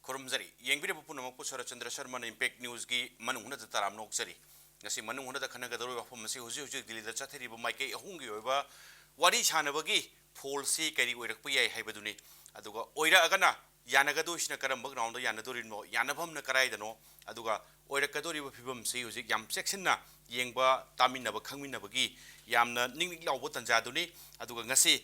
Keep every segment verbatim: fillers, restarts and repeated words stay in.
ꯈꯨꯔꯨꯝꯖꯔꯤ꯫ ꯌꯦꯡꯕꯤꯔꯤꯕ ꯄꯨꯝꯅꯃꯛꯄꯨ ꯁꯔꯠꯆꯟꯗ꯭ꯔ ꯁꯔꯃꯅ ꯏꯝꯄꯦꯛ ꯅ꯭ꯌꯨꯁꯀꯤ ꯃꯅꯨꯡ ꯍꯨꯠꯅꯗ ꯇꯔꯥꯝꯅ ꯑꯣꯛꯆꯔꯤ꯫ ꯉꯁꯤ ꯃꯅꯨꯡ ꯍꯨꯠꯅꯗ ꯈꯟꯅꯒꯗꯧꯔꯤꯕ ꯋꯥꯐꯝ ꯑꯁꯤ ꯍꯧꯖꯤꯛ ꯍꯧꯖꯤꯛ ꯗꯤꯜꯂꯤꯗ ꯆꯠꯊꯔꯤꯕ ꯃꯥꯏꯀꯩ ꯑꯍꯨꯝꯒꯤ ꯑꯣꯏꯕ ꯋꯥꯔꯤ ꯁꯥꯟꯅꯕꯒꯤ ꯐꯣꯜꯁꯤ ꯀꯔꯤ ꯑꯣꯏꯔꯛꯄ ꯌꯥꯏ ꯍꯥꯏꯕꯗꯨꯅꯤ꯫ ꯑꯗꯨꯒ ꯑꯣꯏꯔꯛꯑꯒꯅ ꯌꯥꯅꯒꯗꯣꯏꯁꯤꯅ ꯀꯔꯝꯕ ꯒ꯭ꯔꯥꯎꯟꯗ ꯌꯥꯅꯗꯣꯔꯤꯅꯣ, ꯌꯥꯅꯐꯝꯅ ꯀꯗꯥꯏꯗꯅꯣ, ꯑꯗꯨꯒ ꯑꯣꯏꯔꯛꯀꯗꯧꯔꯤꯕ ꯐꯤꯕꯝꯁꯤ ꯍꯧꯖꯤꯛ ꯌꯥꯝ ꯆꯦꯛꯁꯤꯟꯅ ꯌꯦꯡꯕ, ꯇꯥꯃꯤꯟꯅꯕ, ꯈꯪꯃꯤꯟꯅꯕꯒꯤ ꯌꯥꯝꯅ ꯅꯤꯛ ꯅꯤꯛ ꯂꯥꯎꯕ ꯇꯥꯟꯖꯥꯗꯨꯅꯤ꯫ ꯑꯗꯨꯒ ꯉꯁꯤ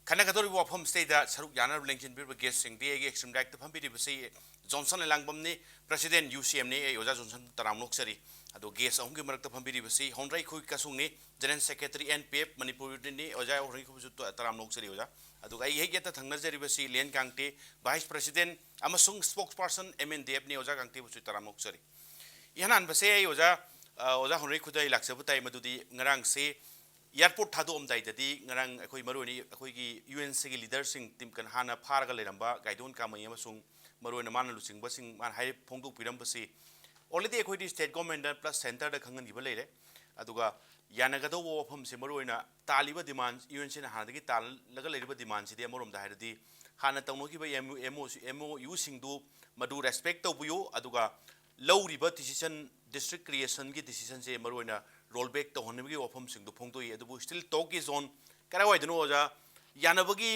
ꯈꯟꯅꯒꯗꯧꯔꯤꯕ ꯋꯥꯐꯝꯁꯤꯗꯩꯗ ꯁꯔꯨꯛ ꯌꯥꯅꯅꯕ ꯂꯦꯡꯁꯤꯟꯕꯤꯔꯤꯕ ꯒꯦꯁꯁꯤꯡꯗꯤ ꯑꯩꯒꯤ ꯑꯦꯛꯁꯇ꯭ꯔꯤꯝ ꯔꯥꯏꯠꯇ ꯐꯝꯕꯤꯔꯤꯕꯁꯤ ꯖꯣꯟꯁꯟ ꯂꯩꯂꯥꯡꯕꯝꯅꯤ, ꯄ꯭ꯔꯁꯤꯗꯦꯟ ꯌꯨ ꯁꯤ ꯑꯦꯝꯅꯤ꯫ ꯑꯩ ꯑꯣꯖꯥ ꯖꯣꯟꯁꯟ ꯇꯔꯥꯝ ꯅꯣꯛꯆꯔꯤ꯫ ꯑꯗꯣ ꯒꯦꯁ ꯑꯍꯨꯝꯒꯤ ꯃꯔꯛꯇ ꯐꯝꯕꯤꯔꯤꯕꯁꯤ ꯍꯣꯟꯗ꯭ꯔꯩ ꯈꯨꯏ ꯀꯁꯨꯡꯅꯤ, general secretary N P F ꯃꯅꯤꯄꯨꯔꯅꯤ꯫ ꯑꯣꯖꯥ ꯍꯣꯟꯗ꯭ꯔꯩ ꯈꯨꯏꯕꯨꯁꯨ ꯇ-, ꯇꯔꯥꯝ ꯅꯣꯛꯆꯔꯤ ꯑꯣꯖꯥ꯫ ꯑꯗꯨꯒ ꯑꯩ ꯍꯦꯛ ꯌꯦꯠꯇ ꯊꯪꯅꯖꯔꯤꯕꯁꯤ ꯂꯦꯟ ꯀꯥꯡꯇꯦ, ꯚꯥꯏꯁ ꯄ꯭ꯔꯁꯤꯗꯦꯟ ꯑꯃꯁꯨꯡ ꯁ꯭ꯄꯣꯛꯁ ꯄꯥꯔꯁꯟ ꯑꯦꯝ ꯑꯦꯟ ꯗꯤ ꯑꯦꯐꯅꯤ꯫ ꯑꯣꯖꯥ ꯀꯥꯡꯇꯦꯕꯨꯁꯨ ꯇꯔꯥꯝ ꯅꯣꯛꯆꯔꯤ꯫ ꯏꯍꯥꯟ ꯍꯥꯟꯕꯁꯦ ꯑꯩ ꯑꯣꯖꯥ, ꯑ, ꯑꯣꯖꯥ ꯍꯣꯟꯗ꯭ꯔꯩ ꯈꯨꯗ ꯑꯩ ꯂꯥꯛꯆꯕ ꯇꯥꯏ, ꯃꯗꯨꯗꯤ ꯉꯔꯥꯡꯁꯦ ꯑꯦꯌꯥꯔꯄꯣꯔꯠ ꯊꯥꯗꯣꯛꯑꯝꯗꯥꯏꯗꯗꯤ ꯉꯔꯥꯡ ꯑꯩꯈꯣꯏ ꯃꯔꯨꯑꯣꯏꯅ ꯑꯩꯈꯣꯏꯒꯤ ꯌꯨ ꯑꯦꯟ ꯁꯤꯒꯤ ꯂꯤꯗꯔꯁꯤꯡ ꯇꯤꯝ ꯀꯟ-, ꯍꯥꯟꯅ ꯐꯥꯔꯒ ꯂꯩꯔꯝꯕ ꯒꯥꯏꯗꯣꯟ ꯀꯥꯃꯩ ꯑꯃꯁꯨꯡ ꯃꯔꯨꯑꯣꯏꯅ ꯃꯥꯅ ꯂꯨꯆꯤꯡꯕꯁꯤꯡ ꯃꯥꯅ ꯍꯥꯏ ꯐꯣꯡꯗꯣꯛꯄꯤꯔꯝꯕꯁꯤ already ꯑꯩꯈꯣꯏꯗꯤ ꯁ꯭ꯇꯦꯠ ꯒꯣꯔꯃꯦꯟꯗ ꯄ꯭ꯂꯁ ꯁꯦꯟꯇꯔꯗ ꯈꯪꯍꯟꯈꯤꯕ ꯂꯩꯔꯦ꯫ ꯑꯗꯨꯒ ꯌꯥꯅꯒꯗꯧꯕ ꯋꯥꯐꯝꯁꯦ ꯃꯔꯨꯑꯣꯏꯅ ꯇꯥꯜꯂꯤꯕ ꯗꯤꯃꯥꯟ, ꯌꯨ ꯑꯦꯟ ꯁꯤꯅ ꯍꯥꯟꯅꯗꯒꯤ ꯇꯥꯜꯂꯒ ꯂꯩꯔꯤꯕ ꯗꯤꯃꯥꯟꯁꯤꯗꯤ ꯑꯃꯔꯣꯝꯗ ꯍꯥꯏꯔꯗꯤ ꯍꯥꯟꯅ ꯇꯧꯅꯈꯤꯕ ꯑꯦꯝ ꯑꯣ ꯌꯨꯁꯤꯡꯗꯨ ꯃꯗꯨ ꯔꯦꯁꯄꯦꯛ ꯇꯧꯕꯤꯌꯨ, ꯑꯗꯨꯒ ꯂꯧꯔꯤꯕ ꯗꯤꯁꯤꯖꯟ, ꯗꯤꯁꯇ꯭ꯔꯤꯛ ꯀ꯭ꯔꯤꯌꯦꯁꯟꯒꯤ ꯗꯤꯁꯤꯖꯟꯁꯦ ꯃꯔꯨꯑꯣꯏꯅ ꯔꯣꯜ ꯕꯦꯛ ꯇꯧꯍꯟꯅꯕꯒꯤ ꯋꯥꯐꯝꯁꯤꯡꯗꯨ ꯐꯣꯡꯗꯣꯛꯏ꯫ ꯑꯗꯨꯕꯨ ꯁ꯭ꯇꯤꯜ ꯇꯣꯛꯀꯤ ꯖꯣꯟ ꯀꯗꯥꯏꯋꯥꯏꯗꯅꯣ ꯑꯣꯖꯥ? ꯌꯥꯅꯕꯒꯤ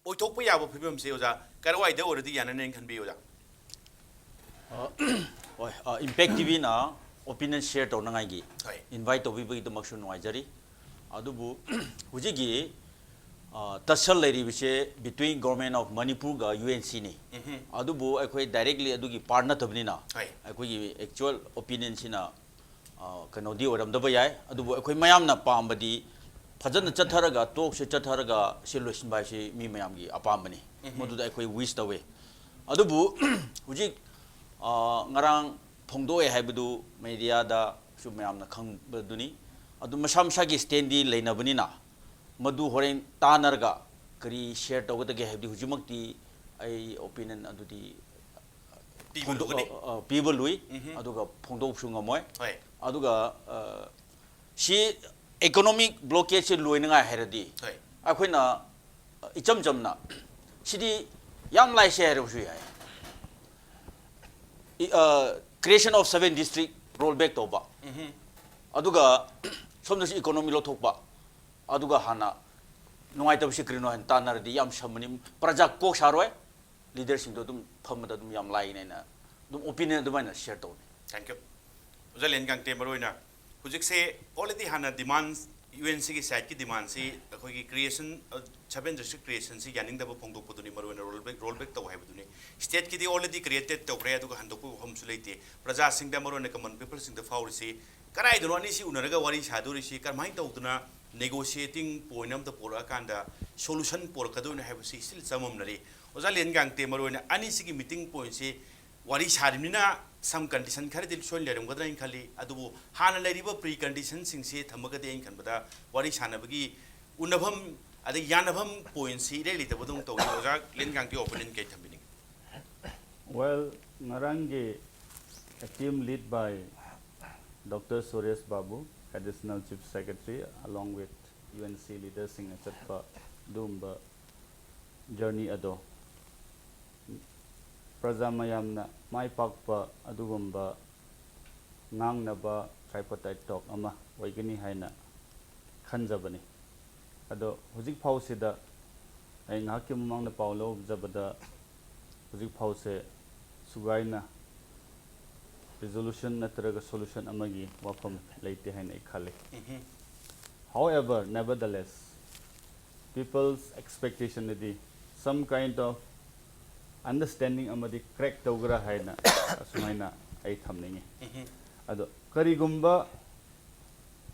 ꯑꯣꯏꯊꯣꯛꯄ ꯌꯥꯕ ꯐꯤꯕꯝꯁꯦ ꯑꯣꯖꯥ ꯀꯗꯥꯏꯋꯥꯏꯗ ꯑꯣꯏꯔꯗꯤ ꯌꯥꯅꯅꯦꯅ ꯈꯟꯕꯤ ꯑꯣꯖꯥ? ꯑ, ꯍꯣꯏ, ꯏꯝꯄꯦꯛ ꯇꯤ ꯚꯤꯅ ꯑꯣꯄꯤꯅꯤꯌꯟ ꯁꯤꯌꯔ ꯇꯧꯅꯉꯥꯏꯒꯤ ꯍꯣꯏ꯫ ꯏꯟꯚꯥꯏꯠ ꯇꯧꯕꯤꯕꯒꯤꯗꯃꯛꯁꯨ ꯅꯨꯡꯉꯥꯏꯖꯔꯤ꯫ ꯑꯗꯨꯕꯨ ꯍꯧꯖꯤꯛꯀꯤ ꯑ, ꯇꯁꯜ ꯂꯩꯔꯤꯕꯁꯦ between Government of ꯃꯅꯤꯄꯨꯔꯒ ꯌꯨ ꯑꯦꯟ ꯁꯤꯅꯤ꯫ ꯎꯝꯍꯨꯝ꯫ ꯑꯗꯨꯕꯨ ꯑꯩꯈꯣꯏ ꯗꯥꯏꯔꯦꯛꯂꯤ ꯑꯗꯨꯒꯤ ꯄꯥꯔꯠ ꯅꯠꯇꯕꯅꯤꯅ ꯍꯣꯏ꯫ ꯑꯩꯈꯣꯏꯒꯤ ꯑꯦꯛꯆꯨꯋꯦꯜ ꯑꯣꯄꯤꯅꯤꯌꯟꯁꯤꯅ ꯑ, ꯀꯩꯅꯣꯗꯤ ꯑꯣꯏꯔꯝꯗꯕ ꯌꯥꯏ, ꯑꯗꯨꯕꯨ ꯑꯩꯈꯣꯏ ꯃꯌꯥꯝꯅ ꯄꯥꯝꯕꯗꯤ ꯐꯖꯅ ꯆꯠꯊꯔꯒ, ꯇꯣꯛꯁꯦ ꯆꯠꯊꯔꯒ ꯁꯤ ꯂꯣꯏꯁꯤꯟꯕ ꯍꯥꯏꯁꯤ ꯃꯤ ꯃꯌꯥꯝꯒꯤ ꯑꯄꯥꯝꯕꯅꯤ꯫ ꯎꯝꯍꯨꯝ꯫ ꯃꯗꯨꯗ ꯑꯩꯈꯣꯏ ꯋꯤꯁ ꯇꯧꯋꯦ꯫ ꯑꯗꯨꯕꯨ ꯍꯧꯖꯤꯛ, ꯑ, ꯉꯔꯥꯡ ꯐꯣꯡꯗꯣꯛꯑꯦ ꯍꯥꯏꯕꯗꯨ ꯃꯦꯗꯤꯌꯥꯗꯁꯨ ꯃꯌꯥꯝꯅ ꯈꯪꯕꯗꯨꯅꯤ꯫ ꯑꯗꯨ ꯃꯁꯥ ꯃꯁꯥꯒꯤ ꯁ꯭ꯇꯦꯟꯗꯤ ꯂꯩꯅꯕꯅꯤꯅ ꯃꯗꯨ ꯍꯣꯔꯦꯟ ꯇꯥꯟꯅꯔꯒ ꯀꯔꯤ ꯁꯤꯌꯔ ꯇꯧꯒꯗꯒꯦ ꯍꯥꯏꯕꯗꯤ ꯍꯧꯖꯤꯛꯃꯛꯇꯤ ꯑꯩ ꯑꯣꯄꯤꯅꯤꯌꯟ ꯑꯗꯨꯗꯤ ꯄꯤꯕ ꯐꯣꯡꯗꯣꯛ-, ꯂꯨꯒꯅꯤ꯫ ꯑ, ꯑ, ꯄꯤꯕ ꯂꯨꯏ꯫ ꯎꯝꯍꯨꯝ꯫ ꯑꯗꯨꯒ ꯐꯣꯡꯗꯣꯛꯄꯁꯨ ꯉꯝꯃꯣꯏ꯫ ꯍꯣꯏ꯫ ꯑꯗꯨꯒ, ꯑ, ꯁꯤ ꯏꯀꯣꯅꯣꯃꯤꯛ ꯕ꯭ꯂꯣꯀꯦꯠꯁꯦ ꯂꯣꯏꯅꯉꯥꯏ ꯍꯥꯏꯔꯗꯤ ꯍꯣꯏ꯫ ꯑꯩꯈꯣꯏꯅ ꯏꯆꯝ ꯆꯝꯅ ꯁꯤꯗꯤ ꯌꯥꯝ ꯂꯥꯏꯁꯦ ꯍꯥꯏꯔꯕꯁꯨ ꯌꯥꯏ꯫ Creation of seven district roll back ꯇꯧꯕ, ꯑꯗꯨꯒ ꯁꯣꯝꯗꯁꯨ economy ꯂꯧꯊꯣꯛꯄ, ꯑꯗꯨꯒ ꯍꯥꯟꯅ ꯅꯨꯡꯉꯥꯏꯇꯕꯁꯤ ꯀꯔꯤꯅꯣ ꯍꯥꯏꯅ ꯇꯥꯟꯅꯔꯗꯤ ꯌꯥꯝ ꯁꯝꯃꯅꯤ꯫ ꯄ꯭ꯔꯖꯥ ꯀꯣꯛ ꯁꯥꯔꯣꯏ꯫ Leaderꯁꯤꯡꯗꯣ ꯑꯗꯨꯝ ꯐꯝꯕꯗ ꯑꯗꯨꯝ ꯌꯥꯝ ꯂꯥꯏꯅ ꯑꯩꯅ ꯑꯗꯨꯝ opinion ꯑꯗꯨꯃꯥꯏꯅ share ꯇꯧꯅꯤ꯫ Thank you. ꯑꯣꯖꯥ ꯂꯦꯟꯒꯥꯡꯇꯦ, ꯃꯔꯨꯑꯣꯏꯅ ꯍꯧꯖꯤꯛꯁꯦ already ꯍꯥꯟꯅ demand, UNCꯒꯤ sideꯀꯤ demandꯁꯤ ꯑꯩꯈꯣꯏꯒꯤ creation, seven district creationꯁꯤ ꯌꯥꯅꯤꯡꯗꯕ ꯐꯣꯡꯗꯣꯛꯄꯗꯨꯅꯤ, ꯃꯔꯨꯑꯣꯏꯅ roll back, roll back ꯇꯧ ꯍꯥꯏꯕꯗꯨꯅꯤ꯫ Stateꯀꯤꯗꯤ already created ꯇꯧꯈ꯭ꯔꯦ, ꯑꯗꯨꯒ ꯍꯟꯗꯣꯛꯄꯒꯤ ꯋꯥꯐꯝꯁꯨ ꯂꯩꯇꯦ꯫ ꯄ꯭ꯔꯖꯥꯁꯤꯡꯗ, ꯃꯔꯨꯑꯣꯏꯅ common peopleꯁꯤꯡꯗ ꯐꯥꯎꯔꯤꯁꯤ ꯀꯗꯥꯏꯗꯅꯣ ꯑꯅꯤꯁꯤ ꯎꯅꯔꯒ ꯋꯥꯔꯤ ꯁꯥꯗꯣꯔꯤꯁꯤ, ꯀꯔꯝꯍꯥꯏꯅ ꯇꯧꯗꯅ negotiating point ꯑꯃꯗ ꯄꯣꯔꯛꯑꯀꯥꯟꯗ solution ꯄꯣꯔꯛꯀꯗꯣꯏꯅꯣ ꯍꯥꯏꯕꯁꯤ still ꯆꯃꯝꯅꯔꯤ꯫ ꯑꯣꯖꯥ ꯂꯦꯟꯒꯥꯡꯇꯦ, ꯃꯔꯨꯑꯣꯏꯅ ꯑꯅꯤꯁꯤꯒꯤ meeting pointꯁꯤ ꯋꯥꯔꯤ ꯁꯥꯔꯤꯕꯅꯤꯅ some condition ꯈꯔꯗꯤ ꯁꯣꯏꯅ ꯂꯩꯔꯝꯒꯗ꯭ꯔꯥ ꯍꯥꯏꯅ ꯈꯜꯂꯤ꯫ ꯑꯗꯨꯕꯨ ꯍꯥꯟꯅ ꯂꯩꯔꯤꯕ preconditionꯁꯤꯡꯁꯤ ꯊꯝꯃꯒꯗꯤ ꯑꯩꯅ ꯈꯟꯕꯗ ꯋꯥꯔꯤ ꯁꯥꯟꯅꯕꯒꯤ ꯎꯅꯐꯝ ꯑꯗꯩ ꯌꯥꯅꯐꯝ pointꯁꯤ ꯏꯔꯩ ꯂꯩꯇꯕꯗꯧꯅ ꯇꯧꯏ꯫ ꯑꯣꯖꯥ ꯂꯦꯟꯒꯥꯡꯇꯦ opinion ꯀꯩ ꯊꯝꯕꯤꯅꯤꯡꯉꯤ? Well, ꯉꯔꯥꯡꯒꯤ team lead by Doctor Suresh Babu, Additional Chief Secretary, along with UNC leaderꯁꯤꯡꯅ ꯆꯠꯄ ꯑꯗꯨꯒꯨꯝꯕ journey ꯑꯗꯣ ꯄ꯭ꯔꯖꯥ ꯃꯌꯥꯝꯅ ꯃꯥꯏ ꯄꯥꯛꯄ ꯑꯗꯨꯒꯨꯝꯕ ꯉꯥꯡꯅꯕ tripartite talk ꯑꯃ ꯑꯣꯏꯒꯅꯤ ꯍꯥꯏꯅ ꯈꯟꯖꯕꯅꯤ꯫ ꯑꯗꯣ ꯍꯧꯖꯤꯛ ꯐꯥꯎꯁꯤꯗ ꯑꯩ ꯉꯥꯏꯍꯥꯛꯀꯤ ꯃꯃꯥꯡꯗ ꯄꯥꯎ ꯂꯧꯖꯕꯗ ꯍꯧꯖꯤꯛ ꯐꯥꯎꯁꯦ ꯁꯨꯒꯥꯏꯅ resolution ꯅꯠꯇ꯭ꯔꯒ solution ꯑꯃꯒꯤ ꯋꯥꯐꯝ ꯂꯩꯇꯦ ꯍꯥꯏꯅ ꯑꯩ ꯈꯜꯂꯤ꯫ However, nevertheless, people's expectation ꯗꯗꯤ some kind of understanding ꯑꯃꯗꯤ crack ꯇꯧꯒ꯭ꯔꯥ ꯍꯥꯏꯅ ꯑꯁꯨꯃꯥꯏꯅ ꯑꯩ ꯊꯝꯅꯤꯡꯉꯤ꯫ ꯑꯗꯣ ꯀꯔꯤꯒꯨꯝꯕ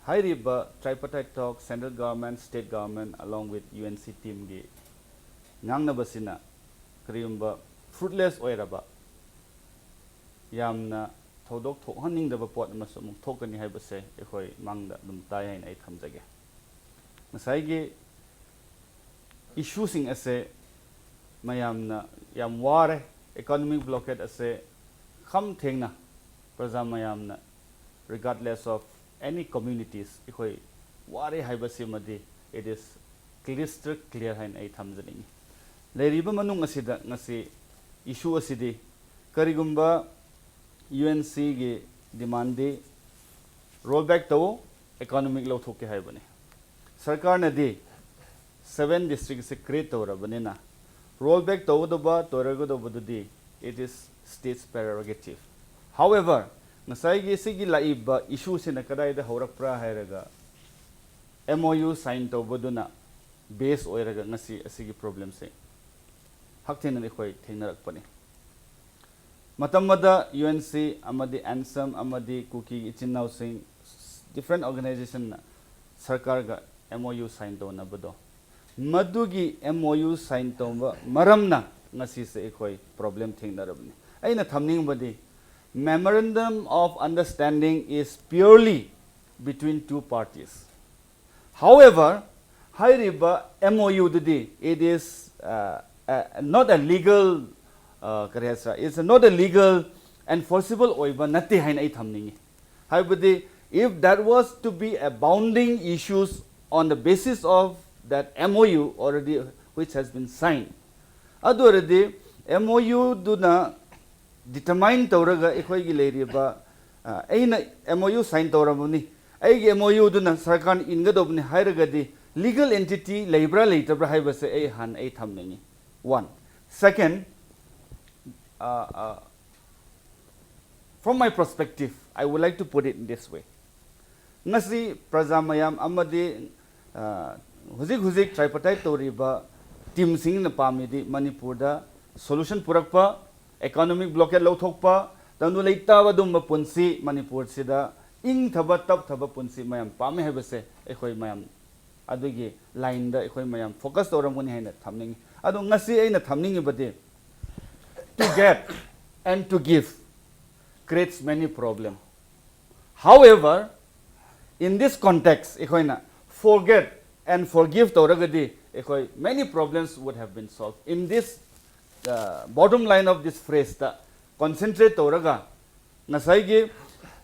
ꯍꯥꯏꯔꯤꯕ tripartite talk, central government, state government along with UNC teamꯒꯤ ꯉꯥꯡꯅꯕꯁꯤꯅ ꯀꯔꯤꯒꯨꯝꯕ fruitless ꯑꯣꯏꯔꯕ, ꯌꯥꯝꯅ ꯊꯧꯗꯣꯛ ꯊꯣꯛꯍꯟꯅꯤꯡꯗꯕ ꯄꯣꯠ ꯑꯃꯁꯨ ꯑꯃꯨꯛ ꯊꯣꯛꯀꯅꯤ ꯍꯥꯏꯕꯁꯦ ꯑꯩꯈꯣꯏ ꯃꯥꯡꯗ ꯑꯗꯨꯝ ꯇꯥꯏ ꯍꯥꯏꯅ ꯑꯩ ꯊꯝꯖꯒꯦ꯫ ꯉꯁꯥꯏꯒꯤ issueꯁꯤꯡ ꯑꯁꯦ ꯃꯌꯥꯝꯅ ꯌꯥꯝ ꯋꯥꯔꯦ꯫ Economic blockade ꯑꯁꯦ ꯈꯝ ꯊꯦꯡꯅ ꯄ꯭ꯔꯖꯥ ꯃꯌꯥꯝꯅ regardless of any communities ꯑꯩꯈꯣꯏ ꯋꯥꯔꯦ ꯍꯥꯏꯕꯁꯤꯃꯗꯤ it is crystal clear ꯍꯥꯏꯅ ꯑꯩ ꯊꯝꯖꯅꯤꯡꯉꯤ꯫ ꯂꯩꯔꯤꯕ ꯃꯅꯨꯡ ꯑꯁꯤꯗ ꯉꯁꯤ issue ꯑꯁꯤꯗꯤ ꯀꯔꯤꯒꯨꯝꯕ ꯌꯨ ꯑꯦꯟ ꯁꯤꯒꯤ ꯗꯤꯃꯥꯟꯗꯤ ꯔꯣꯜ ꯕꯦꯛ ꯇꯧ, ꯏꯀꯣꯅꯣꯃꯤꯛ ꯂꯧꯊꯣꯛꯀꯦ ꯍꯥꯏꯕꯅꯤ꯫ ꯁꯔꯀꯥꯔꯅꯗꯤ ꯁꯕꯦꯟ ꯗꯤꯁꯇ꯭ꯔꯤꯛꯁꯦ ꯀ꯭ꯔꯤꯌꯦꯠ ꯇꯧꯔꯕꯅꯤꯅ ꯔꯣꯜ ꯕꯦꯛ ꯇꯧꯒꯗꯧꯕ ꯇꯧꯔꯒꯗꯧꯕꯗꯨꯗꯤ it is state's prerogative. However, ꯉꯁꯥꯏꯒꯤ ꯁꯤꯒꯤ ꯂꯥꯛꯏꯕ ꯏꯁꯨꯁꯤꯅ ꯀꯗꯥꯏꯗ ꯍꯧꯔꯛꯄ꯭ꯔꯥ ꯍꯥꯏꯔꯒ ꯑꯦꯝ ꯑꯣ ꯌꯨ ꯁꯥꯏꯟ ꯇꯧꯕꯗꯨꯅ ꯕꯦꯁ ꯑꯣꯏꯔꯒ ꯉꯁꯤ ꯑꯁꯤꯒꯤ ꯄ꯭ꯔꯣꯕ꯭ꯂꯦꯝꯁꯦ ꯍꯛꯊꯦꯡꯅꯅ ꯑꯩꯈꯣꯏ ꯊꯦꯡꯅꯔꯛꯄꯅꯤ꯫ ꯃꯇꯝ ꯑꯃꯗ ꯌꯨ ꯑꯦꯟ ꯁꯤ ꯑꯃꯗꯤ ꯑꯦꯟꯁꯝ ꯑꯃꯗꯤ ꯀꯨꯀꯤꯒꯤ ꯏꯆꯤꯟ ꯏꯅꯥꯎꯁꯤꯡ different ꯑꯣꯔꯒꯅꯥꯏꯖꯦꯁꯟꯅ ꯁꯔꯀꯥꯔꯒ M O U sign ꯇꯧꯅꯕꯗꯣ, ꯃꯗꯨꯒꯤ ꯑꯦꯝ ꯑꯣ ꯌꯨ ꯁꯥꯏꯟ ꯇꯧꯕ ꯃꯔꯝꯅ ꯉꯁꯤꯁꯦ ꯑꯩꯈꯣꯏ ꯄ꯭ꯔꯣꯕ꯭ꯂꯦꯝ ꯊꯦꯡꯅꯔꯕꯅꯤ꯫ ꯑꯩꯅ ꯊꯝꯅꯤꯡꯕꯗꯤ, memorandum of understanding is purely between two parties. However, ꯍꯥꯏꯔꯤꯕ M O ꯌꯨꯗꯨꯗꯤ it is uh, uh, not a legal uh, ꯀꯔꯤ ꯍꯥꯏꯁꯤꯔꯥ, it's not a legal enforceable ꯑꯣꯏꯕ ꯅꯠꯇꯦ ꯍꯥꯏꯅ ꯑꯩ ꯊꯝꯅꯤꯡꯉꯤ꯫ ꯍꯥꯏꯕꯗꯤ, if that was to be a bounding issues on the basis of that M O U already which has been signed, ꯑꯗꯨ ꯑꯣꯏꯔꯗꯤ M O ꯌꯨꯗꯨꯅ ꯗꯤꯇꯔꯃꯥꯏꯟ ꯇꯧꯔꯒ ꯑꯩꯈꯣꯏꯒꯤ ꯂꯩꯔꯤꯕ, ꯑ, ꯑꯩꯅ ꯑꯦꯝ ꯑꯣ ꯌꯨ ꯁꯥꯏꯟ ꯇꯧꯔꯕꯅꯤ, ꯑꯩꯒꯤ ꯑꯦꯝ ꯑꯣ ꯌꯨꯗꯨꯅ ꯁꯔꯀꯥꯔꯅ ꯏꯟꯒꯗꯧꯕꯅꯤ ꯍꯥꯏꯔꯒꯗꯤ, ꯂꯤꯒꯦꯜ ꯑꯦꯟꯇꯤꯇꯤ ꯂꯩꯕ꯭ꯔꯥ ꯂꯩꯇꯕ꯭ꯔꯥ ꯍꯥꯏꯕꯁꯦ ꯑꯩ ꯍꯥꯟꯅ ꯑꯩ ꯊꯝꯅꯤꯡꯉꯤ꯫ One. Second, uh, uh, from my perspective, I would like to put it in this way. ꯉꯁꯤ ꯄ꯭ꯔꯖꯥ ꯃꯌꯥꯝ ꯑꯃꯗꯤ, ꯑ, ꯍꯧꯖꯤꯛ ꯍꯧꯖꯤꯛ ꯇ꯭ꯔꯥꯏꯄꯥꯔꯇꯥꯏꯠ ꯇꯧꯔꯤꯕ ꯇꯤꯝꯁꯤꯡꯅ ꯄꯥꯝꯃꯤꯗꯤ ꯃꯅꯤꯄꯨꯔꯗ ꯁꯣꯂꯨꯁꯟ ꯄꯨꯔꯛꯄ, ꯏꯀꯣꯅꯣꯃꯤꯛ ꯕ꯭ꯂꯣꯀꯦꯠ ꯂꯧꯊꯣꯛꯄ, ꯇꯪꯗꯨ ꯂꯩꯇꯥꯕ ꯑꯗꯨꯝꯕ ꯄꯨꯟꯁꯤ ꯃꯅꯤꯄꯨꯔꯁꯤꯗ ꯏꯪꯊꯕ ꯇꯞꯊꯕ ꯄꯨꯟꯁꯤ ꯃꯌꯥꯝ ꯄꯥꯝꯃꯤ ꯍꯥꯏꯕꯁꯦ ꯑꯩꯈꯣꯏ ꯃꯌꯥꯝ ꯑꯗꯨꯒꯤ ꯂꯥꯏꯟꯗ ꯑꯩꯈꯣꯏ ꯃꯌꯥꯝ ꯐꯣꯀꯁ ꯇꯧꯔꯝꯒꯅꯤ ꯍꯥꯏꯅ ꯊꯝꯅꯤꯡꯉꯤ꯫ ꯑꯗꯣ ꯉꯁꯤ ꯑꯩꯅ ꯊꯝꯅꯤꯡꯉꯤꯕꯗꯤ, to get and to give creates many problem. However, in this context, ꯑꯩꯈꯣꯏꯅ forget and forgive ꯇꯧꯔꯒꯗꯤ ꯑꯩꯈꯣꯏ many problems would have been solved. In this uh, bottom line of this phraseꯇ concentrate ꯇꯧꯔꯒ, ꯉꯁꯥꯏꯒꯤ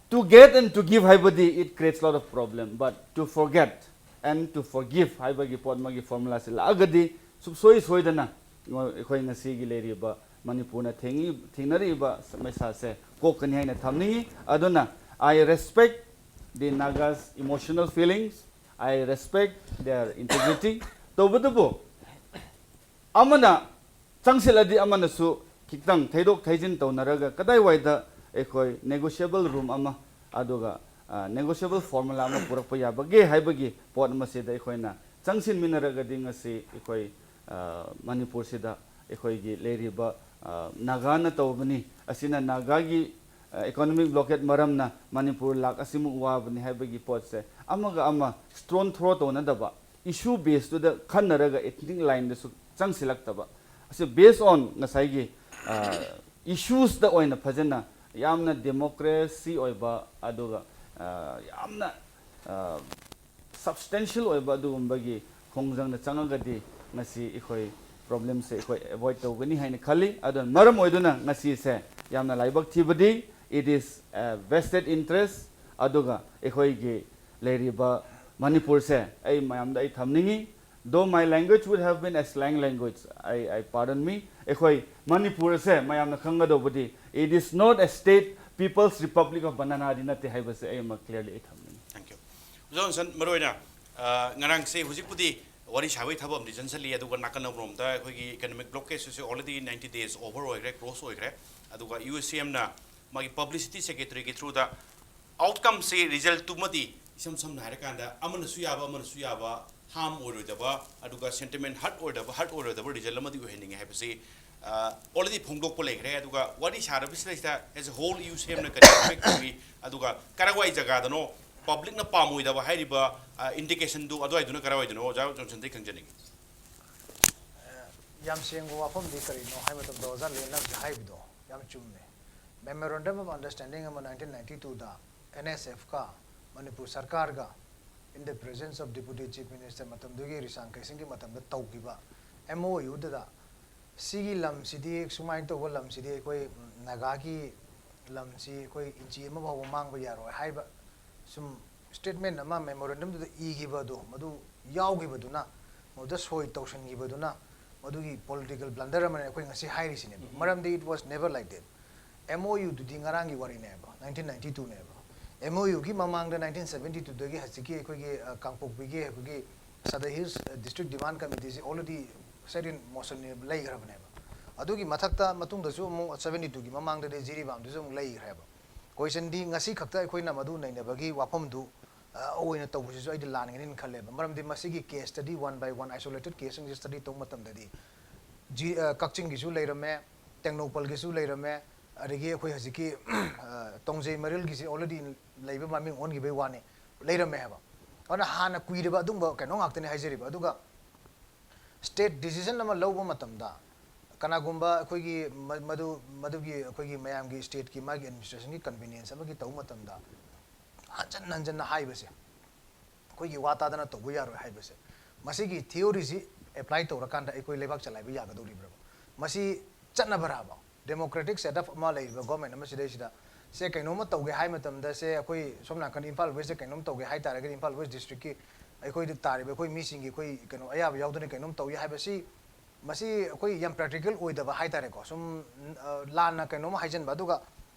to get and to give ꯍꯥꯏꯕꯗꯤ it creates lot of problem, but to forget and to forgive ꯍꯥꯏꯕꯒꯤ ꯄꯣꯠ ꯑꯃꯒꯤ ꯐꯣꯔꯃꯨꯂꯥꯁꯤ ꯂꯥꯛꯑꯒꯗꯤ ꯁꯨꯡꯁꯣꯏ ꯁꯣꯏꯗꯅ ꯑꯩꯈꯣꯏ ꯉꯁꯤꯒꯤ ꯂꯩꯔꯤꯕ ꯃꯅꯤꯄꯨꯔꯅ ꯊꯦꯡꯉꯤ ꯊꯦꯡꯅꯔꯤꯕ ꯃꯩꯁꯥꯁꯦ ꯀꯣꯛꯀꯅꯤ ꯍꯥꯏꯅ ꯊꯝꯅꯤꯡꯉꯤ꯫ ꯑꯗꯨꯅ I respect the Nagas emotional feelings, I respect their integrity. ꯇꯧꯕꯇꯕꯨ ꯑꯃꯅ ꯆꯪꯁꯤꯜꯂꯗꯤ ꯑꯃꯅꯁꯨ ꯈꯤꯇꯪ ꯊꯩꯗꯣꯛ ꯊꯩꯖꯤꯟ ꯇꯧꯅꯔꯒ ꯀꯗꯥꯏꯋꯥꯏꯗ ꯑꯩꯈꯣꯏ negotiable room ꯑꯃ, ꯑꯗꯨꯒ negotiable formula ꯑꯃ ꯄꯨꯔꯛꯄ ꯌꯥꯕꯒꯦ ꯍꯥꯏꯕꯒꯤ ꯄꯣꯠ ꯃꯁꯤꯗ ꯑꯩꯈꯣꯏꯅ ꯆꯪꯁꯤꯟꯃꯤꯟꯅꯔꯒꯗꯤ ꯉꯁꯤ ꯑꯩꯈꯣꯏ ꯃꯅꯤꯄꯨꯔꯁꯤꯗ ꯑꯩꯈꯣꯏꯒꯤ ꯂꯩꯔꯤꯕ ꯅꯥꯒꯥꯅ ꯇꯧꯕꯅꯤ, ꯑꯁꯤꯅ ꯅꯥꯒꯥꯒꯤ economic blockade ꯃꯔꯝꯅ ꯃꯅꯤꯄꯨꯔ ꯂꯥꯛ ꯑꯁꯤꯃꯨꯛ ꯋꯥꯕꯅꯤ ꯍꯥꯏꯕꯒꯤ ꯄꯣꯠꯁꯦ ꯑꯃꯒ ꯑꯃ stone throw ꯇꯧꯅꯗꯕ, issue baseꯇꯨꯗ ꯈꯟꯅꯔꯒ ethnic lineꯗꯁꯨ ꯆꯪꯁꯤꯜꯂꯛꯇꯕ, ꯑꯁꯤ based on ꯉꯁꯥꯏꯒꯤ issuesꯇ ꯑꯣꯏꯅ ꯐꯖꯅ ꯌꯥꯝꯅ democracy ꯑꯣꯏꯕ ꯑꯗꯨꯒ ꯌꯥꯝꯅ substantial ꯑꯣꯏꯕ ꯑꯗꯨꯒꯨꯝꯕꯒꯤ ꯈꯣꯡꯖꯪꯗ ꯆꯪꯉꯒꯗꯤ ꯉꯁꯤ ꯑꯩꯈꯣꯏ problemꯁꯦ ꯑꯩꯈꯣꯏ avoid ꯇꯧꯒꯅꯤ ꯍꯥꯏꯅ ꯈꯜꯂꯤ꯫ ꯑꯗꯨꯅ ꯃꯔꯝ ꯑꯣꯏꯗꯨꯅ ꯉꯁꯤꯁꯦ ꯌꯥꯝꯅ ꯂꯥꯏꯕꯛ ꯊꯤꯕꯗꯤ it is a vested interest, ꯑꯗꯨꯒ ꯑꯩꯈꯣꯏꯒꯤ ꯂꯩꯔꯤꯕ ꯃꯅꯤꯄꯨꯔꯁꯦ ꯑꯩ ꯃꯌꯥꯝꯗ ꯑꯩ ꯊꯝꯅꯤꯡꯉꯤ꯫ Though my language would have been a slang language, I, I pardon me. ꯑꯩꯈꯣꯏ ꯃꯅꯤꯄꯨꯔ ꯑꯁꯦ ꯃꯌꯥꯝꯅ ꯈꯪꯒꯗꯧꯕꯗꯤ it is not a state, People's Republic of Bananaꯗꯤ ꯅꯠꯇꯦ ꯍꯥꯏꯕꯁꯦ ꯑꯩ ꯑꯃ clearly ꯑꯩ ꯊꯝꯅꯤꯡꯉꯤ꯫ Thank you. ꯑꯣꯖꯥ ꯖꯣꯟꯁꯟ, ꯃꯔꯨꯑꯣꯏꯅ ꯉꯔꯥꯡꯁꯦ ꯍꯧꯖꯤꯛꯄꯨꯗꯤ ꯋꯥꯔꯤ ꯁꯥꯕꯒꯤ ꯊꯕꯛ ꯑꯃꯗꯤ ꯆꯪꯁꯤꯜꯂꯤ, ꯑꯗꯨꯒ ꯅꯥꯀꯟ ꯑꯃꯔꯣꯝꯗ ꯑꯩꯈꯣꯏꯒꯤ economic blockadeꯁꯤꯁꯨ already ninety days over ꯑꯣꯏꯈ꯭ꯔꯦ, close ꯑꯣꯏꯈ꯭ꯔꯦ꯫ ꯑꯗꯨꯒ UCMꯅ ꯃꯥꯒꯤ publicity secretaryꯒꯤ throughꯗ outcomeꯁꯤ resultꯇꯨꯃꯗꯤ ꯏꯁꯝ ꯁꯝꯅ ꯍꯥꯏꯔꯀꯥꯟꯗ ꯑꯃꯅꯁꯨ ꯌꯥꯕ ꯑꯃꯅꯁꯨ ꯌꯥꯕ harm ꯑꯣꯏꯔꯣꯏꯗꯕ, ꯑꯗꯨꯒ sentiment hurt ꯑꯣꯏꯔꯣꯏꯗꯕ, hurt ꯑꯣꯏꯔꯣꯏꯗꯕ result ꯑꯃꯗꯤ ꯑꯣꯏꯍꯟꯅꯤꯡꯉꯦ ꯍꯥꯏꯕꯁꯤ already ꯐꯣꯡꯗꯣꯛꯄ ꯂꯩꯈ꯭ꯔꯦ꯫ ꯑꯗꯨꯒ ꯋꯥꯔꯤ ꯁꯥꯔꯕꯁꯤꯗꯩꯁꯤꯗ as a whole UCMꯅ ꯀꯔꯤ expect ꯇꯧꯏ, ꯑꯗꯨꯒ ꯀꯔꯥꯏꯋꯥꯏ ꯖꯒꯥꯗꯅꯣ publicꯅ ꯄꯥꯝꯃꯣꯏꯗꯕ ꯍꯥꯏꯔꯤꯕ indicationꯗꯨ ꯑꯗꯨꯋꯥꯏꯗꯨꯅ ꯀꯔꯥꯏꯋꯥꯏꯗꯅꯣ ꯑꯣꯖꯥ ꯖꯣꯟꯁꯟꯗꯒꯤ ꯈꯪꯖꯅꯤꯡꯉꯤ꯫ ꯌꯥꯝ ꯁꯦꯡꯕ ꯋꯥꯐꯝꯗꯤ ꯀꯔꯤꯅꯣ ꯍꯥꯏꯕ ꯃꯇꯝꯗ ꯑꯣꯖꯥ ꯂꯦꯟꯂꯝꯁꯦ ꯍꯥꯏꯕꯗꯣ ꯌꯥꯝ ꯆꯨꯝꯃꯦ꯫ Memorandum of Understanding ꯑꯃ nineteen ninety twoꯗ NSFꯀ Manipur ꯁꯔꯀꯥꯔꯒ in the presence of Deputy Chief Minister ꯃꯇꯝꯗꯨꯒꯤ ꯔꯤꯁꯥꯡ ꯀꯩꯁꯤꯡꯒꯤ ꯃꯇꯝꯗ ꯇꯧꯈꯤꯕ MOUꯗꯨꯗ ꯁꯤꯒꯤ ꯂꯝꯁꯤꯗꯤ ꯁꯨꯃꯥꯏꯅ ꯇꯧꯕ ꯂꯝꯁꯤꯗꯤ ꯑꯩꯈꯣꯏ ꯅꯥꯒꯥꯒꯤ ꯂꯝꯁꯤ ꯑꯩꯈꯣꯏ ꯏꯟꯆꯤ ꯑꯃ ꯐꯥꯎꯕ ꯃꯥꯡꯕ ꯌꯥꯔꯣꯏ ꯍꯥꯏꯕ ꯁꯨꯝ statement ꯑꯃ memorandumꯗꯨꯗ ꯏꯈꯤꯕ ꯑꯗꯣ ꯃꯗꯨ ꯌꯥꯎꯈꯤꯕꯗꯨꯅ ꯃꯗꯨꯗ ꯁꯣꯏ ꯇꯧꯁꯤꯟꯈꯤꯕꯗꯨꯅ ꯑꯗꯨꯒꯤ political blunder ꯑꯃꯅ ꯑꯩꯈꯣꯏ ꯉꯁꯤ ꯍꯥꯏꯔꯤꯁꯤꯅꯦꯕ꯫ ꯃꯔꯝꯗꯤ it was never like that. MOU ꯗꯨꯗꯤ ꯉꯔꯥꯡꯒꯤ ꯋꯥꯔꯤꯅꯦꯕ, nineteen ninety two ꯅꯦꯕ꯫ MOU ꯒꯤ ꯃꯃꯥꯡꯗ nineteen seventy two ꯗꯒꯤ ꯍꯧꯖꯤꯛꯀꯤ ꯑꯩꯈꯣꯏꯒꯤ, ꯑ, ꯀꯥꯡꯄꯣꯛꯄꯤꯒꯤ ꯑꯩꯈꯣꯏꯒꯤ Sadar Hills, ꯑ, District Demand Committee ꯁꯤ already set in motion ꯂꯩꯈ꯭ꯔꯕꯅꯦꯕ꯫ ꯑꯗꯨꯒꯤ ꯃꯊꯛꯇ ꯃꯇꯨꯡꯗꯁꯨ ꯑꯃꯨꯛ seventy two ꯒꯤ ꯃꯃꯥꯡꯗꯗꯤ ꯖꯤꯔꯤꯕꯥꯝꯗꯁꯨ ꯑꯃꯨꯛ ꯂꯩꯈ꯭ꯔꯦꯕ꯫ Question ꯗꯤ ꯉꯁꯤ ꯈꯛꯇ ꯑꯩꯈꯣꯏꯅ ꯃꯗꯨ ꯅꯩꯅꯕꯒꯤ ꯋꯥꯐꯝꯗꯨ, ꯑ, ꯑꯣꯏꯅ ꯇꯧꯕꯁꯤꯁꯨ ꯑꯩꯗꯤ ꯂꯥꯟꯒꯅꯤꯅ ꯈꯜꯂꯦꯕ꯫ ꯃꯔꯝꯗꯤ ꯃꯁꯤꯒꯤ case study one by one isolated case ꯁꯤꯡꯁꯦ study ꯇꯧꯕ ꯃꯇꯝꯗꯗꯤ ꯖꯤ-, ꯑ, ꯀꯛꯆꯤꯡꯒꯤꯁꯨ ꯂꯩꯔꯝꯃꯦ, ꯇꯦꯡꯅꯧꯄꯜꯒꯤꯁꯨ ꯂꯩꯔꯝꯃꯦ, ꯑꯗꯒꯤ ꯑꯩꯈꯣꯏ ꯍꯧꯖꯤꯛꯀꯤ, ꯑ, ꯇꯣꯡꯖꯩ ꯃꯔꯤꯜꯒꯤꯁꯤ already ꯂꯩꯕ ꯃꯃꯤꯡ ꯑꯣꯟꯈꯤꯕꯩ ꯋꯥꯅꯤ, ꯂꯩꯔꯝꯃꯦ ꯍꯥꯏꯕ꯫ ꯑꯗꯨꯅ ꯍꯥꯟꯅ ꯀꯨꯏꯔꯕ ꯑꯗꯨꯝꯕ ꯀꯩꯅꯣ ꯉꯥꯛꯇꯅꯤ ꯍꯥꯏꯖꯔꯤꯕ꯫ ꯑꯗꯨꯒ state decision ꯑꯃ ꯂꯧꯕ ꯃꯇꯝꯗ ꯀꯅꯥꯒꯨꯝꯕ ꯑꯩꯈꯣꯏꯒꯤ ꯃ-, ꯃꯗꯨ, ꯃꯗꯨꯒꯤ ꯑꯩꯈꯣꯏꯒꯤ ꯃꯌꯥꯝꯒꯤ state ꯀꯤ ꯃꯥꯒꯤ administration ꯒꯤ convenience ꯑꯃꯒꯤ ꯇꯧꯕ ꯃꯇꯝꯗ ꯍꯟꯖꯟ ꯍꯟꯖꯟꯅ ꯍꯥꯏꯕꯁꯦ, ꯑꯩꯈꯣꯏꯒꯤ ꯋꯥ ꯇꯥꯗꯅ ꯇꯧꯕ ꯌꯥꯔꯣꯏ ꯍꯥꯏꯕꯁꯦ, ꯃꯁꯤꯒꯤ theory ꯁꯤ apply ꯇꯧꯔꯀꯥꯟꯗ ꯑꯩꯈꯣꯏ ꯂꯩꯕꯥꯛ ꯆꯂꯥꯏꯕ ꯌꯥꯒꯗꯧꯔꯤꯕ꯭ꯔꯕ? ꯃꯁꯤ ꯆꯠꯅꯕ꯭ꯔꯕ? Democratic set up ꯑꯃ ꯂꯩꯔꯤꯕ government ꯑꯃ ꯁꯤꯗꯩꯁꯤꯗ, ꯁꯦ ꯀꯩꯅꯣꯝꯃ ꯇꯧꯒꯦ ꯍꯥꯏ ꯃꯇꯝꯗ, ꯁꯦ ꯑꯩꯈꯣꯏ ꯁꯣꯝ ꯅꯥꯀꯟ ꯏꯝꯐꯥꯜ West ꯇ ꯀꯩꯅꯣꯝ ꯇꯧꯒꯦ ꯍꯥꯏ ꯇꯥꯔꯒꯗꯤ ꯏꯝꯐꯥꯜ West district ꯀꯤ ꯑꯩꯈꯣꯏꯗ ꯇꯥꯔꯤꯕ ꯑꯩꯈꯣꯏ ꯃꯤꯁꯤꯡꯒꯤ ꯑꯩꯈꯣꯏ ꯀꯩꯅꯣ ꯑꯌꯥꯕ ꯌꯥꯎꯗꯅ ꯀꯩꯅꯣꯝ ꯇꯧꯏ ꯍꯥꯏꯕꯁꯤ, ꯃꯁꯤ ꯑꯩꯈꯣꯏ ꯌꯥꯝ practical ꯑꯣꯏꯗꯕ ꯍꯥꯏ ꯇꯥꯔꯦꯀꯣ꯫ ꯁꯨꯝ, ꯑ, ꯂꯥꯟꯅ ꯀꯩꯅꯣꯝꯃ ꯍꯥꯏꯖꯟꯕ꯫ ꯑꯗꯨꯒ,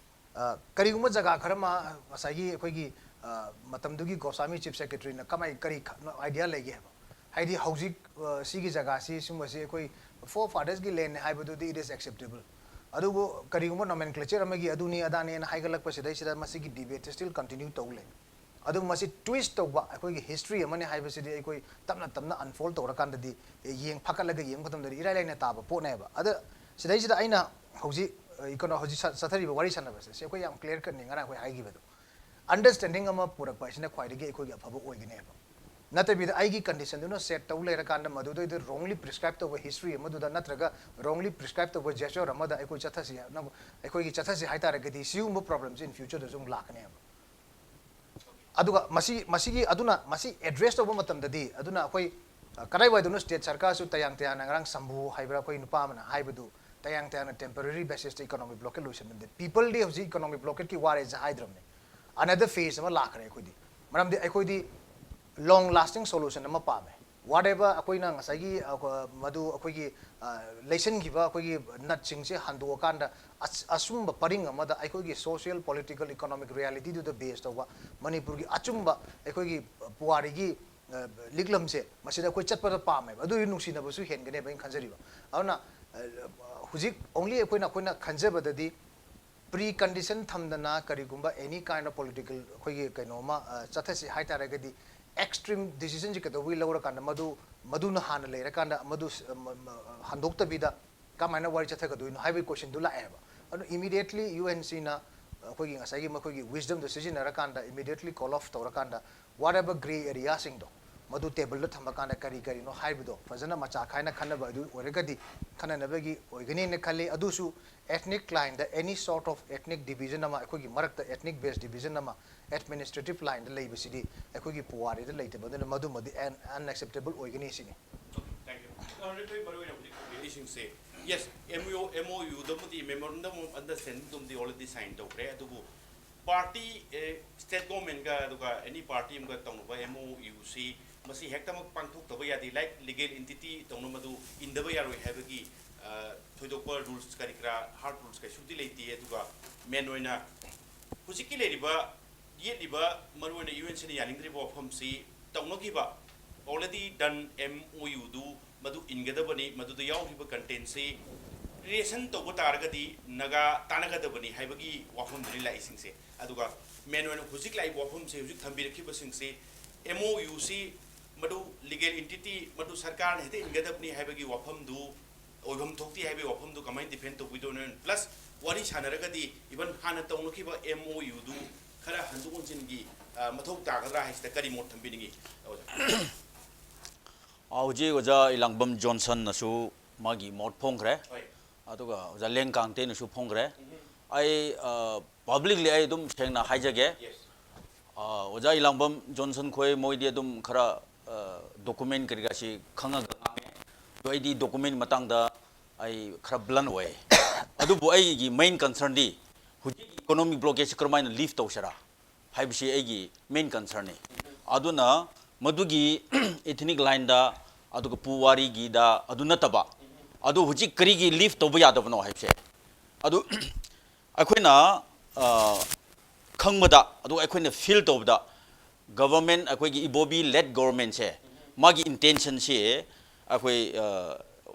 ꯑ, ꯀꯔꯤꯒꯨꯝꯕ ꯖꯒꯥ ꯈꯔ ꯑꯃ ꯉꯁꯥꯏꯒꯤ ꯑꯩꯈꯣꯏꯒꯤ, ꯑ, ꯃꯇꯝꯗꯨꯒꯤ ꯒꯣꯁ꯭ꯋꯥꯃꯤ chief secretary ꯅ ꯀꯃꯥꯏ, ꯀꯔꯤ ꯈ-, idea ꯂꯩꯒꯦ ꯍꯥꯏꯕ? ꯍꯥꯏꯗꯤ ꯍꯧꯖꯤꯛ, ꯑ, ꯁꯤꯒꯤ ꯖꯒꯥꯁꯤ ꯁꯨꯝꯕꯁꯤ ꯑꯩꯈꯣꯏ forefathers ꯀꯤ land ꯅꯤ ꯍꯥꯏꯕꯗꯨꯗꯤ it is acceptable꯫ ꯑꯗꯨꯕꯨ ꯀꯔꯤꯒꯨꯝꯕ nomenclature ꯑꯃꯒꯤ ꯑꯗꯨꯅꯤ ꯑꯗꯥꯅꯦꯅ ꯍꯥꯏꯒꯠꯂꯛꯄ ꯁꯤꯗꯩꯁꯤꯗ ꯃꯁꯤꯒꯤ debate ꯁꯤ still continue ꯇꯧ ꯂꯩ꯫ ꯑꯗꯨ ꯃꯁꯤ twist ꯇꯧꯕ ꯑꯩꯈꯣꯏꯒꯤ history ꯑꯃꯅꯤ ꯍꯥꯏꯕꯁꯤꯗꯤ ꯑꯩꯈꯣꯏ ꯇꯞꯅ ꯇꯞꯅ unfold ꯇꯧꯔꯀꯥꯟꯗꯗꯤ, ꯑꯦ, ꯌꯦꯡ ꯐꯥꯀꯠꯂꯒ ꯌꯦꯡꯕ ꯃꯇꯝꯗꯗꯤ ꯏꯔꯥꯏ ꯂꯥꯏꯅ ꯇꯥꯕ ꯄꯣꯠꯅꯦꯕ꯫ ꯑꯗ ꯁꯤꯗꯩꯁꯤꯗ ꯑꯩꯅ ꯍꯧꯖꯤꯛ, ꯑ, ꯀꯩꯅꯣ, ꯍꯧꯖꯤꯛ ꯆꯠ-, ꯆꯠꯊꯔꯤꯕ ꯋꯥꯔꯤ ꯁꯥꯟꯅꯕꯁꯦ ꯁꯤ ꯑꯩꯈꯣꯏ ꯌꯥꯝ clear cut ꯅꯤ ꯉꯔꯥꯡ ꯑꯩꯈꯣꯏ ꯍꯥꯏꯈꯤꯕꯗꯣ꯫ Understanding ꯑꯃ ꯄꯨꯔꯛꯄ ꯍꯥꯏꯁꯤꯅ ꯈ꯭ꯋꯥꯏꯗꯒꯤ ꯑꯩꯈꯣꯏꯒꯤ ꯑꯐꯕ ꯑꯣꯏꯒꯅꯦꯕ꯫ ꯅꯠꯇꯕꯤꯗ ꯑꯩꯒꯤ condition ꯗꯨꯅ set ꯇꯧ ꯂꯩꯔꯀꯥꯟꯗ ꯃꯗꯨꯗꯩꯗ wrongly prescribe ꯇꯧꯕ history ꯑꯃꯗꯨꯗ ꯅꯠꯇ꯭ꯔꯒ wrongly prescribe ꯇꯧꯕ gesture ꯑꯃꯗ ꯑꯩꯈꯣꯏ ꯆꯠꯊꯁꯤ, ꯅꯪ-, ꯑꯩꯈꯣꯏꯒꯤ ꯆꯠꯊꯁꯤ ꯍꯥꯏ ꯇꯥꯔꯒꯗꯤ ꯁꯤꯒꯨꯝꯕ problem ꯁꯦ in future ꯗꯁꯨ ꯑꯃꯨꯛ ꯂꯥꯛꯀꯅꯦꯕ꯫ ꯑꯗꯨꯒ ꯃꯁꯤ, ꯃꯁꯤꯒꯤ, ꯑꯗꯨꯅ ꯃꯁꯤ address ꯇꯧꯕ ꯃꯇꯝꯗꯗꯤ, ꯑꯗꯨꯅ ꯑꯩꯈꯣꯏ, ꯑ, ꯀꯗꯥꯏꯋꯥꯏꯗꯅꯣ state ꯁꯔꯀꯥꯔꯁꯨ ꯇꯌꯥꯡ ꯇꯌꯥꯡꯅ ꯉꯔꯥꯡ ꯁꯝꯚꯨ ꯍꯥꯏꯕ꯭ꯔꯥ ꯑꯩꯈꯣꯏ ꯅꯨꯄꯥ ꯑꯃꯅ ꯍꯥꯏꯕꯗꯨ, ꯇꯌꯥꯡ ꯇꯌꯥꯡꯅ temporary basis ꯇ economic blockade ꯂꯣꯏꯁꯤꯟꯕꯗ people ꯗꯤ ꯍꯧꯖꯤꯛ economic blockade ꯀꯤ ꯋꯥꯔꯦꯁꯦ ꯍꯥꯏꯗ꯭ꯔꯕꯅꯦ꯫ Another phase ꯑꯃ ꯂꯥꯛꯈ꯭ꯔꯦ ꯑꯩꯈꯣꯏꯗꯤ꯫ ꯃꯔꯝꯗꯤ ꯑꯩꯈꯣꯏꯗꯤ long lasting solution ꯑꯃ ꯄꯥꯝꯃꯦ꯫ Whatever ꯑꯩꯈꯣꯏꯅ ꯉꯁꯥꯏꯒꯤ, ꯑ, ꯃꯗꯨ ꯑꯩꯈꯣꯏꯒꯤ, ꯑ, ꯂꯩꯁꯤꯟꯈꯤꯕ ꯑꯩꯈꯣꯏꯒꯤ ꯅꯠꯁꯤꯡꯁꯦ ꯍꯟꯗꯣꯛꯑꯀꯥꯟꯗ ꯑꯆ-, ꯑꯆꯨꯝꯕ ꯄꯔꯤꯡ ꯑꯃꯗ ꯑꯩꯈꯣꯏꯒꯤ social, political, economic reality ꯗꯨꯗ base ꯇꯧꯕ ꯃꯅꯤꯄꯨꯔꯒꯤ ꯑꯆꯨꯝꯕ ꯑꯩꯈꯣꯏꯒꯤ ꯄꯨꯋꯥꯔꯤꯒꯤ, ꯑ, ꯂꯤꯛꯂꯝꯁꯦ ꯃꯁꯤꯗ ꯑꯩꯈꯣꯏ ꯆꯠꯄꯗ ꯄꯥꯝꯃꯦꯕ꯫ ꯑꯗꯨꯒꯤ ꯅꯨꯡꯁꯤꯅꯕꯁꯨ ꯍꯦꯟꯒꯅꯦꯕ ꯑꯩꯅ ꯈꯟꯖꯔꯤꯕ꯫ ꯑꯗꯨꯅ, ꯑ, ꯍꯧꯖꯤꯛ only ꯑꯩꯈꯣꯏꯅ, ꯑꯩꯈꯣꯏꯅ ꯈꯟꯖꯕꯗꯗꯤ precondition ꯊꯝꯗꯅ ꯀꯔꯤꯒꯨꯝꯕ any kind of political ꯑꯩꯈꯣꯏꯒꯤ ꯀꯩꯅꯣꯝꯃ, ꯑ, ꯆꯠꯊꯁꯤ ꯍꯥꯏ ꯇꯥꯔꯒꯗꯤ extreme decision ꯁꯤ ꯀꯩꯗꯧꯕꯒꯤ ꯂꯧꯔꯀꯥꯟꯗ ꯃꯗꯨ, ꯃꯗꯨꯅ ꯍꯥꯟꯅ ꯂꯩꯔꯀꯥꯟꯗ ꯃꯗꯨ ꯁ-, ꯃ-, ꯃ-, ꯍꯟꯗꯣꯛꯇꯕꯤꯗ ꯀꯃꯥꯏꯅ ꯋꯥꯔꯤ ꯆꯠꯊꯒꯗꯣꯏꯅꯣ ꯍꯥꯏꯕꯒꯤ question ꯗꯨ ꯂꯥꯛꯑꯦꯕ꯫ ꯑꯗꯨ immediately U N C ꯅ ꯑꯩꯈꯣꯏꯒꯤ ꯉꯁꯥꯏꯒꯤ ꯃꯈꯣꯏꯒꯤ wisdom ꯗꯨ ꯁꯤꯖꯤꯟꯅꯔꯀꯥꯟꯗ immediately call off ꯇꯧꯔꯀꯥꯟꯗ whatever grey area ꯁꯤꯡꯗꯣ ꯃꯗꯨ table ꯗ ꯊꯝꯃꯀꯥꯟꯗ ꯀꯔꯤ ꯀꯔꯤꯅꯣ ꯍꯥꯏꯕꯗꯣ ꯐꯖꯅ ꯃꯆꯥ ꯈꯥꯏꯅ ꯈꯟꯅꯕ ꯑꯗꯨ ꯑꯣꯏꯔꯒꯗꯤ ꯈꯟꯅꯅꯕꯒꯤ ꯑꯣꯏꯒꯅꯤꯅ ꯈꯜꯂꯤ꯫ ꯑꯗꯨꯁꯨ ethnic line the any sort of ethnic division ꯑꯃ, ꯑꯩꯈꯣꯏꯒꯤ ꯃꯔꯛꯇ ethnic based division ꯑꯃ administrative line ꯗ ꯂꯩꯕꯁꯤꯗꯤ ꯑꯩꯈꯣꯏꯒꯤ ꯄꯨꯋꯥꯔꯤꯗ ꯂꯩꯇꯕ, ꯑꯗꯨꯅ ꯃꯗꯨꯃꯗꯤ un-, unacceptable ꯑꯣꯏꯒꯅꯤ ꯁꯤꯅꯤ꯫ Thank you. Honorable, ꯃꯔꯨꯑꯣꯏꯅ ꯍꯧꯖꯤꯛ ꯍꯪꯕꯤꯔꯛꯏꯁꯤꯡꯁꯦ, yes, M O, M O U ꯗꯕꯨꯗꯤ, Memorandum of Understanding ꯗꯨꯝꯗꯤ already sign ꯇꯧꯈ꯭ꯔꯦ, ꯑꯗꯨꯕꯨ party, ꯑꯦ, state government ꯒ ꯑꯗꯨꯒ any party ꯑꯃꯒ ꯇꯧꯅꯕ M O U ꯁꯤ ꯃꯁꯤ ꯍꯦꯛꯇꯃꯛ ꯄꯥꯡꯊꯣꯛꯇꯕ ꯌꯥꯗꯦ, like legal entity ꯇꯧꯅ ꯃꯗꯨ ꯏꯟꯗꯕ ꯌꯥꯔꯣꯏ ꯍꯥꯏꯕꯒꯤ, ꯑ, ꯊꯣꯏꯗꯣꯛꯄ rules ꯀꯔꯤ ꯀꯔꯥ, hard rules ꯀꯩꯁꯨꯗꯤ ꯂꯩꯇꯦ꯫ ꯑꯗꯨꯒ main ꯑꯣꯏꯅ ꯍꯧꯖꯤꯛꯀꯤ ꯂꯩꯔꯤꯕ, ꯌꯦꯠꯂꯤꯕ, ꯃꯔꯨꯑꯣꯏꯅ U N C ꯅ ꯌꯥꯅꯤꯡꯗ꯭ꯔꯤꯕ ꯋꯥꯐꯝꯁꯤ ꯇꯧꯅꯈꯤꯕ, already done M O U ꯗꯨ ꯃꯗꯨ ꯏꯟꯒꯗꯕꯅꯤ, ꯃꯗꯨꯗ ꯌꯥꯎꯔꯤꯕ content ꯁꯤ relation ꯇꯧꯕ ꯇꯥꯔꯒꯗꯤ ꯅꯥꯒꯥ ꯇꯥꯟꯅꯒꯗꯕꯅꯤ ꯍꯥꯏꯕꯒꯤ ꯋꯥꯐꯝꯗꯨꯅꯤ ꯂꯥꯛꯏꯁꯤꯡꯁꯦ꯫ ꯑꯗꯨꯒ main ꯑꯣꯏꯅ ꯍꯧꯖꯤꯛ ꯂꯥꯛꯏꯕ ꯋꯥꯐꯝꯁꯦ, ꯍꯧꯖꯤꯛ ꯊꯝꯕꯤꯔꯛꯈꯤꯕꯁꯤꯡꯁꯤ, M O U ꯁꯤ ꯃꯗꯨ legal entity, ꯃꯗꯨ ꯁꯔꯀꯥꯔꯅ ꯍꯦꯛꯇ ꯏꯟꯒꯗꯕꯅꯤ ꯍꯥꯏꯕꯒꯤ ꯋꯥꯐꯝꯗꯨ, ꯑꯣꯏꯐꯝ ꯊꯣꯛꯇꯦ ꯍꯥꯏꯕꯒꯤ ꯋꯥꯐꯝꯗꯨ ꯀꯃꯥꯏꯅ defend ꯇꯧꯕꯤꯗꯣꯏꯅꯣ? Plus ꯋꯥꯔꯤ ꯁꯥꯟꯅꯔꯒꯗꯤ even ꯍꯥꯟꯅ ꯇꯧꯅꯈꯤꯕ M O U ꯗꯨ ꯈꯔ ꯍꯟꯗꯣꯛ ꯍꯟꯖꯤꯟꯒꯤ, ꯑ, ꯃꯊꯧ ꯇꯥꯒꯗ꯭ꯔꯥ ꯍꯥꯏꯁꯤꯗ ꯀꯔꯤ ꯃꯣꯠ ꯊꯝꯕꯤꯅꯤꯡꯉꯤ, ꯑꯣꯖꯥ? ꯑ, ꯍꯧꯖꯤꯛ ꯑꯣꯖꯥ ꯏꯂꯥꯡꯕꯝ ꯖꯣꯟꯁꯟꯅꯁꯨ ꯃꯥꯒꯤ ꯃꯣꯠ ꯐꯣꯡꯈ꯭ꯔꯦ꯫ ꯍꯣꯏ꯫ ꯑꯗꯨꯒ ꯑꯣꯖꯥ ꯂꯦꯡ ꯀꯥꯡꯇꯦꯅꯁꯨ ꯐꯣꯡꯈ꯭ꯔꯦ꯫ ꯎꯝ꯫ ꯑꯩ, ꯑ, publicly ꯑꯩ ꯑꯗꯨꯝ ꯁꯦꯡꯅ ꯍꯥꯏꯖꯒꯦ꯫ Yes. ꯑ, ꯑꯣꯖꯥ ꯏꯂꯥꯡꯕꯝ ꯖꯣꯟꯁꯟ ꯈꯣꯏ ꯃꯣꯏꯗꯤ ꯑꯗꯨꯝ ꯈꯔ, ꯑ, document ꯀꯔꯤ ꯀꯔꯥꯁꯤ ꯈꯪꯉꯒ ꯉꯥꯡꯉꯦ꯫ ꯑꯗꯣ ꯑꯩꯗꯤ document ꯃꯇꯥꯡꯗ ꯑꯩ ꯈꯔ blunt ꯑꯣꯏ꯫ ꯑꯗꯨꯕꯨ ꯑꯩꯒꯤ main concern ꯗꯤ ꯍꯧꯖꯤꯛ economic blockade ꯁꯤ ꯀꯔꯝꯍꯥꯏꯅ lift ꯇꯧꯁꯤꯔꯥ ꯍꯥꯏꯕꯁꯤ ꯑꯩꯒꯤ main concern ꯅꯤ꯫ ꯑꯗꯨꯅ ꯃꯗꯨꯒꯤ ethnic lineꯗ, ꯑꯗꯨꯒ ꯄꯨꯋꯥꯔꯤꯒꯤꯗ ꯑꯗꯨ ꯅꯠꯇꯕ, ꯑꯗꯨ ꯍꯧꯖꯤꯛ ꯀꯔꯤꯒꯤ lift ꯇꯧꯕ ꯌꯥꯗꯕꯅꯣ ꯍꯥꯏꯕꯁꯦ, ꯑꯗꯨ ꯑꯩꯈꯣꯏꯅ ꯑ, ꯈꯪꯕꯗ, ꯑꯗꯨꯒ ꯑꯩꯈꯣꯏꯅ feel ꯇꯧꯕꯗ, government, ꯑꯩꯈꯣꯏꯒꯤ ꯏꯕꯣꯕꯤ led governmentꯁꯦ, ꯃꯥꯒꯤ intentionꯁꯤ ꯑꯩꯈꯣꯏ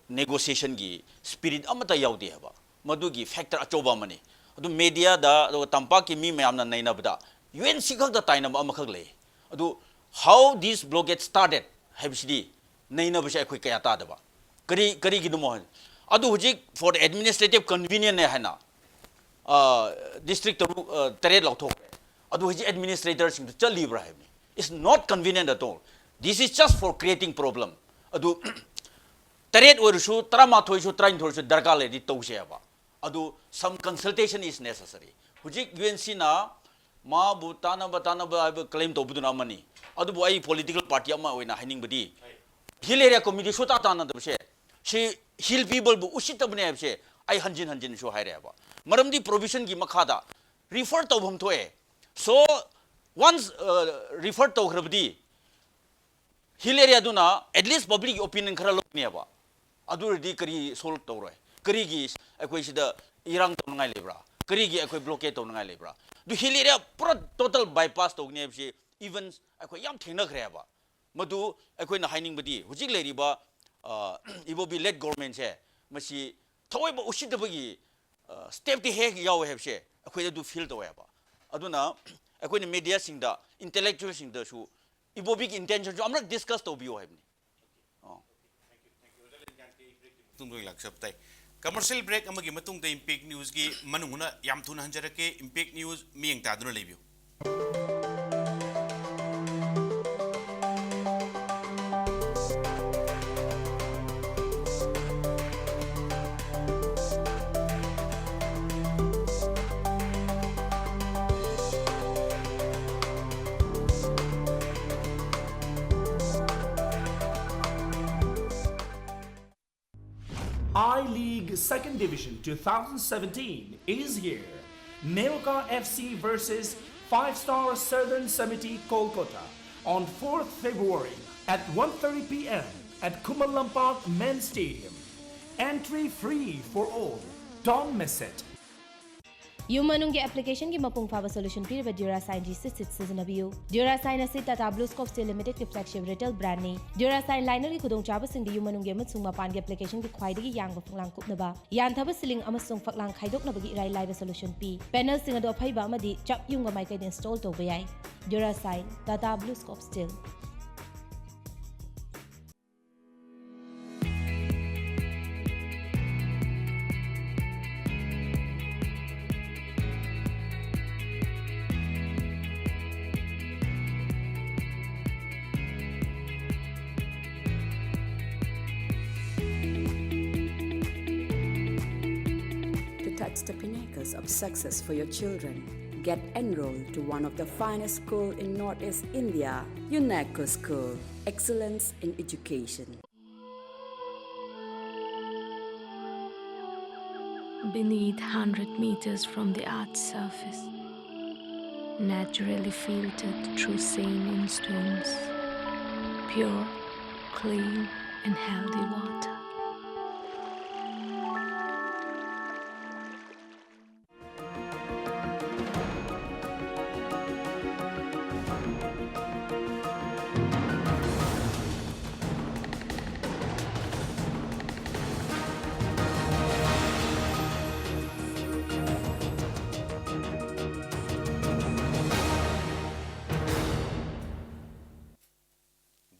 negotiationꯒꯤ spirit ꯑꯃꯠꯇ ꯌꯥꯎꯗꯦ ꯍꯥꯏꯕ, ꯃꯗꯨꯒꯤ factor ꯑꯆꯧꯕ ꯑꯃꯅꯤ꯫ ꯑꯗꯨ mediaꯗ, ꯑꯗꯨꯒ ꯇꯝꯄꯥꯛꯀꯤ ꯃꯤ ꯃꯌꯥꯝꯅ ꯅꯩꯅꯕꯗ UNC ꯈꯛꯇ ꯇꯥꯏꯅꯕ ꯑꯃꯈꯛ ꯂꯩ꯫ ꯑꯗꯨ how this blockade started ꯍꯥꯏꯕꯁꯤꯗꯤ ꯅꯩꯅꯕꯁꯦ ꯑꯩꯈꯣꯏ ꯀꯌꯥ ꯇꯥꯗꯕ꯫ ꯀꯔꯤ, ꯀꯔꯤꯒꯤꯅꯣ ꯍꯥꯏ, ꯑꯗꯨ ꯍꯧꯖꯤꯛ for the administrative convenience ꯅꯦ ꯍꯥꯏꯅ district ꯇꯔꯨꯛ, ꯇꯔꯦꯠ ꯂꯧꯊꯣꯛꯈ꯭ꯔꯦ꯫ ꯑꯗꯨ ꯍꯧꯖꯤꯛ administratorꯁꯤꯡꯗꯨ ꯆꯠꯂꯤꯕ꯭ꯔꯥ ꯍꯥꯏꯕꯅꯤ꯫ It's not convenient at all. This is just for creating problem. ꯑꯗꯨ ꯇꯔꯦꯠ ꯑꯣꯏꯔꯁꯨ, ꯇꯔꯥꯃꯥꯊꯣꯏꯁꯨ, ꯇꯔꯥꯅꯤꯊꯣꯏꯁꯨ ꯗꯔꯀꯥꯔ ꯂꯩꯔꯗꯤ ꯇꯧꯁꯦ ꯍꯥꯏꯕ꯫ ꯑꯗꯨ some consultation is necessary. ꯍꯧꯖꯤꯛ UNCꯅ ꯃꯥꯕꯨ ꯇꯥꯟꯅꯕ, ꯇꯥꯟꯅꯕ ꯍꯥꯏꯕ claim ꯇꯧꯕꯗꯨꯅ ꯑꯃꯅꯤ, ꯑꯗꯨꯕꯨ ꯑꯩ political party ꯑꯃ ꯑꯣꯏꯅ ꯍꯥꯏꯅꯤꯡꯕꯗꯤ, hill area committee ꯁꯨꯇꯥ ꯇꯥꯟꯅꯗꯕꯁꯦ, ꯁꯤ hill peopleꯕꯨ ꯎꯁꯤꯠꯇꯕꯅꯦ ꯍꯥꯏꯕꯁꯦ ꯑꯩ ꯍꯟꯖꯤꯟ ꯍꯟꯖꯤꯟꯁꯨ ꯍꯥꯏꯔꯦꯕ꯫ ꯃꯔꯝꯗꯤ provisionꯒꯤ ꯃꯈꯥꯗ refer ꯇꯧꯐꯝ ꯊꯣꯛꯑꯦ꯫ So once refer ꯇꯧꯈ꯭ꯔꯕꯗꯤ hill areaꯗꯨꯅ at least publicꯒꯤ opinion ꯈꯔ ꯂꯧꯅꯦꯕ꯫ ꯑꯗꯨ ꯑꯣꯏꯔꯗꯤ ꯀꯔꯤ solve ꯇꯧꯔꯣꯏ? ꯀꯔꯤꯒꯤ ꯑꯩꯈꯣꯏ ꯁꯤꯗ ꯏꯔꯥꯡ ꯇꯧꯅꯉꯥꯏ ꯂꯩꯕ꯭ꯔꯥ? ꯀꯔꯤꯒꯤ ꯑꯩꯈꯣꯏ blockade ꯇꯧꯅꯉꯥꯏ ꯂꯩꯕ꯭ꯔꯥ? ꯑꯗꯨ hill area ꯄꯨꯔꯥ total bypass ꯇꯧꯒꯅꯤ ꯍꯥꯏꯕꯁꯤ even ꯑꯩꯈꯣꯏ ꯌꯥꯝ ꯊꯦꯡꯅꯈ꯭ꯔꯦꯕ꯫ ꯃꯗꯨ ꯑꯩꯈꯣꯏꯅ ꯍꯥꯏꯅꯤꯡꯕꯗꯤ ꯍꯧꯖꯤꯛ ꯂꯩꯔꯤꯕ ꯏꯕꯣꯕꯤ led governmentꯁꯦ ꯃꯁꯤ ꯊꯑꯣꯏꯕ ꯎꯁꯤꯠꯇꯕꯒꯤ stepꯇꯤ ꯍꯦꯛ ꯌꯥꯎꯋꯦ ꯍꯥꯏꯕꯁꯦ ꯑꯩꯈꯣꯏꯗ ꯑꯗꯨ feel ꯇꯧꯋꯦꯕ꯫ ꯑꯗꯨꯅ ꯑꯩꯈꯣꯏꯅ mediaꯁꯤꯡꯗ, intellectualꯁꯤꯡꯗꯁꯨ ꯏꯕꯣꯕꯤꯒꯤ intentionꯁꯨ ꯑꯃꯔꯛ discuss ꯇꯧꯕꯤꯌꯨ ꯍꯥꯏꯕꯅꯤ꯫ ꯑꯣ꯫ ꯃꯇꯨꯡꯗ ꯑꯣꯏꯅ ꯂꯥꯛꯆꯕ ꯇꯥꯏ꯫ Commercial break ꯑꯃꯒꯤ ꯃꯇꯨꯡꯗ Impact Newsꯀꯤ ꯃꯅꯨꯡ ꯍꯨꯠꯅ ꯌꯥꯝ ꯊꯨꯅ ꯍꯟꯖꯔꯛꯀꯦ꯫ Impact News ꯃꯤꯠꯌꯦꯡ ꯇꯥꯗꯨꯅ ꯂꯩꯕꯤꯌꯨ꯫ I-League Second Division two thousand seventeen is here. Neoka F C versus five-star Southern Samiti Kolkata. On fourth February at one thirty p m at Khuman Lampak Men's Stadium. Entry free for all. Don't miss it. ꯌꯨꯝ ꯃꯅꯨꯡꯒꯤ ꯑꯦꯄ꯭ꯂꯤꯀꯦꯁꯟꯒꯤ ꯃꯄꯨꯡ ꯐꯥꯕ solution ꯄꯤꯔꯤꯕ Durasine G C Sit ꯁꯤꯖꯤꯟꯅꯕꯤꯌꯨ꯫ Durasine ꯑꯁꯤ Tata Blue Scope Steel Limited ꯀꯤ flagship retail brand ꯅꯤ꯫ Durasine liner ꯒꯤ ꯈꯨꯗꯣꯡꯆꯥꯕꯁꯤꯡꯗꯤ ꯌꯨꯝ ꯃꯅꯨꯡꯒꯤ ꯑꯃꯁꯨꯡ ꯃꯄꯥꯟꯒꯤ ꯑꯦꯄ꯭ꯂꯤꯀꯦꯁꯟꯒꯤ ꯈ꯭ꯋꯥꯏꯗꯒꯤ ꯌꯥꯡꯕ ꯐꯛꯂꯥꯡ ꯀꯨꯞꯅꯕ, ꯌꯥꯟꯊꯕ ꯁꯤꯂꯤꯡ ꯑꯃꯁꯨꯡ ꯐꯛꯂꯥꯡ ꯈꯥꯏꯗꯣꯛꯅꯕꯒꯤ ꯏꯔꯥꯏ ꯂꯥꯏꯕ ꯁꯣꯂꯨꯁꯟ ꯄꯤ꯫ ꯄꯦꯅꯦꯜꯁꯤꯡ ꯑꯗꯨ ꯑꯐꯩꯕ ꯑꯃꯗꯤ ꯆꯞ ꯌꯨꯡꯕ ꯃꯥꯏꯀꯩꯗ ꯏꯟꯁꯇꯣꯜ ꯇꯧꯕ ꯌꯥꯏ꯫ Durasine, Tata Blue Scope Steel. To touch the pinnacles of success for your children, get enrolled to one of the finest schools in Northeast India, UNESCO School. Excellence in education. Beneath, hundred meters from the earth's surface, naturally filtered through saline stones, pure, clean, and healthy water.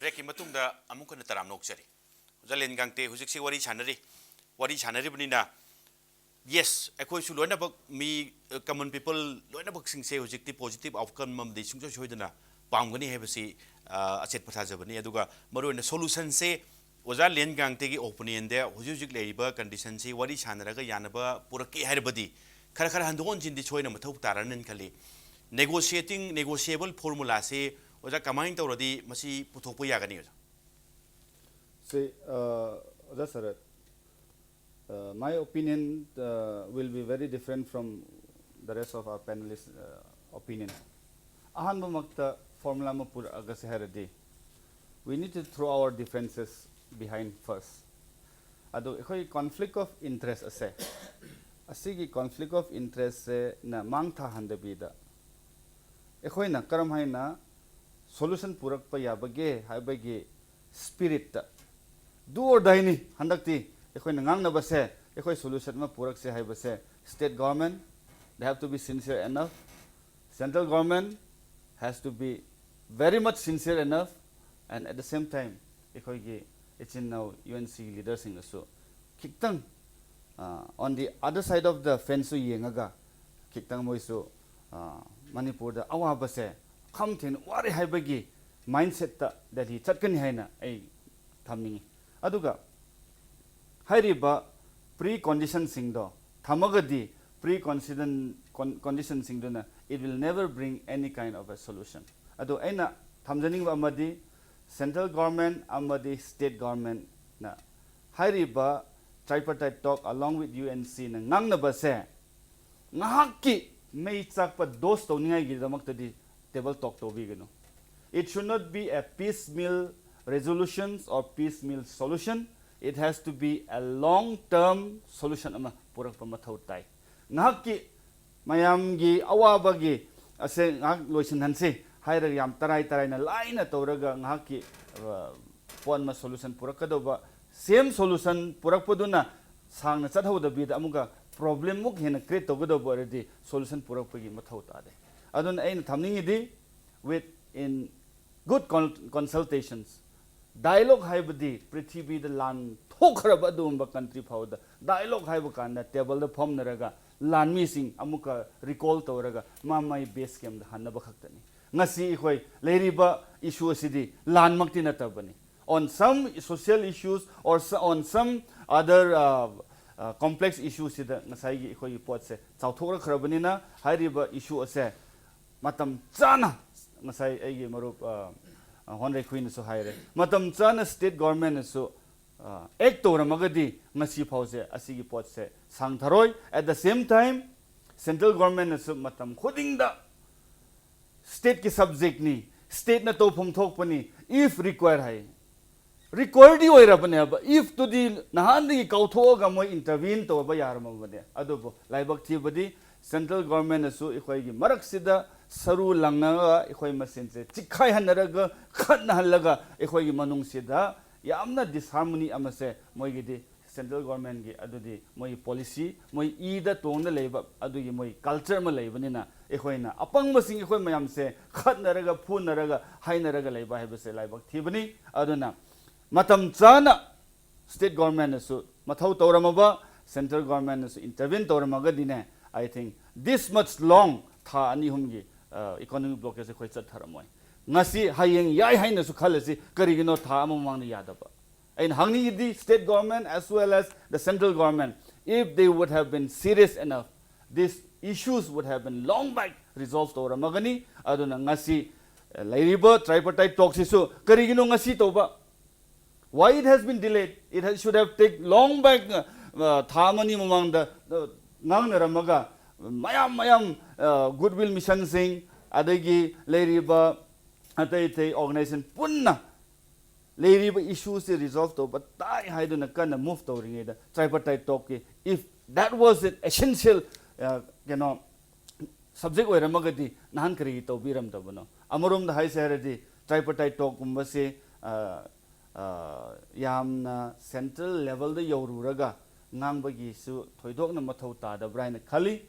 ꯕ꯭ꯔꯦꯛꯀꯤ ꯃꯇꯨꯡꯗ ꯑꯃꯨꯛ ꯍꯟꯅ ꯇꯔꯥꯝꯅ ꯑꯣꯛꯆꯔꯤ꯫ ꯑꯣꯖꯥ ꯂꯦꯟ ꯒꯥꯡꯇꯦ, ꯍꯧꯖꯤꯛꯁꯤ ꯋꯥꯔꯤ ꯁꯥꯟꯅꯔꯤ꯫ ꯋꯥꯔꯤ ꯁꯥꯟꯅꯔꯤꯕꯅꯤꯅ, ꯌꯦꯁ, ꯑꯩꯈꯣꯏꯁꯨ ꯂꯣꯏꯅꯃꯛ ꯃꯤ, ꯀꯃꯟ ꯄꯤꯄꯜ ꯂꯣꯏꯅꯃꯛꯁꯤꯡꯁꯦ ꯍꯧꯖꯤꯛꯇꯤ ꯄꯣꯖꯤꯇꯤꯚ ꯑꯥꯎꯠꯀꯝ ꯑꯃꯗꯤ ꯁꯨꯡꯁꯣꯏ ꯁꯣꯏꯗꯅ ꯄꯥꯝꯒꯅꯤ ꯍꯥꯏꯕꯁꯤ, ꯑ, ꯑꯆꯦꯠꯄ ꯊꯥꯖꯕꯅꯤ꯫ ꯑꯗꯨꯒ ꯃꯔꯨꯑꯣꯏꯅ ꯁꯣꯂꯨꯁꯟꯁꯦ ꯑꯣꯖꯥ ꯂꯦꯟ ꯒꯥꯡꯇꯦꯒꯤ ꯑꯣꯄꯤꯅꯤꯌꯟꯗ ꯍꯧꯖꯤꯛ ꯍꯧꯖꯤꯛ ꯂꯩꯔꯤꯕ ꯀꯟꯗꯤꯁꯟꯁꯤ ꯋꯥꯔꯤ ꯁꯥꯟꯅꯔꯒ ꯌꯥꯅꯕ ꯄꯨꯔꯛꯀꯦ ꯍꯥꯏꯔꯕꯗꯤ ꯈꯔ ꯈꯔ ꯍꯟꯗꯣꯛ ꯍꯟꯖꯤꯟꯗꯤ ꯁꯣꯏꯅ ꯃꯊꯧ ꯇꯥꯔꯅꯤꯅ ꯈꯜꯂꯤ꯫ ꯅꯦꯒꯣꯁꯤꯌꯦꯇꯤꯡ, ꯅꯦꯒꯣꯁꯤꯌꯦꯕꯜ ꯐꯣꯔꯃꯨꯂꯥꯁꯤ ꯑꯣꯖꯥ ꯀꯃꯥꯏꯅ ꯇꯧꯔꯗꯤ ꯃꯁꯤ ꯄꯨꯊꯣꯛꯄ ꯌꯥꯒꯅꯤ, ꯑꯣꯖꯥ? ꯁꯤ, ꯑ, ꯑꯣꯖꯥ ꯁꯔꯠ, ꯑ, my opinion, ꯑ, will be very different from the rest of our panelists, ꯑ, opinion. ꯑꯍꯥꯟꯕꯃꯛꯇ ꯐꯣꯔꯃꯨꯂꯥ ꯑꯃ ꯄꯨꯔꯛꯑꯒꯁꯦ ꯍꯥꯏꯔꯗꯤ, we need to throw our differences behind first. ꯑꯗꯣ ꯑꯩꯈꯣꯏ conflict of interest ꯑꯁꯦ, ꯑꯁꯤꯒꯤ conflict of interestꯁꯦꯅ ꯃꯥꯡ ꯊꯥꯍꯟꯗꯕꯤꯗ, ꯑꯩꯈꯣꯏꯅ ꯀꯔꯝ ꯍꯥꯏꯅ solution ꯄꯨꯔꯛꯄ ꯌꯥꯕꯒꯦ ꯍꯥꯏꯕꯒꯤ spiritꯇ, do or dieꯅꯤ ꯍꯟꯗꯛꯇꯤ ꯑꯩꯈꯣꯏꯅ ꯉꯥꯡꯅꯕꯁꯦ꯫ ꯑꯩꯈꯣꯏ solution ꯑꯃ ꯄꯨꯔꯛꯁꯦ ꯍꯥꯏꯕꯁꯦ, state government, they have to be sincere enough, central government has to be very much sincere enough, and at the same time ꯑꯩꯈꯣꯏꯒꯤ ꯏꯆꯤꯟ ꯏꯅꯥꯎ UNC leaderꯁꯤꯡꯅꯁꯨ ꯈꯤꯇꯪ, ꯑ, on the other side of the fenceꯁꯨ ꯌꯦꯡꯉꯒ, ꯈꯤꯇꯪ ꯃꯣꯏꯁꯨ, ꯑ, ꯃꯅꯤꯄꯨꯔꯗ ꯑꯋꯥꯕꯁꯦ ꯈꯝ ꯊꯦꯡꯅ ꯋꯥꯔꯦ ꯍꯥꯏꯕꯒꯤ mindsetꯇ ꯗꯦꯜꯂꯤ ꯆꯠꯀꯅꯤ ꯍꯥꯏꯅ ꯑꯩ ꯊꯝꯅꯤꯡꯉꯤ꯫ ꯑꯗꯨꯒ ꯍꯥꯏꯔꯤꯕ preconditionꯁꯤꯡꯗꯣ ꯊꯝꯃꯒꯗꯤ, pre conditionꯁꯤꯡꯗꯨꯅ, it will never bring any kind of a solution. ꯑꯗꯣ ꯑꯩꯅ ꯊꯝꯖꯅꯤꯡꯕ ꯑꯃꯗꯤ, central government ꯑꯃꯗꯤ state governmentꯅ ꯍꯥꯏꯔꯤꯕ tripartite talk along with UNCꯅ ꯉꯥꯡꯅꯕꯁꯦ ꯉꯥꯏꯍꯥꯛꯀꯤ ꯃꯩ ꯆꯥꯛꯄ dose ꯇꯧꯅꯤꯡꯉꯥꯏꯒꯤꯗꯃꯛꯇꯗꯤ table talk ꯇꯧꯕꯤꯒꯅꯨ꯫ It should not be a piecemeal resolutions or piecemeal solution. It has to be a long term solution ꯑꯃ ꯄꯨꯔꯛꯄ ꯃꯊꯧ ꯇꯥꯏ꯫ ꯉꯥꯏꯍꯥꯛꯀꯤ ꯃꯌꯥꯝꯒꯤ ꯑꯋꯥꯕꯒꯤ ꯑꯁꯦ ꯉꯥꯏꯍꯥꯛ ꯂꯣꯏꯁꯤꯟꯍꯟꯁꯤ ꯍꯥꯏꯔꯒ, ꯌꯥꯝ ꯇꯔꯥꯏ ꯇꯔꯥꯏꯅ ꯂꯥꯏꯅ ꯇꯧꯔꯒ ꯉꯥꯏꯍꯥꯛꯀꯤ, ꯑ, ꯄꯣꯠ ꯑꯃ solution ꯄꯨꯔꯛꯀꯗꯧꯕ, same solution ꯄꯨꯔꯛꯄꯗꯨꯅ ꯁꯥꯡꯅ ꯆꯠꯍꯧꯗꯕꯤꯗ ꯑꯃꯨꯛꯀ problemꯃꯨꯛ ꯍꯦꯟꯅ create ꯇꯧꯒꯗꯧꯕ ꯑꯣꯏꯔꯗꯤ solution ꯄꯨꯔꯛꯄꯒꯤ ꯃꯊꯧ ꯇꯥꯗꯦ꯫ ꯑꯗꯨꯅ ꯑꯩꯅ ꯊꯝꯅꯤꯡꯉꯤꯗꯤ, with in good con-, consultations, dialogue ꯍꯥꯏꯕꯗꯤ ꯄ꯭ꯔꯤꯊꯤꯕꯤꯗ ꯂꯥꯟ ꯊꯣꯛꯈ꯭ꯔꯕ ꯑꯗꯨꯒꯨꯝꯕ country ꯐꯥꯎꯗ dialogue ꯍꯥꯏꯕ ꯀꯥꯟꯗ tableꯗ ꯐꯝꯅꯔꯒ ꯂꯥꯟꯃꯤꯁꯤꯡ ꯑꯃꯨꯛꯀ recall ꯇꯧꯔꯒ ꯃꯥ ꯃꯥꯏ base campꯗ ꯍꯟꯅꯕ ꯈꯛꯇꯅꯤ꯫ ꯉꯁꯤ ꯑꯩꯈꯣꯏ ꯂꯩꯔꯤꯕ issue ꯑꯁꯤꯗꯤ ꯂꯥꯟꯃꯛꯇꯤ ꯅꯠꯇꯕꯅꯤ꯫ On some social issues or so-, on some other, uh, uh, complex issueꯁꯤꯗ ꯉꯁꯥꯏꯒꯤ ꯑꯩꯈꯣꯏꯒꯤ ꯄꯣꯠꯁꯦ ꯆꯥꯎꯊꯣꯛꯂꯛꯈ꯭ꯔꯕꯅꯤꯅ, ꯍꯥꯏꯔꯤꯕ issue ꯑꯁꯦ ꯃꯇꯝ ꯆꯥꯅ, ꯉꯁꯥꯏ ꯑꯩꯒꯤ ꯃꯔꯨꯞ, ꯑ, ꯑ, ꯍꯣꯟ ꯔꯦꯈꯨꯏꯅꯁꯨ ꯍꯥꯏꯔꯦ, ꯃꯇꯝ ꯆꯥꯅ state governmentꯅꯁꯨ, ꯑ, act ꯇꯧꯔꯝꯃꯒꯗꯤ ꯉꯁꯤ ꯐꯥꯎꯁꯦ ꯑꯁꯤꯒꯤ ꯄꯣꯠꯁꯦ ꯁꯥꯡꯊꯔꯣꯏ꯫ At the same time, central governmentꯅꯁꯨ ꯃꯇꯝ ꯈꯨꯗꯤꯡꯗ stateꯀꯤ subjectꯅꯤ, stateꯅ ꯇꯧꯐꯝ ꯊꯣꯛꯄꯅꯤ, if require ꯍꯥꯏ꯫ Requiredꯗꯤ ꯑꯣꯏꯔꯕꯅꯦꯕ, ifꯇꯨꯗꯤ ꯅꯍꯥꯟꯗꯒꯤ ꯀꯥꯎꯊꯣꯛꯑꯒ ꯃꯣꯏ intervene ꯇꯧꯕ ꯌꯥꯔꯝꯃꯕꯅꯦ꯫ ꯑꯗꯨꯕꯨ ꯂꯥꯏꯕꯛ ꯊꯤꯕꯗꯤ central governmentꯅꯁꯨ ꯑꯩꯈꯣꯏꯒꯤ ꯃꯔꯛꯁꯤꯗ ꯁꯔꯨ ꯂꯪꯅꯔꯒ ꯑꯩꯈꯣꯏ ꯃꯁꯦꯟꯁꯦ ꯆꯤꯛꯈꯥꯏꯍꯟꯅꯔꯒ ꯈꯠꯅꯍꯜꯂꯒ ꯑꯩꯈꯣꯏꯒꯤ ꯃꯅꯨꯡꯁꯤꯗ ꯌꯥꯝꯅ disharmony ꯑꯃꯁꯦ ꯃꯣꯏꯒꯤꯗꯤ central governmentꯀꯤ ꯑꯗꯨꯗꯤ ꯃꯣꯏ policy, ꯃꯣꯏ ꯏꯗ ꯇꯣꯡꯅ ꯂꯩꯕ ꯑꯗꯨꯒꯤ ꯃꯣꯏ culture ꯑꯃ ꯂꯩꯕꯅꯤꯅ ꯑꯩꯈꯣꯏꯅ ꯑꯄꯪꯕꯁꯤꯡ ꯑꯩꯈꯣꯏ ꯃꯌꯥꯝꯁꯦ ꯈꯠꯅꯔꯒ ꯐꯨꯅꯔꯒ ꯍꯥꯏꯅꯔꯒ ꯂꯩꯕ ꯍꯥꯏꯕꯁꯦ ꯂꯥꯏꯕꯛ ꯊꯤꯕꯅꯤ꯫ ꯑꯗꯨꯅ ꯃꯇꯝ ꯆꯥꯅ state governmentꯅꯁꯨ ꯃꯊꯧ ꯇꯧꯔꯝꯃꯕ, central governmentꯅꯁꯨ intervene ꯇꯧꯔꯝꯃꯒꯗꯤꯅꯦ, I think this much long ꯊꯥ ꯑꯅꯤ ꯑꯍꯨꯝꯒꯤ economic blockade ꯑꯩꯈꯣꯏ ꯆꯠꯊꯔꯝꯃꯣꯏ꯫ ꯉꯁꯤ ꯍꯌꯦꯡ ꯌꯥꯏ ꯍꯥꯏꯅꯁꯨ ꯈꯜꯂꯁꯤ, ꯀꯔꯤꯒꯤꯅꯣ ꯊꯥ ꯑꯃ ꯃꯃꯥꯡꯗ ꯌꯥꯗꯕ? ꯑꯩꯅ ꯍꯪꯅꯤꯡꯉꯤꯗꯤ state government as well as the central government, if they would have been serious enough, these issues would have been long back resolved ꯇꯧꯔꯝꯃꯒꯅꯤ꯫ ꯑꯗꯨꯅ ꯉꯁꯤ ꯂꯩꯔꯤꯕ tripartite talkꯁꯤꯁꯨ ꯀꯔꯤꯒꯤꯅꯣ ꯉꯁꯤ ꯇꯧꯕ? Why it has been delayed? It has, should have take long back, ꯊꯥ ꯑꯃꯅꯤ ꯃꯃꯥꯡꯗ ꯉꯥꯡꯅꯔꯝꯃꯒ ꯃꯌꯥꯝ ꯃꯌꯥꯝ goodwill missionꯁꯤꯡ ꯑꯗꯒꯤ ꯂꯩꯔꯤꯕ ꯑꯇꯩ ꯑꯇꯩ organization ꯄꯨꯟꯅ ꯂꯩꯔꯤꯕ issueꯁꯦ resolve ꯇꯧꯕ ꯇꯥꯏ ꯍꯥꯏꯗꯨꯅ ꯀꯟꯅ move ꯇꯧꯔꯤꯉꯩꯗ tripartite talkꯀꯤ, if that was an essential ꯀꯩꯅꯣ subject ꯑꯣꯏꯔꯝꯃꯒꯗꯤ ꯅꯍꯥꯟ ꯀꯔꯤꯒꯤ ꯇꯧꯕꯤꯔꯝꯗꯕꯅꯣ? ꯑꯃꯔꯣꯝꯗ ꯍꯥꯏꯁꯦ ꯍꯥꯏꯔꯗꯤ tripartite talkꯀꯨꯝꯕꯁꯦ ꯌꯥꯝꯅ central levelꯗ ꯌꯧꯔꯨꯔꯒ ꯉꯥꯡꯕꯒꯤꯁꯨ ꯊꯣꯏꯗꯣꯛꯅ ꯃꯊꯧ ꯇꯥꯗꯕ꯭ꯔꯥ ꯍꯥꯏꯅ ꯈꯜꯂꯤ꯫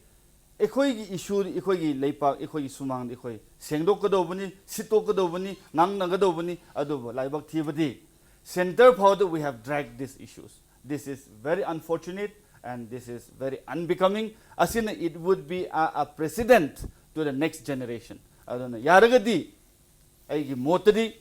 ꯑꯩꯈꯣꯏꯒꯤ issue, ꯑꯩꯈꯣꯏꯒꯤ ꯂꯩꯄꯥꯛ, ꯑꯩꯈꯣꯏꯒꯤ ꯁꯨꯃꯥꯡꯗ ꯑꯩꯈꯣꯏ ꯁꯦꯡꯗꯣꯛꯀꯗꯧꯕꯅꯤ, ꯁꯤꯠꯇꯣꯛꯀꯗꯧꯕꯅꯤ, ꯉꯥꯡꯅꯒꯗꯧꯕꯅꯤ꯫ ꯑꯗꯨꯕꯨ ꯂꯥꯏꯕꯛ ꯊꯤꯕꯗꯤ centre ꯐꯥꯎꯗ we have dragged these issues. This is very unfortunate and this is very unbecoming. ꯑꯁꯤꯅ, it would be a, a precedent to the next generation. ꯑꯗꯨꯅ ꯌꯥꯔꯒꯗꯤ ꯑꯩꯒꯤ ꯃꯣꯠꯇꯗꯤ,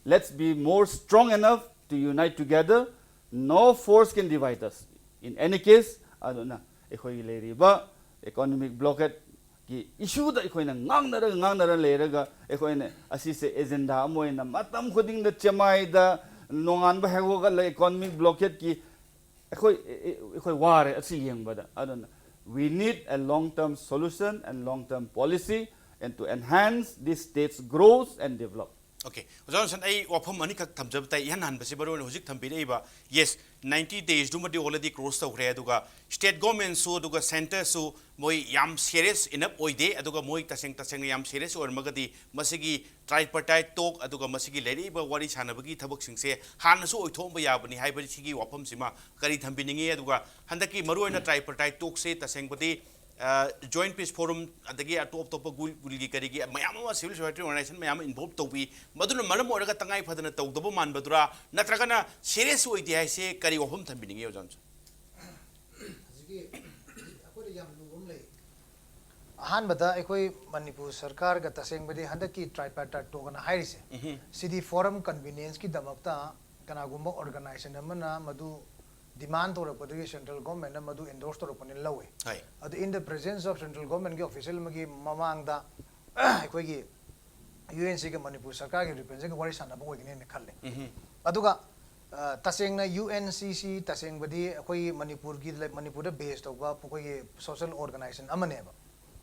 let's be more strong enough to unite together. No force can divide us in any case. ꯑꯗꯨꯅ ꯑꯩꯈꯣꯏꯒꯤ ꯂꯩꯔꯤꯕ economic blockadeꯀꯤ issueꯗ ꯑꯩꯈꯣꯏꯅ ꯉꯥꯡꯅꯔꯒ ꯉꯥꯡꯅꯔ ꯂꯩꯔꯒ ꯑꯩꯈꯣꯏꯅ ꯑꯁꯤꯁꯦ agenda ꯑꯃ ꯑꯣꯏꯅ ꯃꯇꯝ ꯈꯨꯗꯤꯡꯗ ꯆꯦꯃꯥꯏꯗ ꯅꯣꯡꯉꯥꯟꯕ ꯍꯦꯛ ꯍꯧꯒꯠꯂ economic blockadeꯀꯤ ꯑꯩꯈꯣꯏ, ꯑꯩꯈꯣꯏ ꯋꯥꯔꯦ ꯑꯁꯤ ꯌꯦꯡꯕꯗ꯫ ꯑꯗꯨꯅ we need a long term solution and long term policy. and to enhance the state's growth and development. Okay, ꯑꯣꯖꯥ ꯖꯣꯟꯁꯟ, ꯑꯩ ꯋꯥꯐꯝ ꯑꯅꯤꯈꯛ ꯊꯝꯖꯕ ꯇꯥꯏ꯫ ꯏꯍꯥꯟ ꯍꯥꯟꯕꯁꯤ ꯃꯔꯨ ꯑꯣꯏꯅ ꯍꯧꯖꯤꯛ ꯊꯝꯕꯤꯔꯛꯏꯕ, yes, ninety days ꯗꯨꯃꯗꯤ already cross ꯇꯧꯈ꯭ꯔꯦ, ꯑꯗꯨꯒ state government ꯁꯨ ꯑꯗꯨꯒ centre ꯁꯨ ꯃꯣꯏ ꯌꯥꯝ serious enough ꯑꯣꯏꯗꯦ, ꯑꯗꯨꯒ ꯃꯣꯏ ꯇꯁꯦꯡ ꯇꯁꯦꯡꯅ ꯌꯥꯝ serious ꯑꯣꯏꯔꯝꯃꯒꯗꯤ ꯃꯁꯤꯒꯤ tripartite talk ꯑꯗꯨꯒ ꯃꯁꯤꯒꯤ ꯂꯩꯔꯛꯏꯕ ꯋꯥꯔꯤ ꯁꯥꯟꯅꯕꯒꯤ ꯊꯕꯛꯁꯤꯡꯁꯦ ꯍꯥꯟꯅꯁꯨ ꯑꯣꯏꯊꯣꯛꯑꯝꯕ ꯌꯥꯕꯅꯤ ꯍꯥꯏꯕꯁꯤꯒꯤ ꯋꯥꯐꯝꯁꯤꯃ ꯀꯔꯤ ꯊꯝꯕꯤꯅꯤꯡꯉꯤ? ꯑꯗꯨꯒ ꯍꯟꯗꯛꯀꯤ ꯃꯔꯨꯑꯣꯏꯅ tripartite talk ꯁꯦ ꯇꯁꯦꯡꯕꯗꯤ, ꯑ, Joint Peace Forum ꯑꯗꯒꯤ ꯑꯇꯣꯞ ꯑꯇꯣꯞꯄ ꯒꯨꯜ-, ꯒꯨꯜꯒꯤ ꯀꯔꯤꯒꯤ ꯃꯌꯥꯝ ꯑꯃ, civil society organization ꯃꯌꯥꯝ ꯑꯃ involve ꯇꯧꯕꯤ, ꯃꯗꯨꯅ ꯃꯔꯝ ꯑꯣꯏꯔꯒ ꯇꯉꯥꯏ ꯐꯗꯅ ꯇꯧꯗꯕ ꯃꯥꯟꯕꯗꯨꯔꯥ, ꯅꯠꯇ꯭ꯔꯒꯅ serious ꯑꯣꯏꯗꯦ ꯍꯥꯏꯁꯦ ꯀꯔꯤ ꯋꯥꯐꯝ ꯊꯝꯕꯤꯅꯤꯡꯉꯤ, ꯑꯣꯖꯥ ꯖꯣꯟꯁꯟ? ꯍꯧꯖꯤꯛꯀꯤ ꯑꯩꯈꯣꯏꯗ ꯌꯥꯝ ꯂꯨꯕ ꯑꯃ ꯂꯩ꯫ ꯑꯍꯥꯟꯕꯗ ꯑꯩꯈꯣꯏ ꯃꯅꯤꯄꯨꯔ ꯁꯔꯀꯥꯔꯒ ꯇꯁꯦꯡꯕꯗꯤ ꯍꯟꯗꯛꯀꯤ tripartite talk ꯑꯅ ꯍꯥꯏꯔꯤꯁꯦ, ꯁꯤꯗꯤ forum convenience ꯀꯤꯗꯃꯛꯇ ꯀꯅꯥꯒꯨꯝꯕ organization ꯑꯃꯅ ꯃꯗꯨ demand ꯇꯧꯔꯛꯄꯗꯒꯤ central government ꯅ ꯃꯗꯨ endorse ꯇꯧꯔꯛꯄꯅꯦꯅ ꯂꯧꯋꯦ꯫ ꯍꯣꯏ꯫ ꯑꯗꯨ in the presence of central government ꯀꯤ official ꯑꯃꯒꯤ ꯃꯃꯥꯡꯗ ꯑꯩꯈꯣꯏꯒꯤ U N C ꯒ ꯃꯅꯤꯄꯨꯔ ꯁꯔꯀꯥꯔꯒꯤ representative ꯒ ꯋꯥꯔꯤ ꯁꯥꯟꯅꯕ ꯑꯣꯏꯒꯅꯤꯅ ꯈꯜꯂꯦ꯫ ꯑꯗꯨꯒ ꯑ, ꯇꯁꯦꯡꯅ U N C C ꯇꯁꯦꯡꯕꯗꯤ ꯑꯩꯈꯣꯏꯒꯤ ꯃꯅꯤꯄꯨꯔꯒꯤ ꯂꯩ-, ꯃꯅꯤꯄꯨꯔꯗ base ꯇꯧꯕ ꯑꯩꯈꯣꯏꯒꯤ social organization ꯑꯃꯅꯦꯕ꯫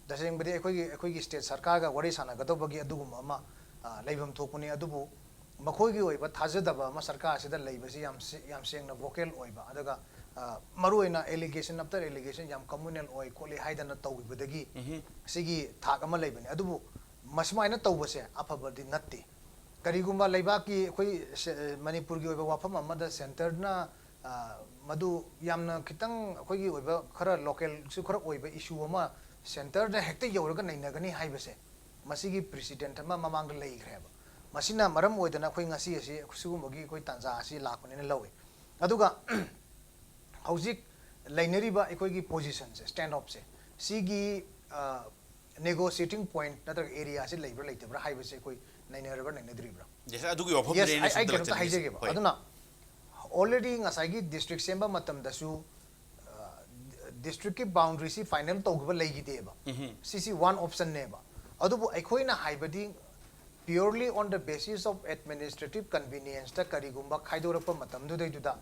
ꯇꯁꯦꯡꯕꯗꯤ ꯑꯩꯈꯣꯏꯒꯤ, ꯑꯩꯈꯣꯏꯒꯤ state ꯁꯔꯀꯥꯔꯒ ꯋꯥꯔꯤ ꯁꯥꯟꯅꯒꯗꯧꯕꯒꯤ ꯑꯗꯨꯒꯨꯝꯕ ꯑꯃ, ꯑ, ꯂꯩꯐꯝ ꯊꯣꯛꯄꯅꯤ꯫ ꯑꯗꯨꯕꯨ ꯃꯈꯣꯏꯒꯤ ꯑꯣꯏꯕ ꯊꯥꯖꯗꯕ ꯑꯃ ꯁꯔꯀꯥꯔ ꯑꯁꯤꯗ ꯂꯩꯕꯁꯤ ꯌꯥꯝ ꯁꯦ-, ꯌꯥꯝ ꯁꯦꯡꯅ vocal ꯑꯣꯏꯕ, ꯑꯗꯨꯒ, ꯑ, ꯃꯔꯨꯑꯣꯏꯅ allegation after allegation ꯌꯥꯝ communal ꯑꯣꯏ ꯈꯣꯠꯂꯤ ꯍꯥꯏꯗꯅ ꯇꯧꯈꯤꯕꯗꯒꯤ ꯁꯤꯒꯤ ꯊꯥꯛ ꯑꯃ ꯂꯩꯕꯅꯤ꯫ ꯑꯗꯨꯕꯨ ꯃꯁꯨꯃꯥꯏꯅ ꯇꯧꯕꯁꯦ ꯑꯐꯕꯗꯤ ꯅꯠꯇꯦ꯫ ꯀꯔꯤꯒꯨꯝꯕ ꯂꯩꯕꯥꯛꯀꯤ ꯑꯩꯈꯣꯏ ꯁꯦ-, ꯃꯅꯤꯄꯨꯔꯒꯤ ꯑꯣꯏꯕ ꯋꯥꯐꯝ ꯑꯃꯗ centre ꯅ, ꯑ, ꯃꯗꯨ ꯌꯥꯝꯅ ꯈꯤꯇꯪ ꯑꯩꯈꯣꯏꯒꯤ ꯑꯣꯏꯕ ꯈꯔ local ꯁꯨ ꯈꯔ ꯑꯣꯏꯕ issue ꯑꯃ centre ꯗ ꯍꯦꯛꯇ ꯌꯧꯔꯒ ꯅꯩꯅꯒꯅꯤ ꯍꯥꯏꯕꯁꯦ, ꯃꯁꯤꯒꯤ precedent ꯑꯃ ꯃꯃꯥꯡꯗ ꯂꯩꯈ꯭ꯔꯦꯕ꯫ ꯃꯁꯤꯅ ꯃꯔꯝ ꯑꯣꯏꯗꯅ ꯑꯩꯈꯣꯏ ꯉꯁꯤ ꯑꯁꯤ ꯁꯤꯒꯨꯝꯕꯒꯤ ꯑꯩꯈꯣꯏ ꯇꯥꯟꯖꯥ ꯑꯁꯤ ꯂꯥꯛꯄꯅꯦꯅ ꯂꯧꯏ꯫ ꯑꯗꯨꯒ ꯍꯧꯖꯤꯛ ꯂꯩꯅꯔꯤꯕ ꯑꯩꯈꯣꯏꯒꯤ position ꯁꯦ, stand off ꯁꯦ, ꯁꯤꯒꯤ, ꯑ, negotiating point ꯅꯠꯇ꯭ꯔꯒ area ꯁꯤ ꯂꯩꯕ꯭ꯔꯥ ꯂꯩꯇꯕ꯭ꯔꯥ ꯍꯥꯏꯕꯁꯦ ꯑꯩꯈꯣꯏ ꯅꯩꯅꯔꯕ꯭ ꯅꯩꯅꯗ꯭ꯔꯤꯕ꯭ꯔꯥ? Yes, ꯑꯗꯨꯒꯤ ꯋꯥꯐꯝꯗꯨꯅꯤ Yes, ꯑꯩꯅ ꯑꯩ, ꯑꯩ ꯁꯣꯝꯗ ꯀꯩꯅꯣꯝꯇ ꯂꯥꯛꯆꯅꯤꯡꯉꯤꯁꯦ꯫ ꯍꯥꯏꯖꯒꯦꯕ꯫ ꯍꯣꯏ꯫ ꯑꯗꯨꯅ already ꯉꯁꯥꯏꯒꯤ district ꯁꯦꯝꯕ ꯃꯇꯝꯗꯁꯨ, ꯑ, district ꯀꯤ boundary ꯁꯤ final ꯇꯧꯈꯤꯕ ꯂꯩꯈꯤꯗꯦꯕ꯫ ꯁꯤꯁꯤ one option ꯅꯦꯕ꯫ ꯑꯗꯨꯕꯨ ꯑꯩꯈꯣꯏꯅ ꯍꯥꯏꯕꯗꯤ purely on the basis of administrative convenience ꯇ ꯀꯔꯤꯒꯨꯝꯕ ꯈꯥꯏꯗꯣꯔꯛꯄ ꯃꯇꯝꯗꯨꯗꯩꯗꯨꯗ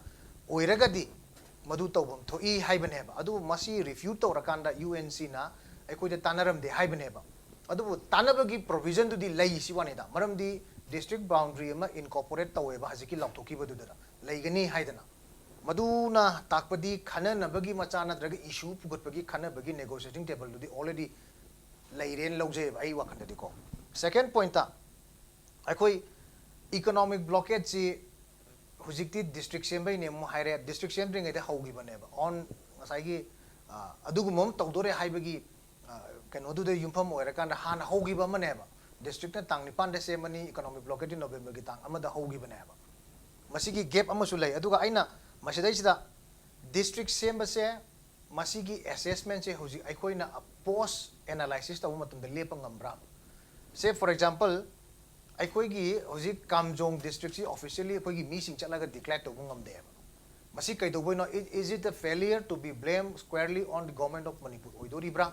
ꯑꯣꯏꯔꯒꯗꯤ ꯃꯗꯨ ꯇꯧꯐꯝ ꯊꯣꯛꯏ ꯍꯥꯏꯕꯅꯦꯕ꯫ ꯑꯗꯨꯕꯨ ꯃꯁꯤ refute ꯇꯧꯔꯀꯥꯟꯗ U N C ꯅ ꯑꯩꯈꯣꯏꯗ ꯇꯥꯟꯅꯔꯝꯗꯦ ꯍꯥꯏꯕꯅꯦꯕ꯫ ꯑꯗꯨꯕꯨ ꯇꯥꯟꯅꯕꯒꯤ provision ꯗꯨꯗꯤ ꯂꯩ ꯁꯤ ꯋꯥꯅꯤꯗ꯫ ꯃꯔꯝꯗꯤ district boundary ꯑꯃ incorporate ꯇꯧꯋꯦꯕ ꯍꯧꯖꯤꯛꯀꯤ ꯂꯥꯎꯊꯣꯛꯈꯤꯕꯗꯨꯗ ꯂꯩꯒꯅꯤ ꯍꯥꯏꯗꯅ꯫ ꯃꯗꯨꯅ ꯇꯥꯛꯄꯗꯤ ꯈꯟꯅꯅꯕꯒꯤ ꯃꯆꯥ ꯅꯠꯇ꯭ꯔꯒ issue ꯄꯨꯈꯠꯄꯒꯤ ꯈꯟꯅꯕꯒꯤ negotiating table ꯗꯨꯗꯤ already ꯂꯩꯔꯦꯅ ꯂꯧꯖꯩꯑꯕ ꯑꯩ ꯋꯥꯈꯜꯗꯗꯤꯀꯣ꯫ Second point ꯇ ꯑꯩꯈꯣꯏ economic blockade ꯁꯤ ꯍꯧꯖꯤꯛꯇꯤ district ꯁꯦꯝꯕꯩꯅꯦ ꯑꯃꯨꯛ ꯍꯥꯏꯔꯦ꯫ District ꯁꯦꯝꯗ꯭ꯔꯤꯉꯩꯗ ꯍꯧꯈꯤꯕꯅꯦꯕ꯫ On ꯉꯁꯥꯏꯒꯤ, ꯑ, ꯑꯗꯨꯒꯨꯝꯕ ꯑꯃ ꯇꯧꯗꯣꯔꯦ ꯍꯥꯏꯕꯒꯤ, ꯑ, ꯀꯩꯅꯣꯗꯨꯗ ꯌꯨꯝꯐꯝ ꯑꯣꯏꯔꯀꯥꯟꯗ ꯍꯥꯟꯅ ꯍꯧꯈꯤꯕ ꯑꯃꯅꯦꯕ꯫ District ꯅ ꯇꯥꯡ ꯅꯤꯄꯥꯟꯗ ꯁꯦꯝꯃꯅꯤ, economic blockade ꯗꯤ November ꯒꯤ ꯇꯥꯡ ꯑꯃꯗ ꯍꯧꯈꯤꯕꯅꯦꯕ꯫ ꯃꯁꯤꯒꯤ gap ꯑꯃꯁꯨ ꯂꯩ꯫ ꯑꯗꯨꯒ ꯑꯩꯅ ꯃꯁꯤꯗꯩꯁꯤꯗ district ꯁꯦꯝꯕꯁꯦ, ꯃꯁꯤꯒꯤ assessment ꯁꯦ ꯍꯧꯖꯤꯛ ꯑꯩꯈꯣꯏꯅ post analysis ꯇꯧꯕ ꯃꯇꯝꯗ ꯂꯦꯞꯄ ꯉꯝꯕ꯭ꯔꯥ? Say for example, ꯑꯩꯈꯣꯏꯒꯤ ꯍꯧꯖꯤꯛ ꯀꯥꯝꯖꯣꯡ district ꯁꯤ officially ꯑꯩꯈꯣꯏꯒꯤ ꯃꯤꯁꯤꯡ ꯆꯠꯂꯒ declare ꯇꯧꯕ ꯉꯝꯗꯦꯕ꯫ ꯃꯁꯤ ꯀꯩꯗꯧꯕꯩꯅꯣ? Is, is it a failure to be blamed squarely on the government of Manipur ꯑꯣꯏꯗꯣꯔꯤꯕ꯭ꯔꯥ?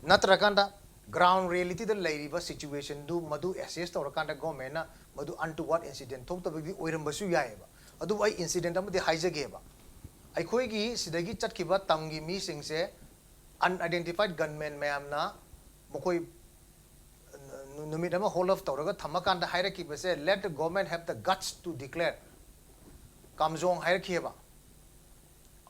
ꯅꯠꯇ꯭ꯔꯀꯥꯟꯗ ground reality ꯗ ꯂꯩꯔꯤꯕ situation ꯗꯨ ꯃꯗꯨ assess ꯇꯧꯔꯀꯥꯟꯗ government ꯅ ꯃꯗꯨ untoward incident ꯊꯣꯛꯇꯕꯒꯤ ꯑꯣꯏꯔꯝꯕꯁꯨ ꯌꯥꯏꯑꯕ꯫ ꯑꯗꯨꯕꯨ ꯑꯩ incident ꯑꯃꯗꯤ ꯍꯥꯏꯖꯒꯦꯕ꯫ ꯑꯩꯈꯣꯏꯒꯤ ꯁꯤꯗꯒꯤ ꯆꯠꯈꯤꯕ ꯇꯝꯒꯤ ꯃꯤꯁꯤꯡꯁꯦ unidentified gunmen ꯃꯌꯥꯝꯅ ꯃꯈꯣꯏ ꯅꯨ-, ꯅꯨꯃꯤꯠ ꯑꯃ hold up ꯇꯧꯔꯒ ꯊꯝꯃꯀꯥꯟꯗ ꯍꯥꯏꯔꯛꯈꯤꯕꯁꯦ, "Let the government have the guts to declare ꯀꯥꯝꯖꯣꯡ" ꯍꯥꯏꯔꯛꯈꯤꯑꯕ꯫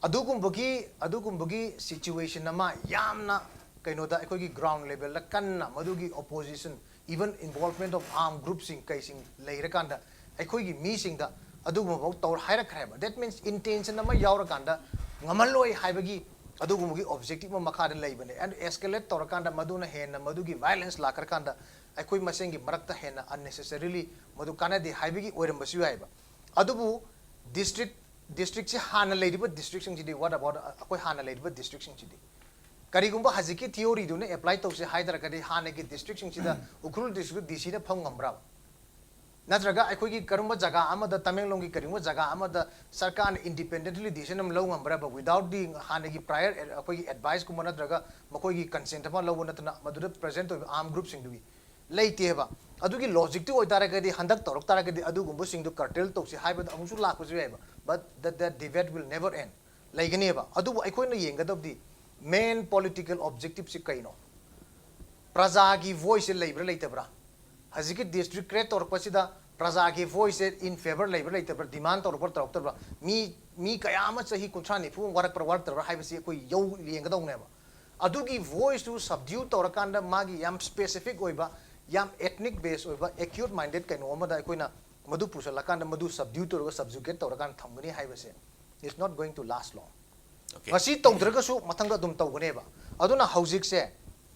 ꯑꯗꯨꯒꯨꯝꯕꯒꯤ, ꯑꯗꯨꯒꯨꯝꯕꯒꯤ situation ꯑꯃ ꯌꯥꯝꯅ ꯀꯩꯅꯣꯗ ꯑꯩꯈꯣꯏꯒꯤ ground level ꯗ ꯀꯟꯅ ꯃꯗꯨꯒꯤ opposition, even involvement of armed group ꯁꯤꯡ ꯀꯩꯁꯤꯡ ꯂꯩꯔꯀꯥꯟꯗ ꯑꯩꯈꯣꯏꯒꯤ ꯃꯤꯁꯤꯡꯗ ꯑꯗꯨꯒꯨꯝꯕꯐꯥꯎ ꯇꯧꯔ ꯍꯥꯏꯔꯛꯈ꯭ꯔꯦꯕ꯫ That means intention ꯑꯃ ꯌꯥꯎꯔꯀꯥꯟꯗ ꯉꯝꯍꯜꯂꯣꯏ ꯍꯥꯏꯕꯒꯤ ꯑꯗꯨꯒꯨꯝꯕꯒꯤ objective ꯑꯃ ꯃꯈꯥꯗ ꯂꯩꯕꯅꯦ꯫ And escalate ꯇꯧꯔꯀꯥꯟꯗ ꯃꯗꯨꯅ ꯍꯦꯟꯅ ꯃꯗꯨꯒꯤ violence ꯂꯥꯛꯈ꯭ꯔꯀꯥꯟꯗ ꯑꯩꯈꯣꯏ ꯃꯁꯦꯟꯒꯤ ꯃꯔꯛꯇ ꯍꯦꯟꯅ unnecessarily ꯃꯗꯨ ꯀꯥꯟꯅꯗꯦ ꯍꯥꯏꯕꯒꯤ ꯑꯣꯏꯔꯝꯕꯁꯨ ꯌꯥꯏꯑꯕ꯫ ꯑꯗꯨꯕꯨ district, district ꯁꯤ ꯍꯥꯟꯅ ꯂꯩꯔꯤꯕ district ꯁꯤꯡꯁꯤꯗꯤ, what about ꯑꯩꯈꯣꯏ ꯍꯥꯟꯅ ꯂꯩꯔꯤꯕ district ꯁꯤꯡꯁꯤꯗꯤ? ꯀꯔꯤꯒꯨꯝꯕ ꯍꯧꯖꯤꯛꯀꯤ theory ꯗꯨꯅ apply ꯇꯧꯁꯦ ꯍꯥꯏ ꯇꯥꯔꯒꯗꯤ ꯍꯥꯟꯅꯒꯤ district ꯁꯤꯡꯁꯤꯗ ꯎꯈ꯭ꯔꯨꯜ district ꯗ D C ꯅ ꯐꯝ ꯉꯝꯕ꯭ꯔꯥ? ꯅꯠꯇ꯭ꯔꯒ ꯑꯩꯈꯣꯏꯒꯤ ꯀꯔꯤꯒꯨꯝꯕ ꯖꯒꯥ ꯑꯃꯗ, ꯇꯃꯦꯡꯂꯣꯡꯒꯤ ꯀꯔꯤꯒꯨꯝꯕ ꯖꯒꯥ ꯑꯃꯗ ꯁꯔꯀꯥꯔꯅ independently decision ꯑꯃ ꯂꯧ ꯉꯝꯕ꯭ꯔꯕ? Without the ꯍꯥꯟꯅꯒꯤ prior ꯑꯩꯈꯣꯏꯒꯤ advice ꯀꯨꯝꯕ ꯅꯠꯇ꯭ꯔꯒ ꯃꯈꯣꯏꯒꯤ consent ꯑꯃ ꯂꯧꯕ ꯅꯠꯇꯅ ꯃꯗꯨꯗ present ꯑꯣꯏꯕ armed group ꯁꯤꯡꯗꯨꯒꯤ ꯂꯩꯇꯦꯕ꯫ ꯑꯗꯨꯒꯤ logic ꯇꯨ ꯑꯣꯏꯇꯥꯔꯒꯗꯤ ꯍꯟꯗꯛ ꯇꯧꯔꯛ ꯇꯥꯔꯒꯗꯤ ꯑꯗꯨꯒꯨꯝꯕꯁꯤꯡꯗꯨ curtail ꯇꯧꯁꯤ ꯍꯥꯏꯕꯗ ꯑꯃꯨꯛꯁꯨ ꯂꯥꯛꯄꯁꯨ ꯌꯥꯏꯕ꯫ But that, that debate will never end. ꯂꯩꯒꯅꯦꯕ꯫ ꯑꯗꯨꯕꯨ ꯑꯩꯈꯣꯏꯅ ꯌꯦꯡꯒꯗꯕꯗꯤ main political objective ꯁꯤ ꯀꯩꯅꯣ? ꯄ꯭ꯔꯖꯥꯒꯤ ꯚꯣꯏꯁꯁꯦ ꯂꯩꯕ꯭ꯔꯥ ꯂꯩꯇꯕ꯭ꯔꯥ? ꯍꯧꯖꯤꯛꯀꯤ ꯗꯤꯁꯇ꯭ꯔꯤꯛ ꯀ꯭ꯔꯤꯌꯦꯠ ꯇꯧꯔꯛꯄꯁꯤꯗ ꯄ꯭ꯔꯖꯥꯒꯤ ꯚꯣꯏꯁꯁꯦ ꯏꯟ ꯐꯦꯕꯔ ꯂꯩꯕ꯭ꯔꯥ ꯂꯩꯇꯕ꯭ꯔꯥ, ꯗꯤꯃꯥꯟ ꯇꯧꯔꯛꯄ꯭ꯔꯥ ꯇꯧꯔꯛꯇꯕ꯭ꯔꯥ? ꯃꯤ ꯃꯤ ꯀꯌꯥ ꯑꯃ ꯆꯍꯤ ꯀꯨꯟꯊ꯭ꯔꯥ ꯅꯤꯐꯨ ꯋꯥꯔꯛꯄ꯭ꯔꯥ ꯋꯥꯔꯛꯇꯕ꯭ꯔꯥ ꯍꯥꯏꯕꯁꯤ ꯑꯩꯈꯣꯏ ꯌꯧ ꯌꯦꯡꯒꯗꯧꯅꯦꯕ꯫ ꯑꯗꯨꯒꯤ ꯚꯣꯏꯁꯇꯨ ꯁꯕꯗ꯭ꯌꯨ ꯇꯧꯔꯀꯥꯟꯗ ꯃꯥꯒꯤ ꯌꯥꯝ ꯁ꯭ꯄꯦꯁꯤꯐꯤꯛ ꯑꯣꯏꯕ, ꯌꯥꯝ ꯑꯦꯊꯅꯤꯛ ꯕꯦꯁ ꯑꯣꯏꯕ, ꯑꯦꯀ꯭ꯌꯨꯠ ꯃꯥꯏꯟꯗꯦꯠ ꯀꯩꯅꯣ ꯑꯃꯗ ꯑꯩꯈꯣꯏꯅ ꯃꯗꯨ ꯄꯨꯁꯜꯂꯀꯥꯟꯗ ꯃꯗꯨ ꯁꯕꯗ꯭ꯌꯨ ꯇꯧꯔꯒ ꯁꯕꯖꯨꯒꯦꯠ ꯇꯧꯔꯀꯥꯟꯗ ꯊꯝꯒꯅꯤ ꯍꯥꯏꯕꯁꯦ is not going to last long. Okay. ꯉꯁꯤ ꯇꯧꯗ꯭ꯔꯒꯁꯨ ꯃꯊꯪꯗ ꯑꯗꯨꯝ ꯇꯧꯒꯅꯦꯕ꯫ ꯑꯗꯨꯅ ꯍꯧꯖꯤꯛꯁꯦ,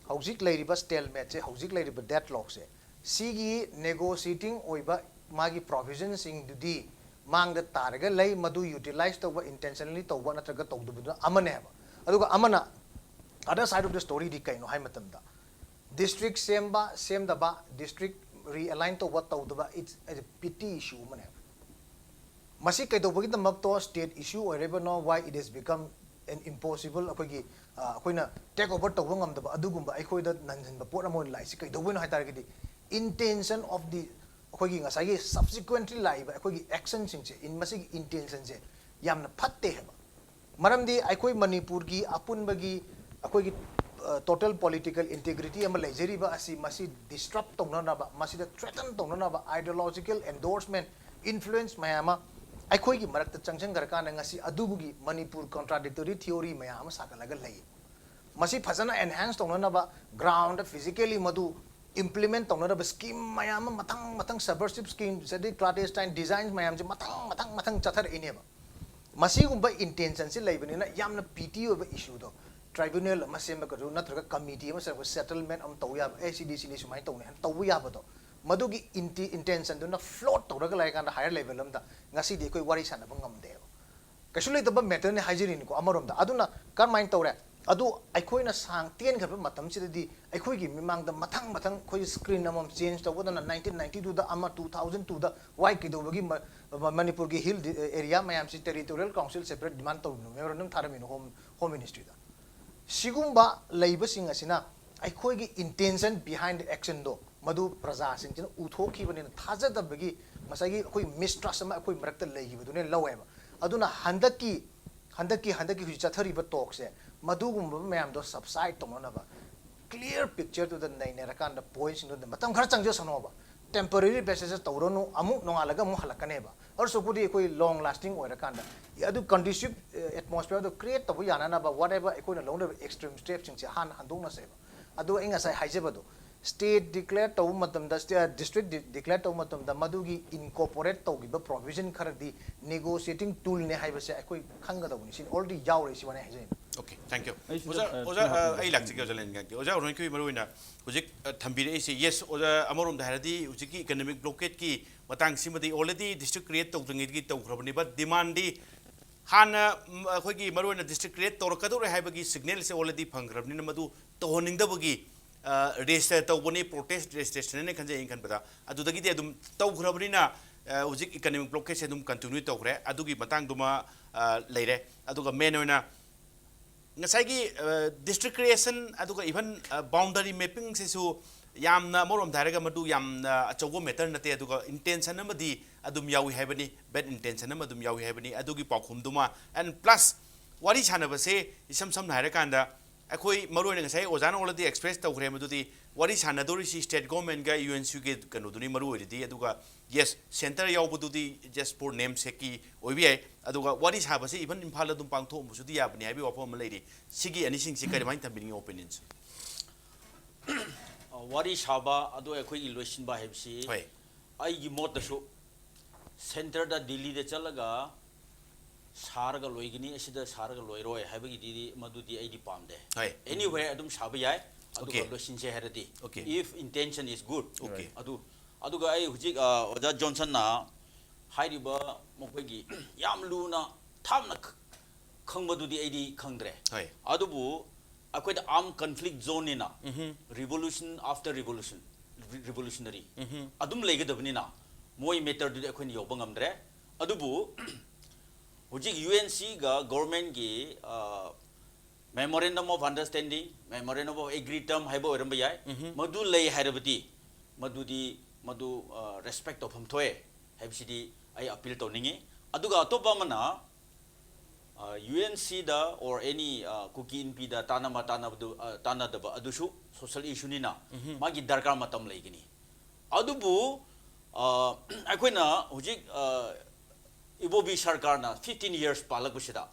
ꯍꯧꯖꯤꯛ ꯂꯩꯔꯤꯕ ꯁ꯭ꯇꯦꯜꯃꯦꯠꯁꯦ, ꯍꯧꯖꯤꯛ ꯂꯩꯔꯤꯕ ꯗꯦꯠꯂꯣꯛꯁꯦ, ꯁꯤꯒꯤ ꯅꯦꯒꯣꯁꯤꯌꯦꯇꯤꯡ ꯑꯣꯏꯕ ꯃꯥꯒꯤ ꯄ꯭ꯔꯣꯚꯤꯖꯟꯁꯤꯡꯗꯨꯗꯤ ꯃꯥꯡꯗ ꯇꯥꯔꯒ ꯂꯩ꯫ ꯃꯗꯨ ꯌꯨꯇꯤꯂꯥꯏꯁ ꯇꯧꯕ, ꯏꯟꯇꯦꯟꯁꯅꯦꯜꯂꯤ ꯇꯧꯕ ꯅꯠꯇ꯭ꯔꯒ ꯇꯧꯗꯕꯗꯨꯅ ꯑꯃꯅꯦꯕ꯫ ꯑꯗꯨꯒ ꯑꯃꯅ, other side of the storyꯗꯤ ꯀꯩꯅꯣ ꯍꯥꯏ ꯃꯇꯝꯗ, ꯗꯤꯁꯇ꯭ꯔꯤꯛ ꯁꯦꯝꯕ ꯁꯦꯝꯗꯕ, ꯗꯤꯁꯇ꯭ꯔꯤꯛ ꯔꯤꯑꯦꯂꯥꯏꯟ ꯇꯧꯕ ꯇꯧꯗꯕ, it's a petty issue ꯑꯃꯅꯦꯕ꯫ ꯃꯁꯤ ꯀꯩꯗꯧꯕꯒꯤꯗꯃꯛꯇꯣ ꯁ꯭ꯇꯦꯠ ꯏꯁꯨ ꯑꯣꯏꯔꯤꯕꯅꯣ, why it has become an impossible, ꯑꯩꯈꯣꯏꯒꯤ, ꯑ, ꯑꯩꯈꯣꯏꯅ ꯇꯦꯛ ꯑꯣꯚꯔ ꯇꯧꯕ ꯉꯝꯗꯕ ꯑꯗꯨꯒꯨꯝꯕ ꯑꯩꯈꯣꯏꯗ ꯅꯟꯁꯤꯟꯕ ꯄꯣꯠ ꯑꯃ ꯑꯣꯏꯅ ꯂꯥꯛꯏꯁꯤ ꯀꯩꯗꯧꯕꯩꯅꯣ ꯍꯥꯏ ꯇꯥꯔꯒꯗꯤ, intention of the, ꯑꯩꯈꯣꯏꯒꯤ ꯉꯁꯥꯏꯒꯤ ꯁꯕꯁꯤꯀ꯭ꯋꯦꯟꯠꯂꯤ ꯂꯥꯛꯏꯕ ꯑꯩꯈꯣꯏꯒꯤ ꯑꯦꯛꯁꯟꯁꯤꯡꯁꯦ, ꯏꯟ-, ꯃꯁꯤꯒꯤ ꯏꯟꯇꯦꯟꯁꯟꯁꯦ ꯌꯥꯝꯅ ꯐꯠꯇꯦ ꯍꯥꯏꯕ꯫ ꯃꯔꯝꯗꯤ ꯑꯩꯈꯣꯏ ꯃꯅꯤꯄꯨꯔꯒꯤ ꯑꯄꯨꯟꯕꯒꯤ ꯑꯩꯈꯣꯏꯒꯤ, ꯑ, ꯇꯣꯇꯦꯜ ꯄꯣꯂꯤꯇꯤꯀꯦꯜ ꯏꯟꯇꯦꯒ꯭ꯔꯤꯇꯤ ꯑꯃ ꯂꯩꯖꯔꯤꯕ ꯑꯁꯤ, ꯃꯁꯤ ꯗꯤꯁꯇ꯭ꯔꯕ ꯇꯧꯅꯅꯕ, ꯃꯁꯤꯗ ꯊ꯭ꯔꯦꯇꯟ ꯇꯧꯅꯅꯕ, ꯑꯥꯏꯗꯤꯌꯣꯂꯣꯖꯤꯀꯦꯜ ꯑꯦꯟꯗꯣꯔꯁꯃꯦꯟ, ꯏꯟꯐ꯭ꯂꯨꯌꯦꯟꯁ ꯃꯌꯥꯝ ꯑꯃ ꯑꯩꯈꯣꯏꯒꯤ ꯃꯔꯛꯇ ꯆꯪꯁꯤꯟꯈ꯭ꯔꯀꯥꯟꯗ ꯉꯁꯤ ꯑꯗꯨꯒꯤ ꯃꯅꯤꯄꯨꯔ ꯀꯣꯟꯇ꯭ꯔꯥꯗꯤꯛꯇꯣꯔꯤ ꯊꯤꯑꯣꯔꯤ ꯃꯌꯥꯝ ꯑꯃ ꯁꯥꯒꯠꯂꯒ ꯂꯩ꯫ ꯃꯁꯤ ꯐꯖꯅ ꯑꯦꯟꯍꯦꯟꯁ ꯇꯧꯅꯅꯕ, ꯒ꯭ꯔꯥꯎꯟꯗ ꯐꯤꯖꯤꯀꯦꯜꯂꯤ ꯃꯗꯨ ꯏꯝꯄ꯭ꯂꯤꯃꯦꯟ ꯇꯧꯅꯅꯕ ꯁ꯭ꯀꯤꯝ ꯃꯌꯥꯝ ꯑꯃ, ꯃꯊꯪ ꯃꯊꯪ ꯁꯕꯔꯁꯤꯞ ꯁ꯭ꯀꯤꯝ, ꯑꯗꯩ ꯀ꯭ꯂꯥꯟꯗꯦꯁꯇꯥꯏꯟ ꯗꯤꯖꯥꯏꯟ ꯃꯌꯥꯝꯁꯦ ꯃꯊꯪ ꯃꯊꯪ ꯃꯊꯪ ꯆꯠꯊꯔꯛꯏꯅꯦꯕ꯫ ꯃꯁꯤꯒꯨꯝꯕ ꯏꯟꯇꯦꯟꯁꯟꯁꯤ ꯂꯩꯕꯅꯤꯅ ꯌꯥꯝꯅ ꯄꯤꯇꯤ ꯑꯣꯏꯕ ꯏꯁꯨꯗꯣ, ꯇ꯭ꯔꯥꯏꯕ꯭ꯌꯨꯅꯦꯜ ꯑꯃ ꯁꯦꯝꯃꯒꯁꯨ ꯅꯠꯇ꯭ꯔꯒ ꯀꯃꯤꯇꯤ ꯑꯃ ꯁꯦꯝꯃꯒ ꯁꯦꯇꯜꯃꯦꯟ ꯑꯃ ꯇꯧꯕ ꯌꯥꯕ, ꯑꯦ, ꯁꯤꯗꯤ ꯁꯤꯅꯤ ꯁꯨꯃꯥꯏꯅ ꯇꯧꯅꯤ ꯍꯥꯏꯅ ꯇꯧꯕ ꯌꯥꯕꯗꯣ, ꯃꯗꯨꯒꯤ ꯏꯟꯇꯤ-, ꯏꯟꯇꯦꯟꯁꯟꯗꯨꯅ ꯐ꯭ꯂꯣꯠ ꯇꯧꯔꯒ ꯂꯩꯔꯀꯥꯟꯗ ꯍꯥꯌꯔ ꯂꯦꯚꯦꯜ ꯑꯃꯗ ꯉꯁꯤꯗꯤ ꯑꯩꯈꯣꯏ ꯋꯥꯔꯤ ꯁꯥꯟꯅꯕ ꯉꯝꯗꯦꯕ꯫ ꯀꯩꯁꯨ ꯂꯩꯇꯕ ꯃꯦꯇꯔꯅꯤ ꯍꯥꯏꯖꯔꯤꯅꯤꯀꯣ ꯑꯃꯔꯣꯝꯗ꯫ ꯑꯗꯨꯅ ꯀꯔꯝꯍꯥꯏꯅ ꯇꯧꯔꯦ? ꯑꯗꯨ ꯑꯩꯈꯣꯏꯅ ꯁꯥꯡ ꯇꯦꯟꯈ꯭ꯔꯕ ꯃꯇꯝꯁꯤꯗꯗꯤ ꯑꯩꯈꯣꯏꯒꯤ ꯃꯤꯃꯥꯡꯗ ꯃꯊꯪ ꯃꯊꯪ ꯑꯩꯈꯣꯏ ꯁ꯭ꯀ꯭ꯔꯤꯟ ꯑꯃꯃꯝ ꯆꯦꯟꯖ ꯇꯧꯒꯗꯅ, ꯅꯥꯏꯟꯇꯤꯟ ꯅꯥꯏꯟꯇꯤ ꯇꯨꯗ ꯑꯃ, ꯇꯨ ꯊꯥꯎꯖꯟ ꯇꯨꯗ ꯋꯥꯏ ꯀꯩꯗꯧꯕꯒꯤ ꯃ-, ꯃ-, ꯃꯅꯤꯄꯨꯔꯒꯤ ꯍꯤꯜ ꯗꯤ-, ꯑꯦꯔꯤꯌꯥ ꯃꯌꯥꯝꯁꯤ ꯇꯦꯔꯤꯇꯣꯔꯤꯌꯦꯜ ꯀꯥꯎꯟꯁꯤꯜ ꯁꯦꯄꯔꯦꯠ ꯗꯤꯃꯥꯟ ꯇꯧꯔꯤꯕꯅꯣ, ꯃꯦꯃꯣꯔꯦꯟꯗꯝ ꯊꯥꯔꯝꯃꯤꯅꯣ ꯍꯣꯝ, ꯍꯣꯝ ꯃꯤꯅꯤꯁꯇ꯭ꯔꯤꯗ꯫ ꯁꯤꯒꯨꯝꯕ ꯂꯩꯕꯁꯤꯡ ꯑꯁꯤꯅ ꯑꯩꯈꯣꯏꯒꯤ ꯏꯟꯇꯦꯟꯁꯟ ꯕꯤꯍꯥꯏꯟ ꯗ ꯑꯦꯛꯁꯟꯗꯣ ꯃꯗꯨ ꯄ꯭ꯔꯖꯥꯁꯤꯡꯁꯤꯅ ꯎꯊꯣꯛꯈꯤꯕꯅꯤꯅ ꯊꯥꯖꯗꯕꯒꯤ ꯉꯁꯥꯏꯒꯤ ꯑꯩꯈꯣꯏ ꯃꯤꯁꯇ꯭ꯔꯁ ꯑꯃ ꯑꯩꯈꯣꯏ ꯃꯔꯛꯇ ꯂꯩꯈꯤꯕꯗꯨꯅ ꯂꯧꯋꯦꯕ꯫ ꯑꯗꯨꯅ ꯍꯟꯗꯛꯀꯤ, ꯍꯟꯗꯛꯀꯤ, ꯍꯟꯗꯛꯀꯤ ꯍꯧꯖꯤꯛ ꯆꯠꯊꯔꯤꯕ ꯇꯣꯛꯁꯦ ꯃꯗꯨꯒꯨꯝꯕ ꯃꯌꯥꯝꯗꯣ ꯁꯕꯁꯥꯏꯠ ꯇꯧꯅꯅꯕ, clear picture ꯗꯨꯗ ꯅꯩꯅꯔꯀꯥꯟꯗ point ꯁꯤꯡꯗꯨꯗ ꯃꯇꯝ ꯈꯔ ꯆꯪꯖꯁꯅꯣꯕ, temporary basis ꯇꯧꯔꯅꯨ, ꯑꯃꯨꯛ ꯅꯣꯡꯉꯥꯜꯂꯒ ꯑꯃꯨꯛ ꯍꯜꯂꯛꯀꯅꯦꯕ꯫ ꯑꯗꯨ ꯁꯔꯨꯛꯄꯨꯗꯤ ꯑꯩꯈꯣꯏ long lasting ꯑꯣꯏꯔꯀꯥꯟꯗ ꯑꯗꯨ conducive atmosphere ꯗꯨ create ꯇꯧꯕ ꯌꯥꯅꯅꯕ whatever ꯑꯩꯈꯣꯏꯅ ꯂꯧꯅꯔꯤꯕ extreme step ꯁꯤꯡꯁꯦ ꯍꯥꯟꯅ ꯍꯟꯗꯣꯛꯅꯁꯦꯕ꯫ ꯑꯗꯨ ꯑꯩ ꯉꯁꯥꯏ ꯍꯥꯏꯖꯕꯗꯣ, state declare ꯇꯧꯕ ꯃꯇꯝꯗ, district declare ꯇꯧꯕ ꯃꯇꯝꯗ ꯃꯗꯨꯒꯤ incorporate ꯇꯧꯈꯤꯕ provision ꯈꯔꯗꯤ negotiating tool ꯅꯦ ꯍꯥꯏꯕꯁꯦ ꯑꯩꯈꯣꯏ ꯈꯪꯒꯗꯧꯕꯅꯤ꯫ ꯁꯤ already ꯌꯥꯎꯔꯦ, ꯁꯤ ꯋꯥꯅꯤ ꯍꯥꯏꯖꯩ꯫ Okay, thank you. ꯑꯩ ꯁꯤꯗ, ꯑꯣꯖꯥ, ꯑ, ꯑꯣꯖꯥ, ꯈꯔ ꯑ, ꯍꯥꯞꯀꯦ꯫ ꯑꯩ ꯂꯥꯛꯆꯒꯦ, ꯑꯣꯖꯥ ꯂꯦꯟ ꯉꯥꯛꯀꯦ꯫ ꯑꯣꯖꯥ ꯑꯔꯨꯟ, ꯑꯩꯈꯣꯏ ꯃꯔꯨ ꯑꯣꯏꯅ ꯍꯧꯖꯤꯛ, ꯑ, ꯊꯝꯕꯤꯔꯛꯏꯁꯦ, yes, ꯑꯣꯖꯥ, ꯑꯃꯔꯣꯝꯗ ꯍꯥꯏꯔꯗꯤ ꯍꯧꯖꯤꯛꯀꯤ economic blockade ꯀꯤ ꯃꯇꯥꯡꯁꯤꯃꯗꯤ already district create ꯇꯧꯗ꯭ꯔꯤꯉꯩꯗꯒꯤ ꯇꯧꯈ꯭ꯔꯕꯅꯦꯕ꯫ Demand ꯗꯤ ꯍꯥꯟꯅ, ꯎꯝ, ꯑꯩꯈꯣꯏꯒꯤ ꯃꯔꯨ ꯑꯣꯏꯅ district create ꯇꯧꯔꯛꯀꯗꯧꯔꯦ ꯍꯥꯏꯕꯒꯤ signal ꯁꯦ already ꯐꯪꯈ꯭ꯔꯕꯅꯤꯅ ꯃꯗꯨ ꯇꯧꯍꯟꯅꯤꯡꯗꯕꯒꯤ, ꯑ, register ꯇꯧꯕꯅꯤ, protest registration ꯅꯦ ꯈꯟꯖꯩ ꯑꯩꯅ ꯈꯟꯕꯗ꯫ ꯑꯗꯨꯗꯒꯤꯗꯤ ꯑꯗꯨꯝ ꯇꯧꯈ꯭ꯔꯕꯅꯤꯅ, ꯑ, ꯍꯧꯖꯤꯛ economic blockade ꯁꯦ ꯑꯗꯨꯝ continue ꯇꯧꯈ꯭ꯔꯦ꯫ ꯑꯗꯨꯒꯤ ꯃꯇꯥꯡꯗꯨꯃ, ꯑ, ꯂꯩꯔꯦ꯫ ꯑꯗꯨꯒ main ꯑꯣꯏꯅ ꯉꯁꯥꯏꯒꯤ, ꯑ, district creation ꯑꯗꯨꯒ even, ꯑ, boundary mapping ꯁꯤꯁꯨ ꯌꯥꯝꯅ, ꯑꯃꯔꯣꯝꯗ ꯍꯥꯏꯔꯒ, ꯃꯗꯨ ꯌꯥꯝꯅ ꯑꯆꯧꯕ matter ꯅꯠꯇꯦ, ꯑꯗꯨꯒ intention ꯑꯃꯗꯤ ꯑꯗꯨꯝ ꯌꯥꯎꯏ ꯍꯥꯏꯕꯅꯤ, bad intention ꯑꯃ ꯑꯗꯨꯝ ꯌꯥꯎꯏ ꯍꯥꯏꯕꯅꯤ꯫ ꯑꯗꯨꯒꯤ ꯄꯥꯎꯈꯨꯝꯗꯨꯃ, and plus ꯋꯥꯔꯤ ꯁꯥꯟꯅꯕꯁꯦ ꯏꯁꯝ ꯁꯝꯅ ꯍꯥꯏꯔꯀꯥꯟꯗ, ꯑꯩꯈꯣꯏ ꯃꯔꯨ ꯑꯣꯏꯅ ꯉꯁꯥꯏ ꯑꯣꯖꯥꯅ already express ꯇꯧꯈ꯭ꯔꯦ, ꯃꯗꯨꯗꯤ ꯋꯥꯔꯤ ꯁꯥꯟꯅꯗꯧꯔꯤꯁꯤ state government ꯒ U N C ꯒꯤ ꯀꯩꯅꯣꯗꯨꯅꯤ ꯃꯔꯨ ꯑꯣꯏꯔꯤꯗꯤ꯫ ꯑꯗꯨꯒ yes, centre ꯌꯥꯎꯕꯗꯨꯗꯤ just for namesake ꯀꯤ ꯑꯣꯏꯕ ꯌꯥꯏ꯫ ꯑꯗꯨꯒ ꯋꯥꯔꯤ ꯁꯥꯕꯁꯤ even ꯏꯝꯐꯥꯜꯗ ꯑꯗꯨꯝ ꯄꯥꯡꯊꯣꯛꯑꯝꯕꯁꯨ ꯑꯗꯨꯝ ꯌꯥꯕꯅꯤ ꯍꯥꯏꯕꯒꯤ ꯋꯥꯐꯝ ꯑꯃ ꯂꯩꯔꯤ꯫ ꯁꯤꯒꯤ ꯑꯅꯤꯁꯤꯡꯁꯤ ꯀꯔꯤꯃꯥꯏꯅ ꯊꯝꯕꯤꯅꯤꯡꯉꯤ opinion ꯁꯦ? ꯑ, ꯋꯥꯔꯤ ꯁꯥꯕ ꯑꯗꯨ ꯑꯩꯈꯣꯏꯒꯤ ꯂꯣꯏꯁꯤꯟꯕ ꯍꯥꯏꯕꯁꯤ ꯍꯣꯏ꯫ ꯑꯩꯒꯤ ꯃꯣꯠꯇꯁꯨ centre ꯗ ꯗꯤꯜꯂꯤꯗ ꯆꯠꯂꯒ ꯁꯥꯔꯒ ꯂꯣꯏꯒꯅꯤ, ꯑꯁꯤꯗ ꯁꯥꯔꯒ ꯂꯣꯏꯔꯣꯏ ꯍꯥꯏꯕꯒꯤꯗꯤ ꯃꯗꯨꯗꯤ ꯑꯩꯗꯤ ꯄꯥꯝꯗꯦ꯫ ꯍꯣꯏ꯫ Anywhere ꯑꯗꯨꯝ ꯁꯥꯕ ꯌꯥꯏ, ꯑꯗꯨꯒ Okay꯫ ꯂꯣꯏꯁꯤꯟꯁꯦ ꯍꯥꯏꯔꯗꯤ, Okay꯫ If intention is good꯫ Okay꯫ ꯑꯗꯨ, ꯑꯗꯨꯒ ꯑꯩ ꯍꯧꯖꯤꯛ, ꯑ, ꯑꯣꯖꯥ ꯖꯣꯟꯁꯟꯅ ꯍꯥꯏꯔꯤꯕ ꯃꯈꯣꯏꯒꯤ ꯌꯥꯝ ꯂꯨꯅ ꯊꯥꯞꯅ ꯈ-, ꯈꯪꯕꯗꯨꯗꯤ ꯑꯩꯗꯤ ꯈꯪꯗ꯭ꯔꯦ꯫ ꯍꯣꯏ꯫ ꯑꯗꯨꯕꯨ ꯑꯩꯈꯣꯏꯗ armed conflict zone ꯅꯤꯅ, revolution after revolution, re-, revolutionary ꯑꯗꯨꯝ ꯂꯩꯒꯗꯕꯅꯤꯅ, ꯃꯣꯏ matter ꯗꯨꯗꯤ ꯑꯩꯈꯣꯏꯅ ꯌꯧꯕ ꯉꯝꯗ꯭ꯔꯦ꯫ ꯑꯗꯨꯕꯨ ꯍꯧꯖꯤꯛ U N C ꯒ government ꯒꯤ, ꯑ, memorandum of understanding, memorandum of agreetum ꯍꯥꯏꯕ ꯑꯣꯏꯔꯝꯕ ꯌꯥꯏ꯫ ꯃꯗꯨ ꯂꯩ ꯍꯥꯏꯔꯕꯗꯤ ꯃꯗꯨꯗꯤ, ꯃꯗꯨ, ꯑ, respect ꯇꯧꯐꯝ ꯊꯣꯛꯑꯦ ꯍꯥꯏꯕꯁꯤꯗꯤ ꯑꯩ appeal ꯇꯧꯅꯤꯡꯉꯤ꯫ ꯑꯗꯨꯒ ꯑꯇꯣꯞꯄ ꯑꯃꯅ, ꯌꯨ ꯑꯦꯟ ꯁꯤꯗ or any ꯀꯨꯀꯤ ꯏꯟꯄꯤꯗ ꯇꯥꯟꯅꯕ ꯇꯥꯟꯅꯕꯗꯨ ꯇꯥꯟꯅꯗꯕ ꯑꯗꯨꯁꯨ ꯁꯣꯁꯦꯜ ꯏꯁꯨꯅꯤꯅ ꯃꯥꯒꯤ ꯗꯔꯀꯥꯔ ꯃꯇꯝ ꯂꯩꯒꯅꯤ꯫ ꯑꯗꯨꯕꯨ ꯑꯩꯈꯣꯏꯅ ꯍꯧꯖꯤꯛ ꯏꯕꯣꯕꯤ ꯁꯔꯀꯥꯔꯅ fifteen years ꯄꯥꯜꯂꯛꯄꯁꯤꯗ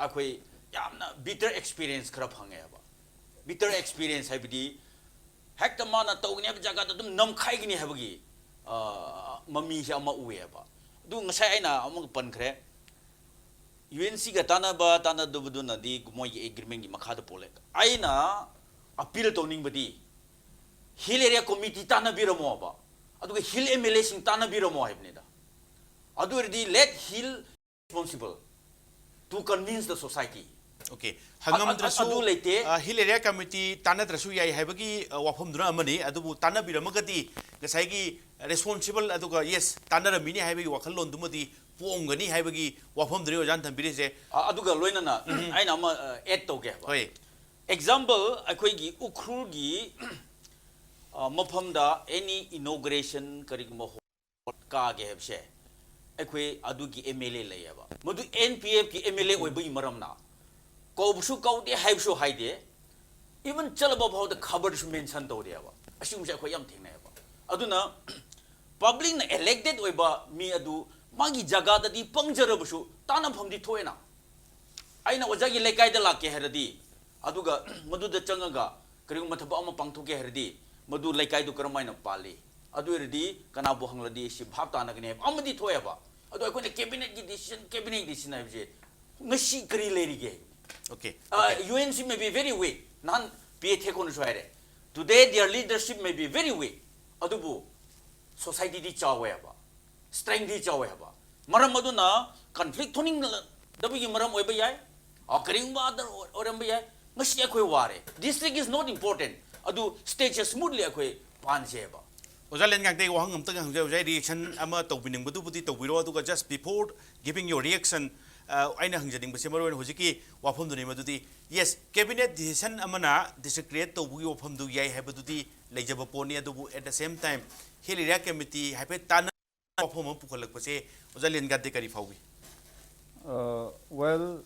ꯑꯩꯈꯣꯏ ꯌꯥꯝꯅ ꯕꯤꯇꯔ ꯑꯦꯛꯁꯄꯤꯔꯤꯌꯦꯟꯁ ꯈꯔ ꯐꯪꯉꯦꯕ꯫ ꯕꯤꯇꯔ ꯑꯦꯛꯁꯄꯤꯔꯤꯌꯦꯟꯁ ꯍꯥꯏꯕꯗꯤ ꯍꯦꯛꯇ ꯃꯥꯅ ꯇꯧꯒꯅꯤ ꯍꯥꯏꯕ ꯖꯒꯥꯗ ꯑꯗꯨꯝ ꯅꯝꯈꯥꯏꯒꯅꯤ ꯍꯥꯏꯕꯒꯤ ꯃꯃꯤꯁꯦ ꯑꯃ ꯎꯏꯌꯦꯕ꯫ ꯑꯗꯨ ꯉꯁꯥꯏ ꯑꯩꯅ ꯑꯃꯨꯛ ꯄꯟꯈ꯭ꯔꯦ, ꯌꯨ ꯑꯦꯟ ꯁꯤꯒ ꯇꯥꯟꯅꯕ ꯇꯥꯟꯅꯗꯕꯗꯨꯅꯗꯤ ꯃꯣꯏꯒꯤ ꯑꯦꯒ꯭ꯔꯤꯃꯦꯟꯒꯤ ꯃꯈꯥꯗ ꯄꯣꯜꯂꯦ꯫ ꯑꯩꯅ ꯑꯄꯤꯜ ꯇꯧꯅꯤꯡꯕꯗꯤ ꯍꯤꯜ ꯑꯦꯔꯤꯌꯥ ꯀꯣꯃꯤꯇꯤ ꯇꯥꯟꯅꯕꯤꯔꯝꯃꯣꯕ, ꯑꯗꯨꯒ ꯍꯤꯜ ꯑꯦꯝ ꯑꯦꯜ ꯑꯦꯁꯤꯡ ꯇꯥꯟꯅꯕꯤꯔꯝꯃꯣ ꯍꯥꯏꯕꯅꯤꯗ꯫ ꯑꯗꯨ ꯑꯣꯏꯔꯗꯤ let hill responsible to convince the society. Okay, ꯍꯪꯉꯝꯗ꯭ꯔꯁꯨ ꯑꯗꯨ ꯂꯩꯇꯦ꯫ ꯍꯤꯜ ꯑꯦꯔꯤꯌꯥ ꯀꯃꯤꯇꯤ ꯇꯥꯟꯅꯗ꯭ꯔꯁꯨ ꯌꯥꯏ ꯍꯥꯏꯕꯒꯤ ꯋꯥꯐꯝꯗꯨꯅ ꯑꯃꯅꯤ꯫ ꯑꯗꯨꯕꯨ ꯇꯥꯟꯅꯕꯤꯔꯝꯃꯒꯗꯤ ꯉꯁꯥꯏꯒꯤ ꯔꯦꯁꯄꯣꯟꯁꯤꯕꯜ ꯑꯗꯨꯒ ꯌꯦꯁ ꯇꯥꯟꯅꯔꯝꯃꯤꯅꯤ ꯍꯥꯏꯕꯒꯤ ꯋꯥꯈꯜꯂꯣꯟꯗꯨꯃꯗꯤ ꯄꯣꯛꯑꯝꯒꯅꯤ ꯍꯥꯏꯕꯒꯤ ꯋꯥꯐꯝꯗꯨꯅꯤ ꯑꯣꯖꯥꯅ ꯊꯝꯕꯤꯔꯤꯁꯦ꯫ ꯑꯗꯨꯒ ꯂꯣꯏꯅꯅ ꯑꯩꯅ ꯑꯃ ꯑꯦꯗ ꯇꯧꯒꯦ ꯍꯥꯏꯕ꯫ ꯍꯣꯏ꯫ ꯑꯦꯛꯖꯥꯝꯄꯜ, ꯑꯩꯈꯣꯏꯒꯤ ꯎꯈ꯭ꯔꯨꯜꯒꯤ ꯃꯐꯝꯗ ꯑꯦꯅꯤ ꯏꯅꯣꯒ꯭ꯔꯦꯁꯟ ꯀꯔꯤꯒꯨꯝꯕ ꯀꯥꯒꯦ ꯍꯥꯏꯕꯁꯦ ꯑꯩꯈꯣꯏ ꯑꯗꯨꯒꯤ ꯑꯦꯝ ꯑꯦꯜ ꯑꯦ ꯂꯩꯌꯦꯕ꯫ ꯃꯗꯨ ꯑꯦꯟ ꯄꯤ ꯑꯦꯐꯀꯤ ꯑꯦꯝ ꯑꯦꯜ ꯑꯦ ꯑꯣꯏꯕꯒꯤ ꯃꯔꯝꯅ ꯀꯧꯕꯁꯨ ꯀꯧꯗꯦ, ꯍꯥꯏꯕꯁꯨ ꯍꯥꯏꯗꯦ, ꯏꯚꯟ ꯆꯠꯂꯕ ꯐꯥꯎꯗ ꯈꯕꯔꯗꯁꯨ ꯃꯦꯟꯁꯟ ꯇꯧꯗꯦꯕ꯫ ꯑꯁꯤꯒꯨꯝꯕꯁꯦ ꯑꯩꯈꯣꯏ ꯌꯥꯝ ꯊꯦꯡꯅꯩꯌꯦꯕ꯫ ꯑꯗꯨꯅ ꯄꯕ꯭ꯂꯤꯛꯅ ꯏꯂꯦꯛꯇꯦꯗ ꯑꯣꯏꯕ ꯃꯤ ꯑꯗꯨ ꯃꯥꯒꯤ ꯖꯒꯥꯗꯗꯤ ꯄꯪꯖꯔꯕꯁꯨ ꯇꯥꯟꯅꯐꯝꯗꯤ ꯊꯣꯛꯑꯦꯅ꯫ ꯑꯩꯅ ꯑꯣꯖꯥꯒꯤ ꯂꯩꯀꯥꯏꯗ ꯂꯥꯛꯀꯦ ꯍꯥꯏꯔꯗꯤ, ꯑꯗꯨꯒ ꯃꯗꯨꯗ ꯆꯪꯉꯒ ꯀꯔꯤꯒꯨꯝꯕ ꯊꯕꯛ ꯑꯃ ꯄꯥꯡꯊꯣꯛꯀꯦ ꯍꯥꯏꯔꯗꯤ, ꯃꯗꯨ ꯂꯩꯀꯥꯏꯗꯨ ꯀꯔꯝꯍꯥꯏꯅ ꯄꯥꯜꯂꯤ? ꯑꯗꯨ ꯑꯣꯏꯔꯗꯤ ꯀꯅꯥꯕꯨ ꯍꯪꯂꯗꯤ ꯁꯤ ꯚꯥꯞ ꯇꯥꯅꯒꯅꯤ ꯍꯥꯏꯕ ꯑꯃꯗꯤ ꯊꯣꯛꯑꯦꯕ꯫ ꯑꯗꯣ ꯑꯩꯈꯣꯏꯅ ꯀꯦꯕꯤꯅꯦꯠꯀꯤ ꯗꯤꯁꯤꯖꯟ, ꯀꯦꯕꯤꯅꯦꯠ ꯗꯤꯁꯤꯖꯟ ꯍꯥꯏꯕꯁꯦ ꯉꯁꯤ ꯀꯔꯤ ꯂꯩꯔꯤꯒꯦ? Okay, U N C may be very weak. ꯅꯍꯥꯟ ꯄꯤ ꯑꯦ ꯊꯦꯀꯣꯅꯁꯨ ꯍꯥꯏꯔꯦ, today their leadership may be very weak. ꯑꯗꯨꯕꯨ ꯁꯣꯁꯥꯏꯇꯤꯗꯤ ꯆꯥꯎꯋꯦ ꯍꯥꯏꯕ, ꯁ꯭ꯇꯔꯦꯡꯗꯤ ꯆꯥꯎꯋꯦ ꯍꯥꯏꯕ꯫ ꯃꯔꯝ ꯑꯗꯨꯅ ꯀꯟꯐ꯭ꯂꯤꯛ ꯊꯣꯛꯅꯤꯡꯗꯕꯒꯤ ꯃꯔꯝ ꯑꯣꯏꯕ ꯌꯥꯏ, ꯑ, ꯀꯔꯤꯒꯨꯝꯕ ꯑꯗꯔ ꯑꯣꯏꯔꯝꯕ ꯌꯥꯏ꯫ ꯉꯁꯤ ꯑꯩꯈꯣꯏ ꯋꯥꯔꯦ꯫ District is not important. ꯑꯗꯨ ꯁ꯭ꯇꯦꯠꯁꯦ ꯁ꯭ꯃꯨꯠꯂꯤ ꯑꯩꯈꯣꯏ ꯄꯥꯟꯁꯦꯕ꯫ ꯑꯣꯖꯥ ꯂꯦꯟꯒꯥꯡꯇꯩ ꯋꯥꯍꯪ ꯑꯝꯇꯪ ꯍꯪꯖꯩ꯫ ꯑꯣꯖꯥ ꯔꯤꯌꯦꯛꯁꯟ ꯑꯃ ꯇꯧꯕꯤꯅꯤꯡꯕꯗꯨꯕꯨꯗꯤ ꯇꯧꯕꯤꯔꯣ, ꯑꯗꯨꯒ just before giving your reaction, ꯑ, ꯑꯩꯅ ꯍꯪꯖꯅꯤꯡꯕꯁꯦ ꯃꯔꯨꯑꯣꯏꯅ ꯍꯧꯖꯤꯛꯀꯤ ꯋꯥꯐꯝꯗꯨꯅꯤ, ꯃꯗꯨꯗꯤ yes, cabinet decision ꯑꯃꯅ district create ꯇꯧꯕꯒꯤ ꯋꯥꯐꯝꯗꯨ ꯌꯥꯏ ꯍꯥꯏꯕꯗꯨꯗꯤ ꯂꯩꯖꯕ ꯄꯣꯠꯅꯤ, ꯑꯗꯨꯕꯨ at the same time hill area committee ꯍꯥꯏꯐꯦꯠ ꯇꯥꯟꯅ ꯋꯥꯐꯝ ꯑꯃ ꯄꯨꯈꯠꯂꯛꯄꯁꯦ ꯑꯣꯖꯥ ꯂꯦꯟꯒꯥꯡꯇꯩ ꯀꯔꯤ ꯐꯥꯎꯏ? ꯋꯦꯜ,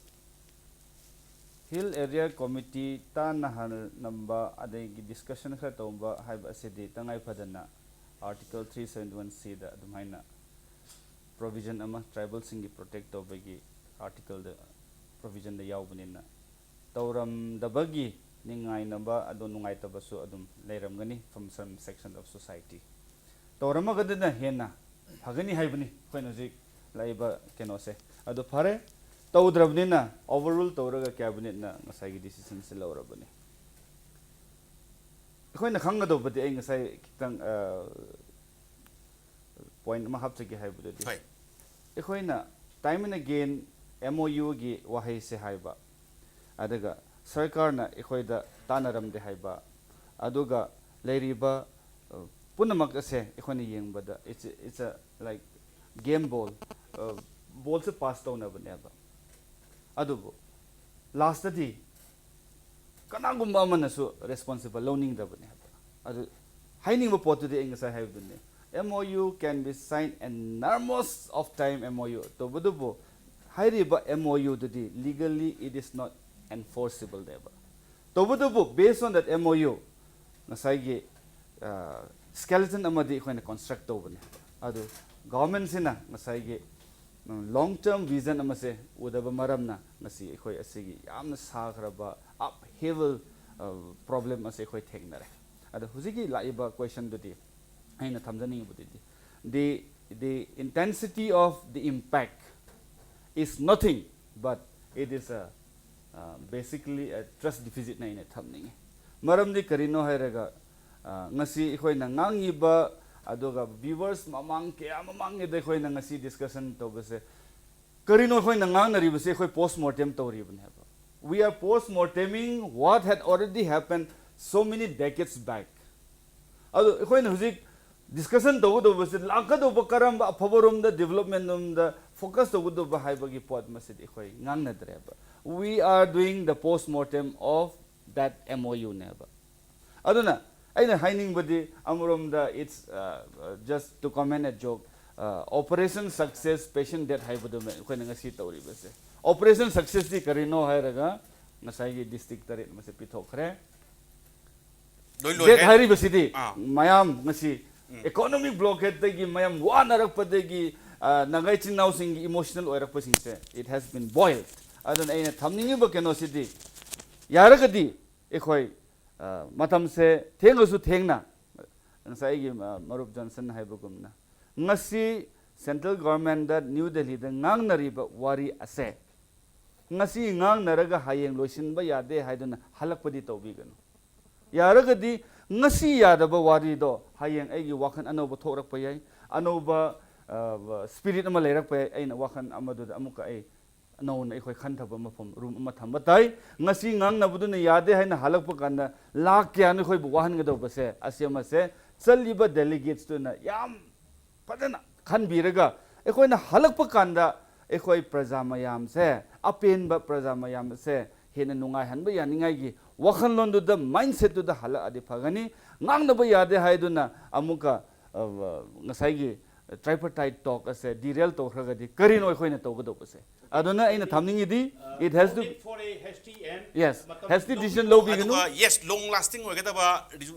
Hill Area Committee ꯇꯥꯟꯅ ꯍꯥꯟꯅ ꯅꯝꯕ ꯑꯗꯒꯤ discussion ꯈꯔ ꯇꯧꯕ ꯍꯥꯏꯕ ꯑꯁꯤꯗꯤ ꯇꯉꯥꯏ ꯐꯗꯅ Article three seventy one C ꯗ ꯑꯗꯨꯝ ꯍꯥꯏꯅ provision ꯑꯃ tribalꯁꯤꯡꯒꯤ protect ꯇꯧꯕꯒꯤ articleꯗ provisionꯗ ꯌꯥꯎꯕꯅꯤꯅ ꯇꯧꯔꯝꯗꯕꯒꯤ ꯅꯤꯡꯉꯥꯏꯅꯕ ꯑꯗꯣ ꯅꯨꯡꯉꯥꯏꯇꯕꯁꯨ ꯑꯗꯨꯝ ꯂꯩꯔꯝꯒꯅꯤ from some section of society꯫ ꯇꯧꯔꯝꯃꯒꯗꯅ ꯍꯦꯟꯅ ꯐꯒꯅꯤ ꯍꯥꯏꯕꯅꯤ ꯑꯩꯈꯣꯏꯅ ꯍꯧꯖꯤꯛ ꯂꯥꯛꯏꯕ ꯀꯩꯅꯣꯁꯦ꯫ ꯑꯗꯣ ꯐꯔꯦ, ꯇꯧꯗ꯭ꯔꯕꯅꯤꯅ overrule ꯇꯧꯔꯒ cabinetꯅ ꯉꯁꯥꯏꯒꯤ decisionꯁꯦ ꯂꯧꯔꯕꯅꯤ꯫ ꯑꯩꯈꯣꯏꯅ ꯈꯪꯒꯗꯧꯕꯗꯤ ꯑꯩ ꯉꯁꯥꯏ ꯈꯤꯇꯪ point ꯑꯃ ꯍꯥꯞꯆꯒꯦ ꯍꯥꯏꯕꯗꯨꯗꯤ ꯍꯣꯏ꯫ ꯑꯩꯈꯣꯏꯅ time and again MOUꯒꯤ ꯋꯥꯍꯩꯁꯦ ꯍꯥꯏꯕ, ꯑꯗꯨꯒ ꯁꯔꯀꯥꯔꯅ ꯑꯩꯈꯣꯏꯗ ꯇꯥꯟꯅꯔꯝꯗꯦ ꯍꯥꯏꯕ, ꯑꯗꯨꯒ ꯂꯩꯔꯤꯕ ꯄꯨꯝꯅꯃꯛ ꯑꯁꯦ ꯑꯩꯈꯣꯏꯅ ꯌꯦꯡꯕꯗ it's a, it's a like game ball, ballꯁꯦ pass ꯇꯧꯅꯕꯅꯦꯕ꯫ ꯑꯗꯨꯕꯨ lastꯇꯗꯤ ꯀꯅꯥꯒꯨꯝꯕ ꯑꯃꯅꯁꯨ responsible ꯂꯧꯅꯤꯡꯗꯕꯅꯦ ꯍꯥꯏꯕ꯫ ꯑꯗꯨ ꯍꯥꯏꯅꯤꯡꯕ ꯄꯣꯠꯇꯨꯗꯤ ꯑꯩ ꯉꯁꯥꯏ ꯍꯥꯏꯕꯗꯨꯅꯦ, MOU can be signed enormous of time MOU, ꯇꯧꯕꯇꯕꯨ ꯍꯥꯏꯔꯤꯕ MOUꯗꯨꯗꯤ legally it is not enforceable ꯅꯦꯕ꯫ ꯇꯧꯕꯇꯕꯨ based on that MOU ꯉꯁꯥꯏꯒꯤ skeleton ꯑꯃꯗꯤ ꯑꯩꯈꯣꯏꯅ construct ꯇꯧꯕꯅꯦ꯫ ꯑꯗꯨ governmentꯁꯤꯅ ꯉꯁꯥꯏꯒꯤ long term vision ꯑꯃꯁꯦ ꯎꯗꯕ ꯃꯔꯝꯅ ꯉꯁꯤ ꯑꯩꯈꯣꯏ ꯑꯁꯤꯒꯤ ꯌꯥꯝꯅ ꯁꯥꯈ꯭ꯔꯕ upheaval problem ꯑꯁꯦ ꯑꯩꯈꯣꯏ ꯊꯦꯡꯅꯔꯦ꯫ ꯑꯗꯣ ꯍꯧꯖꯤꯛꯀꯤ ꯂꯥꯛꯏꯕ questionꯗꯨꯗꯤ ꯑꯩꯅ ꯊꯝꯖꯅꯤꯡꯉꯤꯕꯗꯨꯗꯤ the the intensity of the impact is nothing but it is a basically a trust deficitꯅ ꯑꯩꯅ ꯊꯝꯅꯤꯡꯉꯤ꯫ ꯃꯔꯝꯗꯤ ꯀꯔꯤꯅꯣ ꯍꯥꯏꯔꯒ ꯉꯁꯤ ꯑꯩꯈꯣꯏꯅ ꯉꯥꯡꯉꯤꯕ ꯑꯗꯨꯒ viewers ꯃꯃꯥꯡ ꯀꯌꯥ ꯃꯃꯥꯡꯒꯤꯗ ꯑꯩꯈꯣꯏꯅ ꯉꯁꯤ discussion ꯇꯧꯕꯁꯦ ꯀꯔꯤꯅꯣ ꯑꯩꯈꯣꯏꯅ ꯉꯥꯡꯅꯔꯤꯕꯁꯦ? ꯑꯩꯈꯣꯏ post mortem ꯇꯧꯔꯤꯕꯅꯦꯕ꯫ We are post morteming what had already happened so many decades back. ꯑꯗꯣ ꯑꯩꯈꯣꯏꯅ ꯍꯧꯖꯤꯛ discussion ꯇꯧꯒꯗꯧꯕꯁꯦ ꯂꯥꯛꯀꯗꯧꯕ ꯀꯔꯝꯕ ꯑꯐꯕ ꯔꯣꯝꯗ, development ꯔꯣꯝꯗ focus ꯇꯧꯒꯗꯧꯕ ꯍꯥꯏꯕꯒꯤ ꯄꯣꯠ ꯃꯁꯤꯗꯤ ꯑꯩꯈꯣꯏ ꯉꯥꯡꯅꯗ꯭ꯔꯦꯕ꯫ We are doing the post mortem of that MOUꯅꯦꯕ꯫ ꯑꯗꯨꯅ ꯑꯩꯅ ꯍꯥꯏꯅꯤꯡꯕꯗꯤ ꯑꯃꯔꯣꯝꯗ it's just to comment a joke, Operation Success Patient Death ꯍꯥꯏꯕꯗꯨꯅ ꯑꯩꯈꯣꯏꯅ ꯉꯁꯤ ꯇꯧꯔꯤꯕꯁꯦ꯫ Operation Successꯇꯤ ꯀꯔꯤꯅꯣ ꯍꯥꯏꯔꯒ ꯉꯁꯥꯏꯒꯤ ꯗꯤꯁꯇ꯭ꯔꯤꯛ ꯇꯔꯦꯠ ꯑꯃꯁꯦ ꯄꯤꯊꯣꯛꯈ꯭ꯔꯦ꯫ ꯂꯣꯏ ꯗꯦꯠ ꯂꯣꯏꯈ꯭ꯔꯦ꯫ ꯍꯥꯏꯔꯤꯕꯁꯤꯗꯤ ꯑꯥ꯫ ꯃꯌꯥꯝ ꯉꯁꯤ ꯏꯀꯣꯅꯣꯃꯤꯛ ꯕ꯭ꯂꯣꯀꯦꯠꯇꯒꯤ ꯃꯌꯥꯝ ꯋꯥꯅꯔꯛꯄꯗꯒꯤ ꯅꯪꯒꯥꯏ ꯏꯆꯤꯟ ꯏꯅꯥꯎꯁꯤꯡꯒꯤ emotional ꯑꯣꯏꯔꯛꯄꯁꯤꯡꯁꯦ, it has been boiled. ꯑꯗꯨꯅ ꯑꯩꯅ ꯊꯝꯅꯤꯡꯉꯤꯕ ꯀꯩꯅꯣꯁꯤꯗꯤ, ꯌꯥꯔꯒꯗꯤ ꯑꯩꯈꯣꯏ ꯃꯇꯝꯁꯦ ꯊꯦꯡꯉꯁꯨ ꯊꯦꯡꯅ, ꯉꯁꯥꯏ ꯑꯩꯒꯤ ꯃꯔꯨꯞ ꯖꯣꯟꯁꯟ ꯍꯥꯏꯕꯒꯨꯝꯅ, ꯉꯁꯤ ꯁꯦꯟꯇ꯭ꯔꯦꯜ ꯒꯣꯔꯃꯦꯟꯗ ꯅ꯭ꯌꯨ ꯗꯦꯜꯂꯤꯗ ꯉꯥꯡꯅꯔꯤꯕ ꯋꯥꯔꯤ ꯑꯁꯦ ꯉꯁꯤ ꯉꯥꯡꯅꯔꯒ ꯍꯌꯦꯡ ꯂꯣꯏꯁꯤꯟꯕ ꯌꯥꯗꯦ ꯍꯥꯏꯗꯨꯅ ꯍꯜꯂꯛꯄꯗꯤ ꯇꯧꯕꯤꯒꯅꯨ꯫ ꯌꯥꯔꯒꯗꯤ ꯉꯁꯤ ꯌꯥꯗꯕ ꯋꯥꯔꯤꯗꯣ ꯍꯌꯦꯡ ꯑꯩꯒꯤ ꯋꯥꯈꯜ ꯑꯅꯧꯕ ꯊꯣꯛꯂꯛꯄ ꯌꯥꯏ, ꯑꯅꯧꯕ ꯁ꯭ꯄꯤꯔꯤꯠ ꯑꯃ ꯂꯩꯔꯛꯄ ꯌꯥꯏ, ꯑꯩꯅ ꯋꯥꯈꯜ ꯑꯃꯗꯨꯗ ꯑꯃꯨꯛꯀ ꯑꯩ ꯅꯧꯅ ꯑꯩꯈꯣꯏ ꯈꯟꯊꯕ ꯃꯐꯝ, ꯔꯨꯝ ꯑꯃ ꯊꯝꯕ ꯇꯥꯏ꯫ ꯉꯁꯤ ꯉꯥꯡꯅꯕꯗꯨꯅ ꯌꯥꯗꯦ ꯍꯥꯏꯅ ꯍꯜꯂꯛꯄ ꯀꯥꯟꯗ ꯂꯥꯛ ꯀꯌꯥꯅꯣ ꯑꯩꯈꯣꯏꯕꯨ ꯋꯥꯍꯟꯒꯗꯧꯕꯁꯦ, ꯑꯁꯤ ꯑꯃꯁꯦ ꯆꯠꯂꯤꯕ ꯗꯦꯂꯤꯒꯦꯠꯁꯇꯨꯅ ꯌꯥꯝ ꯐꯖꯅ ꯈꯟꯕꯤꯔꯒ ꯑꯩꯈꯣꯏꯅ ꯍꯜꯂꯛꯄ ꯀꯥꯟꯗ ꯑꯩꯈꯣꯏ ꯄ꯭ꯔꯖꯥ ꯃꯌꯥꯝꯁꯦ, ꯑꯄꯦꯟꯕ ꯄ꯭ꯔꯖꯥ ꯃꯌꯥꯝꯁꯦ ꯍꯦꯟꯅ ꯅꯨꯡꯉꯥꯏꯍꯟꯕ ꯌꯥꯅꯤꯡꯉꯥꯏꯒꯤ ꯋꯥꯈꯜꯂꯣꯟꯗꯨꯗ, ꯃꯥꯏꯟꯁꯦꯠꯇꯨꯗ ꯍꯜꯂꯛꯑꯗꯤ ꯐꯒꯅꯤ꯫ ꯉꯥꯡꯅꯕ ꯌꯥꯗꯦ ꯍꯥꯏꯗꯨꯅ ꯑꯃꯨꯛꯀ ꯉꯁꯥꯏꯒꯤ ꯇ꯭ꯔꯥꯏꯄꯔꯇꯥꯏꯠ ꯇꯣꯛ ꯑꯁꯦ ꯗꯤꯔꯦꯜ ꯇꯧꯈ꯭ꯔꯒꯗꯤ ꯀꯔꯤꯅꯣ ꯑꯩꯈꯣꯏꯅ ꯇꯧꯒꯗꯧꯕꯁꯦ? ꯑꯗꯨꯅ ꯑꯩꯅ ꯊꯝꯅꯤꯡꯉꯤꯗꯤ, it has to, yes, hasty decision ꯂꯧꯕꯤꯒꯅꯨ꯫ ꯑꯗꯨꯒ yes, long lasting ꯑꯣꯏꯒꯗꯕ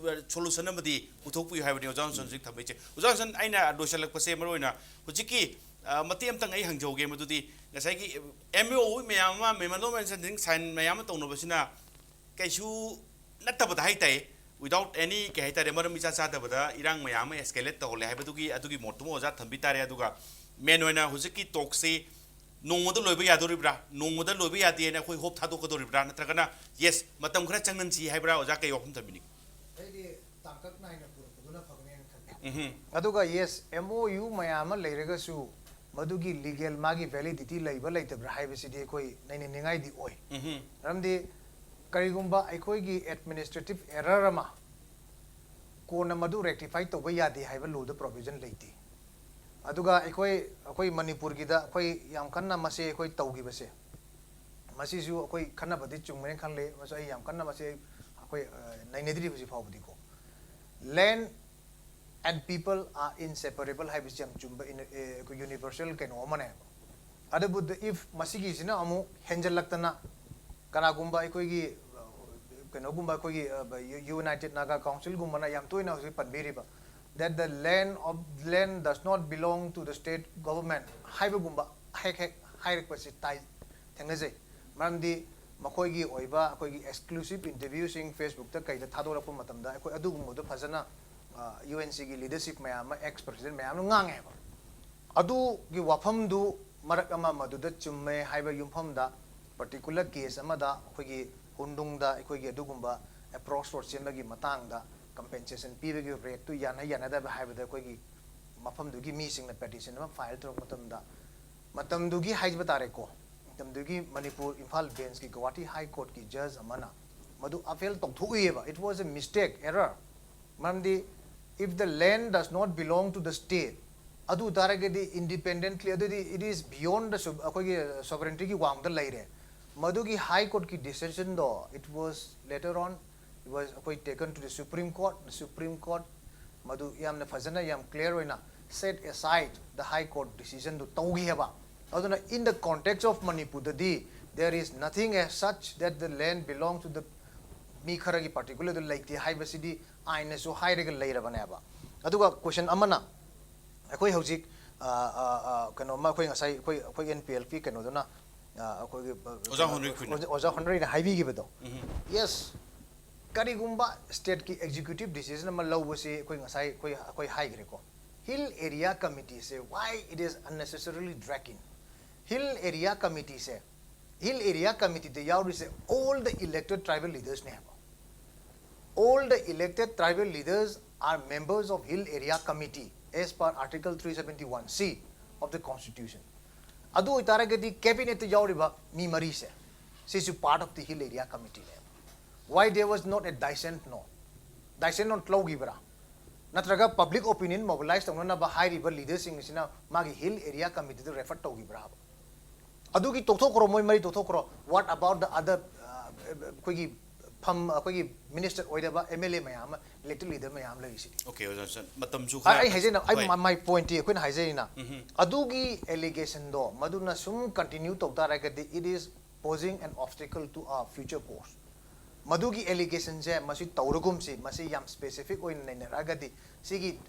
ꯁꯣꯂꯨꯁꯟ ꯑꯃꯗꯤ ꯄꯨꯊꯣꯛꯄꯤꯌꯨ ꯍꯥꯏꯕꯅꯤ ꯑꯣꯖꯥ ꯖꯣꯟꯁꯟ ꯍꯧꯖꯤꯛ ꯊꯝꯃꯛꯏꯁꯦ꯫ ꯑꯣꯖꯥ ꯖꯣꯟꯁꯟ, ꯑꯩꯅ ꯂꯣꯏꯁꯤꯜꯂꯛꯄꯁꯦ ꯃꯔꯨ ꯑꯣꯏꯅ ꯍꯧꯖꯤꯛꯀꯤ ꯃꯇꯦꯛ ꯑꯃꯇꯪ ꯑꯩ ꯍꯪꯖꯍꯧꯒꯦ, ꯃꯗꯨꯗꯤ ꯉꯁꯥꯏꯒꯤ MoU ꯃꯌꯥꯝ ꯑꯃ, memorandum of understanding sign ꯃꯌꯥꯝ ꯑꯃ ꯇꯧꯅꯕꯁꯤꯅ ꯀꯩꯁꯨ ꯅꯠꯇꯕꯗ ꯍꯥꯏꯇꯥꯏ, without any, ꯀꯩ ꯍꯥꯏꯇꯥꯔꯦ, ꯃꯔꯝ ꯏꯆꯥ ꯆꯥꯗꯕꯗ ꯏꯔꯥꯡ ꯃꯌꯥꯝ ꯑꯃ escalate ꯇꯧꯍꯜꯂꯦ ꯍꯥꯏꯕꯗꯨꯒꯤ, ꯑꯗꯨꯒꯤ ꯃꯣꯠꯇꯨꯃ ꯑꯣꯖꯥ ꯊꯝꯕꯤ ꯇꯥꯔꯦ꯫ ꯑꯗꯨꯒ main ꯑꯣꯏꯅ ꯍꯧꯖꯤꯛꯀꯤ ꯇꯣꯛꯁꯤ ꯅꯣꯡꯃꯗ ꯂꯣꯏꯕ ꯌꯥꯗꯣꯔꯤꯕ꯭ꯔꯥ, ꯅꯣꯡꯃꯗ ꯂꯣꯏꯕ ꯌꯥꯗꯦꯅ ꯑꯩꯈꯣꯏ ꯍꯣꯞ ꯊꯥꯗꯣꯛꯀꯗꯧꯔꯤꯕ꯭ꯔꯥ, ꯅꯠꯇ꯭ꯔꯒꯅ yes, ꯃꯇꯝ ꯈꯔ ꯆꯪꯍꯟꯁꯤ ꯍꯥꯏꯕ꯭ꯔꯥ? ꯑꯣꯖꯥ, ꯀꯩ ꯋꯥꯐꯝ ꯊꯝꯕꯤꯅꯤꯡꯉꯤ? ꯑꯩꯗꯤ ꯇꯥꯡꯀꯛ ꯅꯥꯏꯅ ꯄꯨꯔꯛꯄꯗꯨꯅ ꯐꯒꯅꯦꯅ ꯈꯜꯂꯤ꯫ ꯎꯝꯍꯨꯝ, ꯑꯗꯨꯒ yes, MoU ꯃꯌꯥꯝ ꯑꯃ ꯂꯩꯔꯒꯁꯨ ꯃꯗꯨꯒꯤ legal ꯃꯥꯒꯤ validity ꯂꯩꯕ ꯂꯩꯇꯕ꯭ꯔꯥ ꯍꯥꯏꯕꯁꯤꯗꯤ ꯑꯩꯈꯣꯏ ꯅꯩꯅꯅꯤꯡꯉꯥꯏꯗꯤ ꯑꯣꯏ꯫ ꯎꯝꯍꯨꯝ, ꯃꯔꯝꯗꯤ ꯀꯔꯤꯒꯨꯝꯕ ꯑꯩꯈꯣꯏꯒꯤ administrative error ꯑꯃ ꯀꯣꯟꯅ ꯃꯗꯨ rectify ꯇꯧꯕ ꯌꯥꯗꯦ ꯍꯥꯏꯕ ꯂꯣꯗ provision ꯂꯩꯇꯦ꯫ ꯑꯗꯨꯒ ꯑꯩꯈꯣꯏ, ꯑꯩꯈꯣꯏ ꯃꯅꯤꯄꯨꯔꯒꯤꯗ ꯑꯩꯈꯣꯏ ꯌꯥꯝ ꯀꯟꯅ ꯃꯁꯤ ꯑꯩꯈꯣꯏ ꯇꯧꯈꯤꯕꯁꯦ, ꯃꯁꯤꯁꯨ ꯑꯩꯈꯣꯏ ꯈꯟꯅꯕꯗꯤ ꯆꯨꯝꯒꯅꯤ ꯈꯜꯂꯤ꯫ ꯃꯁꯤ ꯑꯩ ꯌꯥꯝ ꯀꯟꯅ ꯃꯁꯤ ꯑꯩꯈꯣꯏ, ꯑ, ꯅꯩꯅꯗ꯭ꯔꯤ ꯍꯧꯖꯤꯛ ꯐꯥꯎꯕꯗꯤꯀꯣ꯫ Land and people are inseparable ꯍꯥꯏꯕꯁꯤ ꯌꯥꯝ ꯆꯨꯝꯕ ꯏꯟ-, ꯑꯦ, ꯑꯩꯈꯣꯏ universal ꯀꯩꯅꯣ ꯑꯃꯅꯦꯕ꯫ ꯑꯗꯨꯕꯨ the if ꯃꯁꯤꯒꯤꯁꯤꯅ ꯑꯃꯨꯛ ꯍꯦꯟꯖꯜꯂꯛꯇꯅ ꯀꯅꯥꯒꯨꯝꯕ ꯑꯩꯈꯣꯏꯒꯤ ꯑ, ꯀꯩꯅꯣꯒꯨꯝꯕ ꯑꯩꯈꯣꯏꯒꯤ ꯌꯨꯅꯥꯏꯇꯦꯠ ꯅꯥꯒꯥ ꯀꯥꯎꯟꯁꯤꯜꯒꯨꯝꯕꯅ ꯌꯥꯝ ꯇꯣꯏꯅ ꯍꯧꯖꯤꯛ ꯄꯟꯕꯤꯔꯤꯕ, that the land of land does not belong to the state government ꯍꯥꯏꯕꯒꯨꯝꯕ ꯍꯦꯛ ꯍꯦꯛ ꯍꯥꯏꯔꯛꯄꯁꯤ ꯇꯥꯏ, ꯊꯦꯡꯅꯖꯩ꯫ ꯃꯔꯝꯗꯤ ꯃꯈꯣꯏꯒꯤ ꯑꯣꯏꯕ ꯑꯩꯈꯣꯏꯒꯤ exclusive interviewꯁꯤꯡ Facebookꯇ ꯀꯩꯗ ꯊꯥꯗꯣꯔꯛꯄ ꯃꯇꯝꯗ ꯑꯩꯈꯣꯏ ꯑꯗꯨꯒꯨꯝꯕꯗꯣ ꯐꯖꯅ UNCꯒꯤ leadership ꯃꯌꯥꯝ ꯑꯃ, ex president ꯃꯌꯥꯝ ꯑꯃ ꯉꯥꯡꯉꯦꯕ꯫ ꯑꯗꯨꯒꯤ ꯋꯥꯐꯝꯗꯨ ꯃꯔꯛ ꯑꯃ ꯃꯗꯨꯗ ꯆꯨꯝꯃꯦ ꯍꯥꯏꯕ ꯌꯨꯝꯐꯝꯗ particular case ꯑꯃꯗ ꯑꯩꯈꯣꯏꯒꯤ ꯍꯨꯟꯗꯨꯡꯗ ꯑꯩꯈꯣꯏꯒꯤ ꯑꯗꯨꯒꯨꯝꯕ approach road ꯁꯦꯝꯕꯒꯤ ꯃꯇꯥꯡꯗ compensation ꯄꯤꯕꯒꯤ rateꯇꯨ ꯌꯥꯅ ꯌꯥꯅꯗꯕ ꯍꯥꯏꯕꯗ ꯑꯩꯈꯣꯏꯒꯤ ꯃꯐꯝꯗꯨꯒꯤ ꯃꯤꯁꯤꯡꯅ petition ꯑꯃ file ꯇꯧꯔꯛꯄ ꯃꯇꯝꯗ, ꯃꯇꯝꯗꯨꯒꯤ ꯍꯥꯏꯕ ꯇꯥꯔꯦꯀꯣ, ꯃꯇꯝꯗꯨꯒꯤ ꯃꯅꯤꯄꯨꯔ ꯏꯝꯐꯥꯜ benchꯀꯤ ꯒꯧꯍꯥꯇꯤ High Courtꯀꯤ judge ꯑꯃꯅ ꯃꯗꯨ appeal ꯇꯧꯊꯣꯛꯎꯏꯌꯦꯕ, it was a mistake, error꯫ ꯃꯔꯝꯗꯤ if the land does not belong to the state, ꯑꯗꯨ ꯇꯥꯔꯒꯗꯤ independently ꯑꯗꯨꯗꯤ it is beyond the sovereigntyꯒꯤ ꯋꯥꯡꯃꯗ ꯂꯩꯔꯦ꯫ ꯃꯗꯨꯒꯤ High Courtꯀꯤ decisionꯗꯣ, it was later on, it was ꯑꯩꯈꯣꯏ taken to the Supreme Court, the Supreme Court ꯃꯗꯨ ꯌꯥꯝꯅ ꯐꯖꯅ, ꯌꯥꯝ clear ꯑꯣꯏꯅ set aside the High Court decisionꯗꯨ ꯇꯧꯈꯤ ꯍꯥꯏꯕ꯫ ꯑꯗꯨꯅ in the context of ꯃꯅꯤꯄꯨꯔꯗꯗꯤ there is nothing as such that the land belongs to the ꯃꯤ ꯈꯔꯒꯤ particularꯗ ꯂꯩꯇꯦ ꯍꯥꯏꯕꯁꯤꯗꯤ ꯑꯥꯏꯟꯅꯁꯨ ꯍꯥꯏꯔꯒ ꯂꯩꯔꯕꯅꯦꯕ꯫ ꯑꯗꯨꯒ question ꯑꯃꯅ ꯑꯩꯈꯣꯏ ꯍꯧꯖꯤꯛ ꯑ, ꯑ, ꯑ, ꯀꯩꯅꯣꯝꯃ ꯑꯩꯈꯣꯏ ꯉꯁꯥꯏ ꯑꯩꯈꯣꯏ ꯑꯩꯈꯣꯏ NPLFꯀꯤ ꯀꯩꯅꯣꯗꯨꯅ ꯑ, ꯑꯩꯈꯣꯏꯒꯤ ꯑ, ꯑꯣꯖꯥ ꯍꯣꯟꯔꯤ ꯈꯨꯟ꯫ ꯑꯣꯖꯥ, ꯑꯣꯖꯥ ꯍꯣꯟꯔꯤꯅ ꯍꯥꯏꯕꯤꯈꯤꯕꯗꯣ, yes, ꯀꯔꯤꯒꯨꯝꯕ stateꯀꯤ executive decision ꯑꯃ ꯂꯧꯕꯁꯤ ꯑꯩꯈꯣꯏ ꯉꯁꯥꯏ ꯑꯩꯈꯣꯏ ꯑꯩꯈꯣꯏ ꯍꯥꯏꯈ꯭ꯔꯦꯀꯣ꯫ Hill Area Committeeꯁꯦ why it is unnecessarily dragging? Hill Area Committeeꯁꯦ, Hill Area Committeeꯗ ꯌꯥꯎꯔꯤꯁꯦ all the elected tribal leadersꯅꯦ ꯍꯥꯏꯕ꯫ All the elected tribal leaders are members of Hill Area Committee as per Article three seventy-one C of the Constitution. ꯑꯗꯨ ꯑꯣꯏꯇꯥꯔꯒꯗꯤ cabinetꯇ ꯌꯥꯎꯔꯤꯕ ꯃꯤ ꯃꯔꯤꯁꯦ ꯁꯤꯁꯨ part of the Hill Area Committeeꯅꯦꯕ꯫ Why there was not a dissent note? Dissent note ꯂꯧꯈꯤꯕ꯭ꯔꯥ? ꯅꯠꯇ꯭ꯔꯒ public opinion mobilize ꯇꯧꯅꯅꯕ ꯍꯥꯏꯔꯤꯕ leaderꯁꯤꯡ ꯑꯁꯤꯅ ꯃꯥꯒꯤ HillArea Committeeꯗ refer ꯇꯧꯈꯤꯕ꯭ꯔꯥꯕ? ꯑꯗꯨꯒꯤ ꯇꯣꯛꯊꯣꯛꯈ꯭ꯔꯣ, ꯃꯣꯏ ꯃꯔꯤ ꯇꯣꯛꯊꯣꯛꯈ꯭ꯔꯣ, what about the other, ꯑ, ꯑꯩꯈꯣꯏꯒꯤ ꯐꯝ ꯑꯩꯈꯣꯏꯒꯤ minister ꯑꯣꯏꯗꯕ MLA ꯃꯌꯥꯝ ꯑꯃ, elected leader ꯃꯌꯥꯝ ꯑꯃ ꯂꯩꯔꯤꯁꯤꯗꯤ? Okay, ꯑꯣꯖꯥ, ꯁꯟ, ꯃꯇꯝꯁꯨ ꯑꯩ ꯈꯔ ꯑꯩ ꯍꯥꯏꯖꯩꯅ ꯑꯩ ꯍꯣꯏ꯫ My point ꯑꯩꯈꯣꯏꯅ ꯍꯥꯏꯖꯩꯅ ꯎꯝꯍꯨꯝ꯫ ꯑꯗꯨꯒꯤ allegationꯗꯣ ꯃꯗꯨꯅ ꯁꯨꯝ continue ꯇꯧ ꯇꯥꯔꯒꯗꯤ it is posing an obstacle to our future course. ꯃꯗꯨꯒꯤ allegation ꯁꯦ ꯃꯁꯤ ꯇꯧꯔꯒꯨꯝꯁꯤ, ꯃꯁꯤ ꯌꯥꯝ specific ꯑꯣꯏꯅ ꯅꯩꯅꯔꯛꯑꯒꯗꯤ ꯁꯤꯒꯤ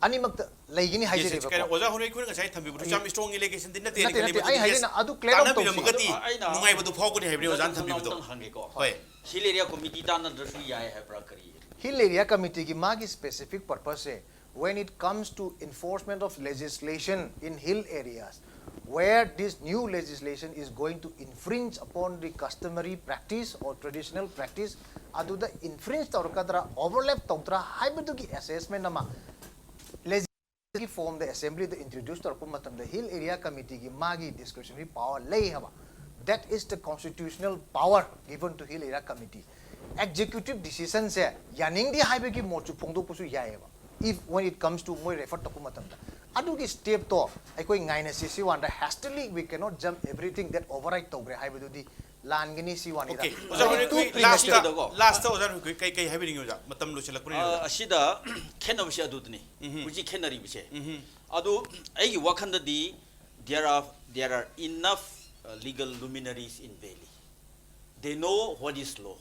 ꯑꯅꯤꯃꯛꯇ ꯂꯩꯒꯅꯤ Yes, yes, ꯍꯥꯏꯖꯔꯤꯕꯀꯣ꯫ ꯀꯩꯅꯣ, ꯑꯣꯖꯥ ꯍꯣꯔꯦꯈꯣꯏꯅ ꯉꯁꯥꯏ ꯊꯝꯕꯤꯕꯗꯨ ꯌꯥꯝ strong allegation ꯗꯤ ꯅꯠꯇꯦ, ꯅꯠꯇꯦ, ꯈꯜꯂꯤ, ꯅꯠꯇꯦ, ꯃꯗꯨ ꯑꯩ yes, ꯍꯥꯏꯁꯤꯅ ꯑꯗꯨ clear up ꯇꯧꯁꯤ꯫ ꯇꯥꯟꯅꯕꯤꯔꯝꯃꯒꯗꯤ ꯑꯩꯅ ꯅꯨꯡꯉꯥꯏꯕꯗꯨ ꯐꯥꯎꯒꯅꯤ ꯍꯥꯏꯕꯅꯤ ꯑꯣꯖꯥꯅ ꯃꯊꯪ ꯊꯝꯕꯤꯕꯗꯣ꯫ ꯑꯃꯨꯛꯇꯪ ꯍꯪꯒꯦꯀꯣ꯫ ꯍꯣꯏ꯫ Hill area committee ꯇꯥꯟꯅꯗ꯭ꯔꯁꯨ ꯌꯥꯏ ꯍꯥꯏꯕ꯭ꯔꯥ ꯀꯔꯤ? Hill Area Committee ꯒꯤ ꯃꯥꯒꯤ specific purpose say, when it comes to enforcement of legislation in hill areas, where this new legislation is going to infringe upon the customary practice or traditional practice, ꯑꯗꯨꯗ infringe ꯇꯧꯔꯛꯀꯗ꯭ꯔꯥ, overlap ꯇꯧꯗ꯭ꯔꯥ ꯍꯥꯏꯕꯗꯨꯒꯤ assessment ꯑꯃ legislative form ꯗ assembly ꯗ introduce ꯇꯧꯔꯛꯄ ꯃꯇꯝꯗ Hill Area Committee ꯒꯤ ꯃꯥꯒꯤ discretionary power ꯂꯩ ꯍꯥꯏꯕ꯫ That is the constitutional power given to Hill Area Committee. Executive decision ꯁꯦ ꯌꯥꯅꯤꯡꯗꯦ ꯍꯥꯏꯕꯒꯤ ꯃꯣꯠꯁꯨ ꯐꯣꯡꯗꯣꯛꯄꯁꯨ ꯌꯥꯏꯑꯕ, if when it comes to ꯃꯣꯏ refer ꯇꯧꯔꯛꯄ ꯃꯇꯝꯗ꯫ ꯑꯗꯨꯒꯤ step ꯇꯣ ꯑꯩꯈꯣꯏ ꯉꯥꯏꯅꯁꯤ꯫ ꯁꯤ ꯋꯥꯟꯗ hastily we cannot jump everything that override ꯇꯧꯈ꯭ꯔꯦ ꯍꯥꯏꯕꯗꯨꯗꯤ ꯂꯥꯟꯒꯅꯤ꯫ ꯁꯤ ꯋꯥꯅꯤꯗ꯫ Okay, ꯑꯣꯖꯥ ꯍꯣꯏ, Too ꯑꯩꯈꯣꯏ premature. last, last ꯇ ꯑꯣꯖꯥ ꯍꯣꯏ ꯀꯩ, ꯀꯩ ꯍꯥꯏꯕꯤꯅꯤꯡꯉꯤ ꯑꯣꯖꯥ? ꯃꯇꯝ ꯂꯣꯏꯁꯤꯜꯂꯛꯄꯅꯤꯅ ꯑꯣꯖꯥ꯫ ꯑꯁꯤꯗ ꯈꯦꯠꯅꯕꯁꯦ ꯑꯗꯨꯗꯅꯤ꯫ ꯍꯧꯖꯤꯛ ꯈꯦꯠꯅꯔꯤꯕꯁꯦ꯫ ꯑꯗꯨ ꯑꯩꯒꯤ ꯋꯥꯈꯜꯗꯗꯤ there are, there are enough, uh, legal luminaries in Valley. They know what is law.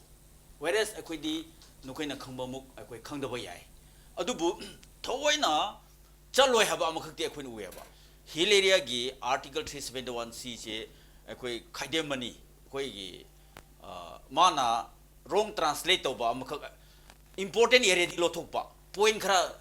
Whereas ꯑꯩꯈꯣꯏꯗꯤ ꯅꯈꯣꯏꯅ ꯈꯪꯕꯃꯨꯛ ꯑꯩꯈꯣꯏ ꯈꯪꯗꯕ ꯌꯥꯏ꯫ ꯑꯗꯨꯕꯨ ꯊꯑꯣꯏꯅ ꯆꯠꯂꯣꯏ ꯍꯥꯏꯕ ꯑꯃꯈꯛꯇꯤ ꯑꯩꯈꯣꯏꯅ ꯎꯏꯌꯦꯕ꯫ Hill area ꯒꯤ Article three seventy one C ꯁꯦ ꯑꯩꯈꯣꯏ ꯈꯥꯏꯗꯦꯝꯃꯅꯤ꯫ ꯑꯩꯈꯣꯏꯒꯤ, ꯑ, ꯃꯥꯅ wrong translate ꯇꯧꯕ ꯑꯃꯈꯛ, important area ꯗꯤ ꯂꯧꯊꯣꯛꯄ, point ꯈꯔ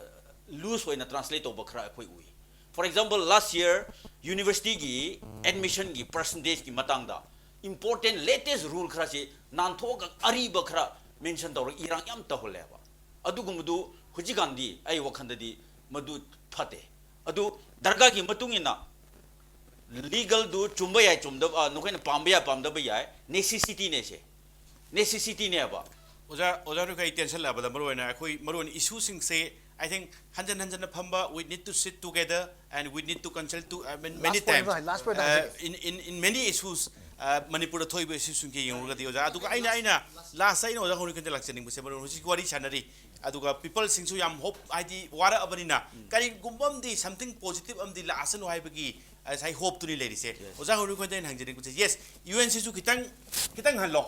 loose ꯑꯣꯏꯅ translate ꯇꯧꯕ ꯈꯔ ꯑꯩꯈꯣꯏ ꯎꯏ꯫ For example, last year university ꯒꯤ admission ꯒꯤ percentage ꯀꯤ ꯃꯇꯥꯡꯗ important latest rule ꯈꯔꯁꯤ ꯅꯥꯟꯊꯣꯛꯑꯒ ꯑꯔꯤꯕ ꯈꯔ mention ꯇꯧꯔꯒ ꯏꯔꯥꯡ ꯌꯥꯝ ꯇꯧꯍꯜꯂꯦꯕ꯫ ꯑꯗꯨꯒꯨꯝꯕꯗꯨ ꯍꯧꯖꯤꯛꯀꯥꯟꯗꯤ ꯑꯩ ꯋꯥꯈꯜꯗꯗꯤ ꯃꯗꯨ ꯐꯠꯇꯦ꯫ ꯑꯗꯨ ꯗꯔꯀꯥꯔꯒꯤ ꯃꯇꯨꯡ ꯏꯟꯅ legal ꯗꯨ ꯆꯨꯝꯕ ꯌꯥꯏ, ꯆꯨꯝꯗꯕ, ꯑ, ꯅꯈꯣꯏꯅ ꯄꯥꯝꯕ ꯌꯥꯏ, ꯄꯥꯝꯗꯕ ꯌꯥꯏ, necessity ꯅꯦ ꯁꯦ, necessity ꯅꯦꯕ꯫ ꯑꯣꯖꯥ, ꯑꯣꯖꯥ ꯍꯣꯏ ꯀꯩ ꯇꯦꯟꯁꯜꯂꯛꯑꯕꯗ ꯃꯔꯨ ꯑꯣꯏꯅ ꯑꯩꯈꯣꯏ ꯃꯔꯨ ꯑꯣꯏꯅ issue ꯁꯤꯡꯁꯦ, I think, ꯍꯟꯖꯟ ꯍꯟꯖꯟꯅ ꯐꯝꯕ, we need to sit together and we need to consult to, uh, many, many Last point times. ꯍꯣꯏ, last point Uh, ꯍꯥꯏꯖꯒꯦ꯫ in, in, in many issues, uh, ꯃꯅꯤꯄꯨꯔꯗ ꯊꯣꯛꯏꯕ issue ꯁꯤꯡꯒꯤ ꯌꯦꯡꯂꯨꯔꯒꯗꯤ ꯑꯣꯖꯥ, ꯑꯗꯨꯒ ꯑꯩꯅ, ꯑꯩꯅ last ꯑꯩꯅ ꯑꯣꯖꯥ ꯍꯣꯏ ꯈꯟꯖ ꯂꯥꯛꯆꯅꯤꯡꯕꯁꯦ, ꯃꯔꯨ ꯑꯣꯏꯅ ꯍꯧꯖꯤꯛ ꯋꯥꯔꯤ ꯁꯥꯟꯅꯔꯤ, ꯑꯗꯨꯒ people ꯁꯤꯡꯁꯨ ꯌꯥꯝ hope, ꯍꯥꯏꯗꯤ ꯋꯥꯔꯛꯑꯕꯅꯤꯅ ꯀꯔꯤꯒꯨꯝꯕ ꯑꯃꯗꯤ something positive ꯑꯃꯗꯤ ꯂꯥꯛꯑꯁꯅꯨ ꯍꯥꯏꯕꯒꯤ ꯉꯁꯥꯏ ꯍꯣꯞꯇꯨꯅꯤ ꯂꯩꯔꯤꯁꯦ꯫ ꯑꯣꯖꯥ ꯍꯧꯔꯤ ꯑꯩꯈꯣꯏꯗ ꯑꯩꯅ ꯍꯪꯖꯅꯤꯡꯕꯁꯦ, ꯌꯦꯁ, ꯌꯨ ꯑꯦꯟ ꯁꯤꯁꯨ ꯈꯤꯇꯪ, ꯈꯤꯇꯪ ꯍꯜꯂꯣ,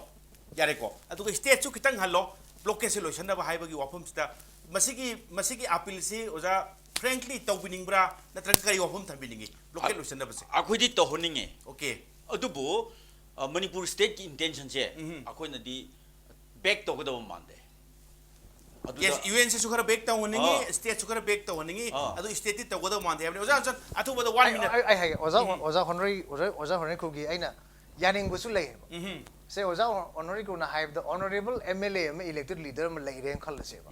ꯌꯥꯔꯦꯀꯣ, ꯑꯗꯨꯒ ꯁ꯭ꯇꯦꯠꯁꯨ ꯈꯤꯇꯪ ꯍꯜꯂꯣ, ꯕ꯭ꯂꯣꯀꯦꯠꯁꯦ ꯂꯣꯏꯁꯟꯅꯕ ꯍꯥꯏꯕꯒꯤ ꯋꯥꯐꯝꯁꯤꯗ ꯃꯁꯤꯒꯤ, ꯃꯁꯤꯒꯤ ꯑꯄꯤꯜꯁꯤ ꯑꯣꯖꯥ ꯐ꯭ꯔꯦꯡꯀ꯭ꯂꯤ ꯇꯧꯕꯤꯅꯤꯡꯕ꯭ꯔꯥ, ꯅꯠꯇ꯭ꯔꯒ ꯀꯔꯤ ꯋꯥꯐꯝ ꯊꯝꯕꯤꯅꯤꯡꯉꯤ ꯕ꯭ꯂꯣꯀꯦꯠ ꯂꯣꯏꯁꯟꯅꯕꯁꯦ? ꯑꯩꯈꯣꯏꯗꯤ ꯇꯧꯍꯟꯅꯤꯡꯉꯦ꯫ ꯑꯣꯀꯦ꯫ ꯑꯗꯨꯕꯨ ꯃꯅꯤꯄꯨꯔ ꯁ꯭ꯇꯦꯠꯀꯤ ꯏꯟꯇꯦꯟꯁꯟꯁꯦ ꯑꯩꯈꯣꯏꯅꯗꯤ ꯕꯦꯛ ꯇꯧꯒꯗꯕ ꯃꯥꯟꯗꯦ꯫ ꯌꯦꯁ, ꯌꯨ ꯑꯦꯟ ꯁꯤꯁꯨ ꯈꯔ ꯕꯦꯛ ꯇꯧꯍꯟꯅꯤꯡꯉꯤ, ꯁ꯭ꯇꯦꯠꯁꯨ ꯈꯔ ꯕꯦꯛ ꯇꯧꯍꯟꯅꯤꯡꯉꯤ, ꯑꯗꯨ ꯁ꯭ꯇꯦꯠꯇꯤ ꯇꯧꯒꯗꯕ ꯃꯥꯟꯗꯦ ꯍꯥꯏꯕꯅꯤ꯫ ꯑꯣꯖꯥ ꯖꯣꯟꯁꯟ, ꯑꯊꯨꯕꯗ ꯋꯥꯟ ꯃꯤꯅꯠ꯫ ꯑꯩ ꯑꯩ ꯍꯥꯏꯒꯦ, ꯑꯣꯖꯥ ꯑꯣꯖꯥ ꯍꯣꯅꯔꯤ ꯑꯣꯖꯥ ꯍꯣꯅꯔꯤ ꯈꯨꯜꯒꯤ ꯑꯩꯅ ꯌꯥꯅꯤꯡꯕꯁꯨ ꯂꯩꯌꯦꯕ꯫ ꯁꯦ ꯑꯣꯖꯥ ꯍꯣꯅꯔꯤ ꯈꯨꯜꯅ ꯍꯥꯏꯕꯗ, ꯑꯣꯅꯔꯦꯕꯜ ꯑꯦꯝ ꯑꯦꯜ ꯑꯦ ꯑꯃ, ꯏꯂꯦꯛꯇꯦꯗ ꯂꯤꯗꯔ ꯑꯃ ꯂꯩꯔꯦꯅ ꯈꯜꯂꯁꯦꯕ꯫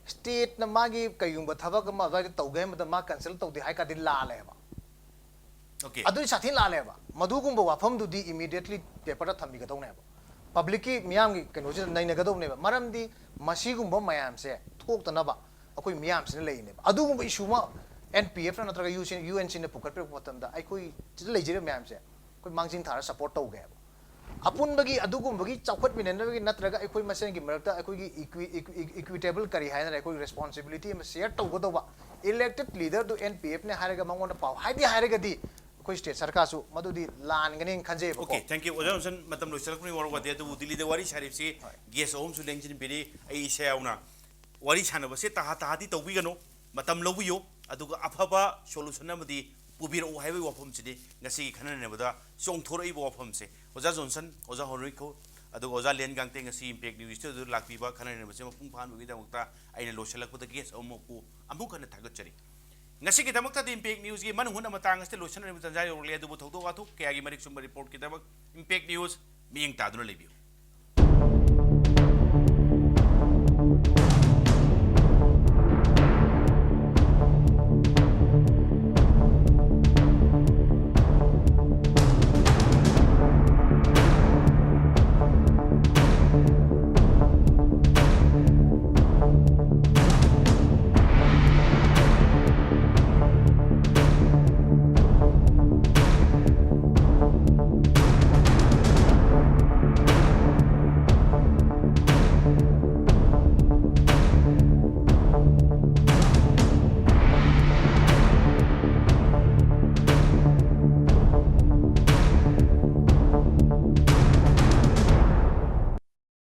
ꯁ꯭ꯇꯦꯠꯅ ꯃꯥꯒꯤ ꯀꯩꯒꯨꯝꯕ ꯊꯕꯛ ꯑꯃ ꯑꯗꯨꯋꯥꯏꯗ ꯇꯧꯒꯦ ꯍꯥꯏꯕꯗ ꯃꯥ ꯀꯟꯁꯜ ꯇꯧꯗꯦ ꯍꯥꯏ ꯇꯥꯔꯗꯤ ꯂꯥꯜꯂꯦꯕ꯫ ꯑꯣꯀꯦ꯫ ꯑꯗꯨꯗꯤ ꯁꯥꯊꯤꯅ ꯂꯥꯜꯂꯦꯕ꯫ ꯃꯗꯨꯒꯨꯝꯕ ꯋꯥꯐꯝꯗꯨꯗꯤ ꯏꯃꯤꯗꯤꯌꯦꯠꯂꯤ ꯄꯦꯄꯔꯗ ꯊꯝꯕꯤꯒꯗꯧꯅꯦꯕ꯫ ꯄꯕ꯭ꯂꯤꯛꯀꯤ ꯃꯤꯌꯥꯝꯒꯤ ꯀꯩꯅꯣꯁꯤꯗ ꯅꯩꯅꯒꯗꯧꯅꯦꯕ꯫ ꯃꯔꯝꯗꯤ ꯃꯁꯤꯒꯨꯝꯕ ꯃꯌꯥꯝꯁꯦ ꯊꯣꯛꯇꯅꯕ ꯑꯩꯈꯣꯏ ꯃꯤꯌꯥꯝꯁꯤꯅ ꯂꯩꯔꯤꯅꯦꯕ꯫ ꯑꯗꯨꯒꯨꯝꯕ ꯏꯁꯨ ꯑꯃ ꯑꯦꯟ ꯄꯤ ꯑꯦꯐꯅ ꯅꯠꯇ꯭ꯔꯒ ꯌꯨ ꯑꯦꯟ ꯁꯤꯅ ꯄꯨꯈꯠꯄꯤꯔꯛꯄ ꯃꯇꯝꯗ ꯑꯩꯈꯣꯏ ꯁꯤꯗ ꯂꯩꯖꯔꯤꯕ ꯃꯌꯥꯝꯁꯦ ꯑꯩꯈꯣꯏ ꯃꯥꯡꯖꯤꯟ ꯊꯥꯔ ꯁꯞꯄꯣꯔꯠ ꯇꯧꯒꯦꯕ꯫ ꯑꯄꯨꯟꯕꯒꯤ ꯑꯗꯨꯒꯨꯝꯕꯒꯤ ꯆꯥꯎꯈꯠꯃꯤꯟꯅꯅꯕꯒꯤ ꯅꯠꯇ꯭ꯔꯒ ꯑꯩꯈꯣꯏ ꯃꯁꯦꯟꯒꯤ ꯃꯔꯛꯇ ꯑꯩꯈꯣꯏꯒꯤ ꯏꯀ꯭ꯋꯤ ꯏꯀ꯭ꯋꯤ ꯏꯀ꯭ꯋꯤꯇꯦꯕꯜ ꯀꯔꯤ ꯍꯥꯏꯅꯔꯦ, ꯑꯩꯈꯣꯏꯒꯤ ꯔꯦꯁꯄꯣꯟꯁꯤꯕꯤꯂꯤꯇꯤ ꯑꯃ ꯁꯤꯌꯔ ꯇꯧꯒꯗꯧꯕ꯫ ꯏꯂꯦꯛꯇꯦꯗ ꯂꯤꯗꯔꯗꯨ ꯑꯦꯟ ꯄꯤ ꯑꯦꯐꯅꯦ ꯍꯥꯏꯔꯒ ꯃꯉꯣꯟꯗ ꯄꯥꯎ ꯍꯥꯏꯗꯦ ꯍꯥꯏꯔꯒꯗꯤ ꯑꯩꯈꯣꯏ ꯁ꯭ꯇꯦꯠ ꯁꯔꯀꯥꯔꯁꯨ ꯃꯗꯨꯗꯤ ꯂꯥꯟꯒꯅꯦꯅ ꯈꯟꯖꯩꯕꯀꯣ꯫ Okay, thank you. ꯑꯣꯖꯥ ꯖꯣꯟꯁꯟ, ꯃꯇꯝ ꯂꯣꯏꯁꯤꯜꯂꯛꯄꯅꯤ, ꯋꯥꯔꯧ ꯋꯥꯗꯦ, ꯑꯗꯨꯕꯨ ꯗꯤꯜꯂꯤꯗ ꯋꯥꯔꯤ ꯁꯥꯔꯤꯕꯁꯤ ꯒꯦꯁ ꯑꯍꯨꯝꯁꯨ ꯂꯦꯡꯁꯤꯟꯕꯤꯔꯤ꯫ ꯑꯩ ꯏꯁꯥ ꯌꯥꯎꯅ ꯋꯥꯔꯤ ꯁꯥꯟꯅꯕꯁꯦ ꯇꯍꯥ ꯇꯍꯥꯗꯤ ꯇꯧꯕꯤꯒꯅꯨ, ꯃꯇꯝ ꯂꯧꯕꯤꯌꯨ, ꯑꯗꯨꯒ ꯑꯐꯕ ꯁꯣꯂꯨꯁꯟ ꯑꯃꯗꯤ ꯄꯨꯕꯤꯔꯛꯎ ꯍꯥꯏꯕꯒꯤ ꯋꯥꯐꯝꯁꯤꯅꯤ ꯉꯁꯤꯒꯤ ꯈꯟꯅ ꯅꯩꯅꯕꯗ ꯆꯣꯡꯊꯣꯔꯛꯏꯕ ꯋꯥꯐꯝꯁꯦ꯫ ꯑꯣꯖꯥ ꯖꯣꯟꯁꯟ, ꯑꯣꯖꯥ ꯍꯣꯅꯔꯤꯈꯣ, ꯑꯗꯨꯒ ꯑꯣꯖꯥ ꯂꯦꯟ ꯒꯥꯡꯇꯦ ꯉꯁꯤ ꯏꯝꯄꯦꯛ ꯅ꯭ꯌꯨꯁ ꯁ꯭ꯇꯨꯗꯤꯑꯣꯗ ꯂꯥꯛꯄꯤꯕ, ꯈꯟꯅ ꯅꯩꯅꯕꯁꯦ ꯃꯄꯨꯡ ꯐꯥꯍꯟꯕꯒꯤꯗꯃꯛꯇ ꯑꯩꯅ ꯂꯣꯏꯁꯤꯜꯂꯛꯄꯗ ꯒꯦꯁ ꯑꯍꯨꯝꯃꯛꯄꯨ ꯑꯃꯨꯛ ꯍꯟꯅ ꯊꯥꯒꯠꯆꯔꯤ꯫ ꯉꯁꯤꯒꯤꯗꯃꯛꯇꯗꯤ ꯏꯝꯄꯦꯛ ꯅ꯭ꯌꯨꯁꯀꯤ ꯃꯅꯨꯡ ꯍꯨꯠꯅ ꯃꯇꯥꯡ ꯑꯁꯤꯗ ꯂꯣꯏꯁꯤꯟꯅꯔꯤꯕ ꯇꯥꯟꯖꯥ ꯌꯧꯔꯛꯂꯦ, ꯑꯗꯨꯕꯨ ꯊꯧꯗꯣꯛ ꯋꯥꯊꯣꯛ ꯀꯌꯥꯒꯤ ꯃꯔꯤꯛ ꯆꯨꯝꯕ ꯔꯤꯄꯣꯔꯠꯀꯤꯗꯃꯛ ꯏꯝꯄꯦꯛ ꯅ꯭ꯌꯨꯁ ꯃꯤꯠꯌꯦꯡ ꯇꯥꯗꯨꯅ ꯂꯩꯕꯤꯌꯨ꯫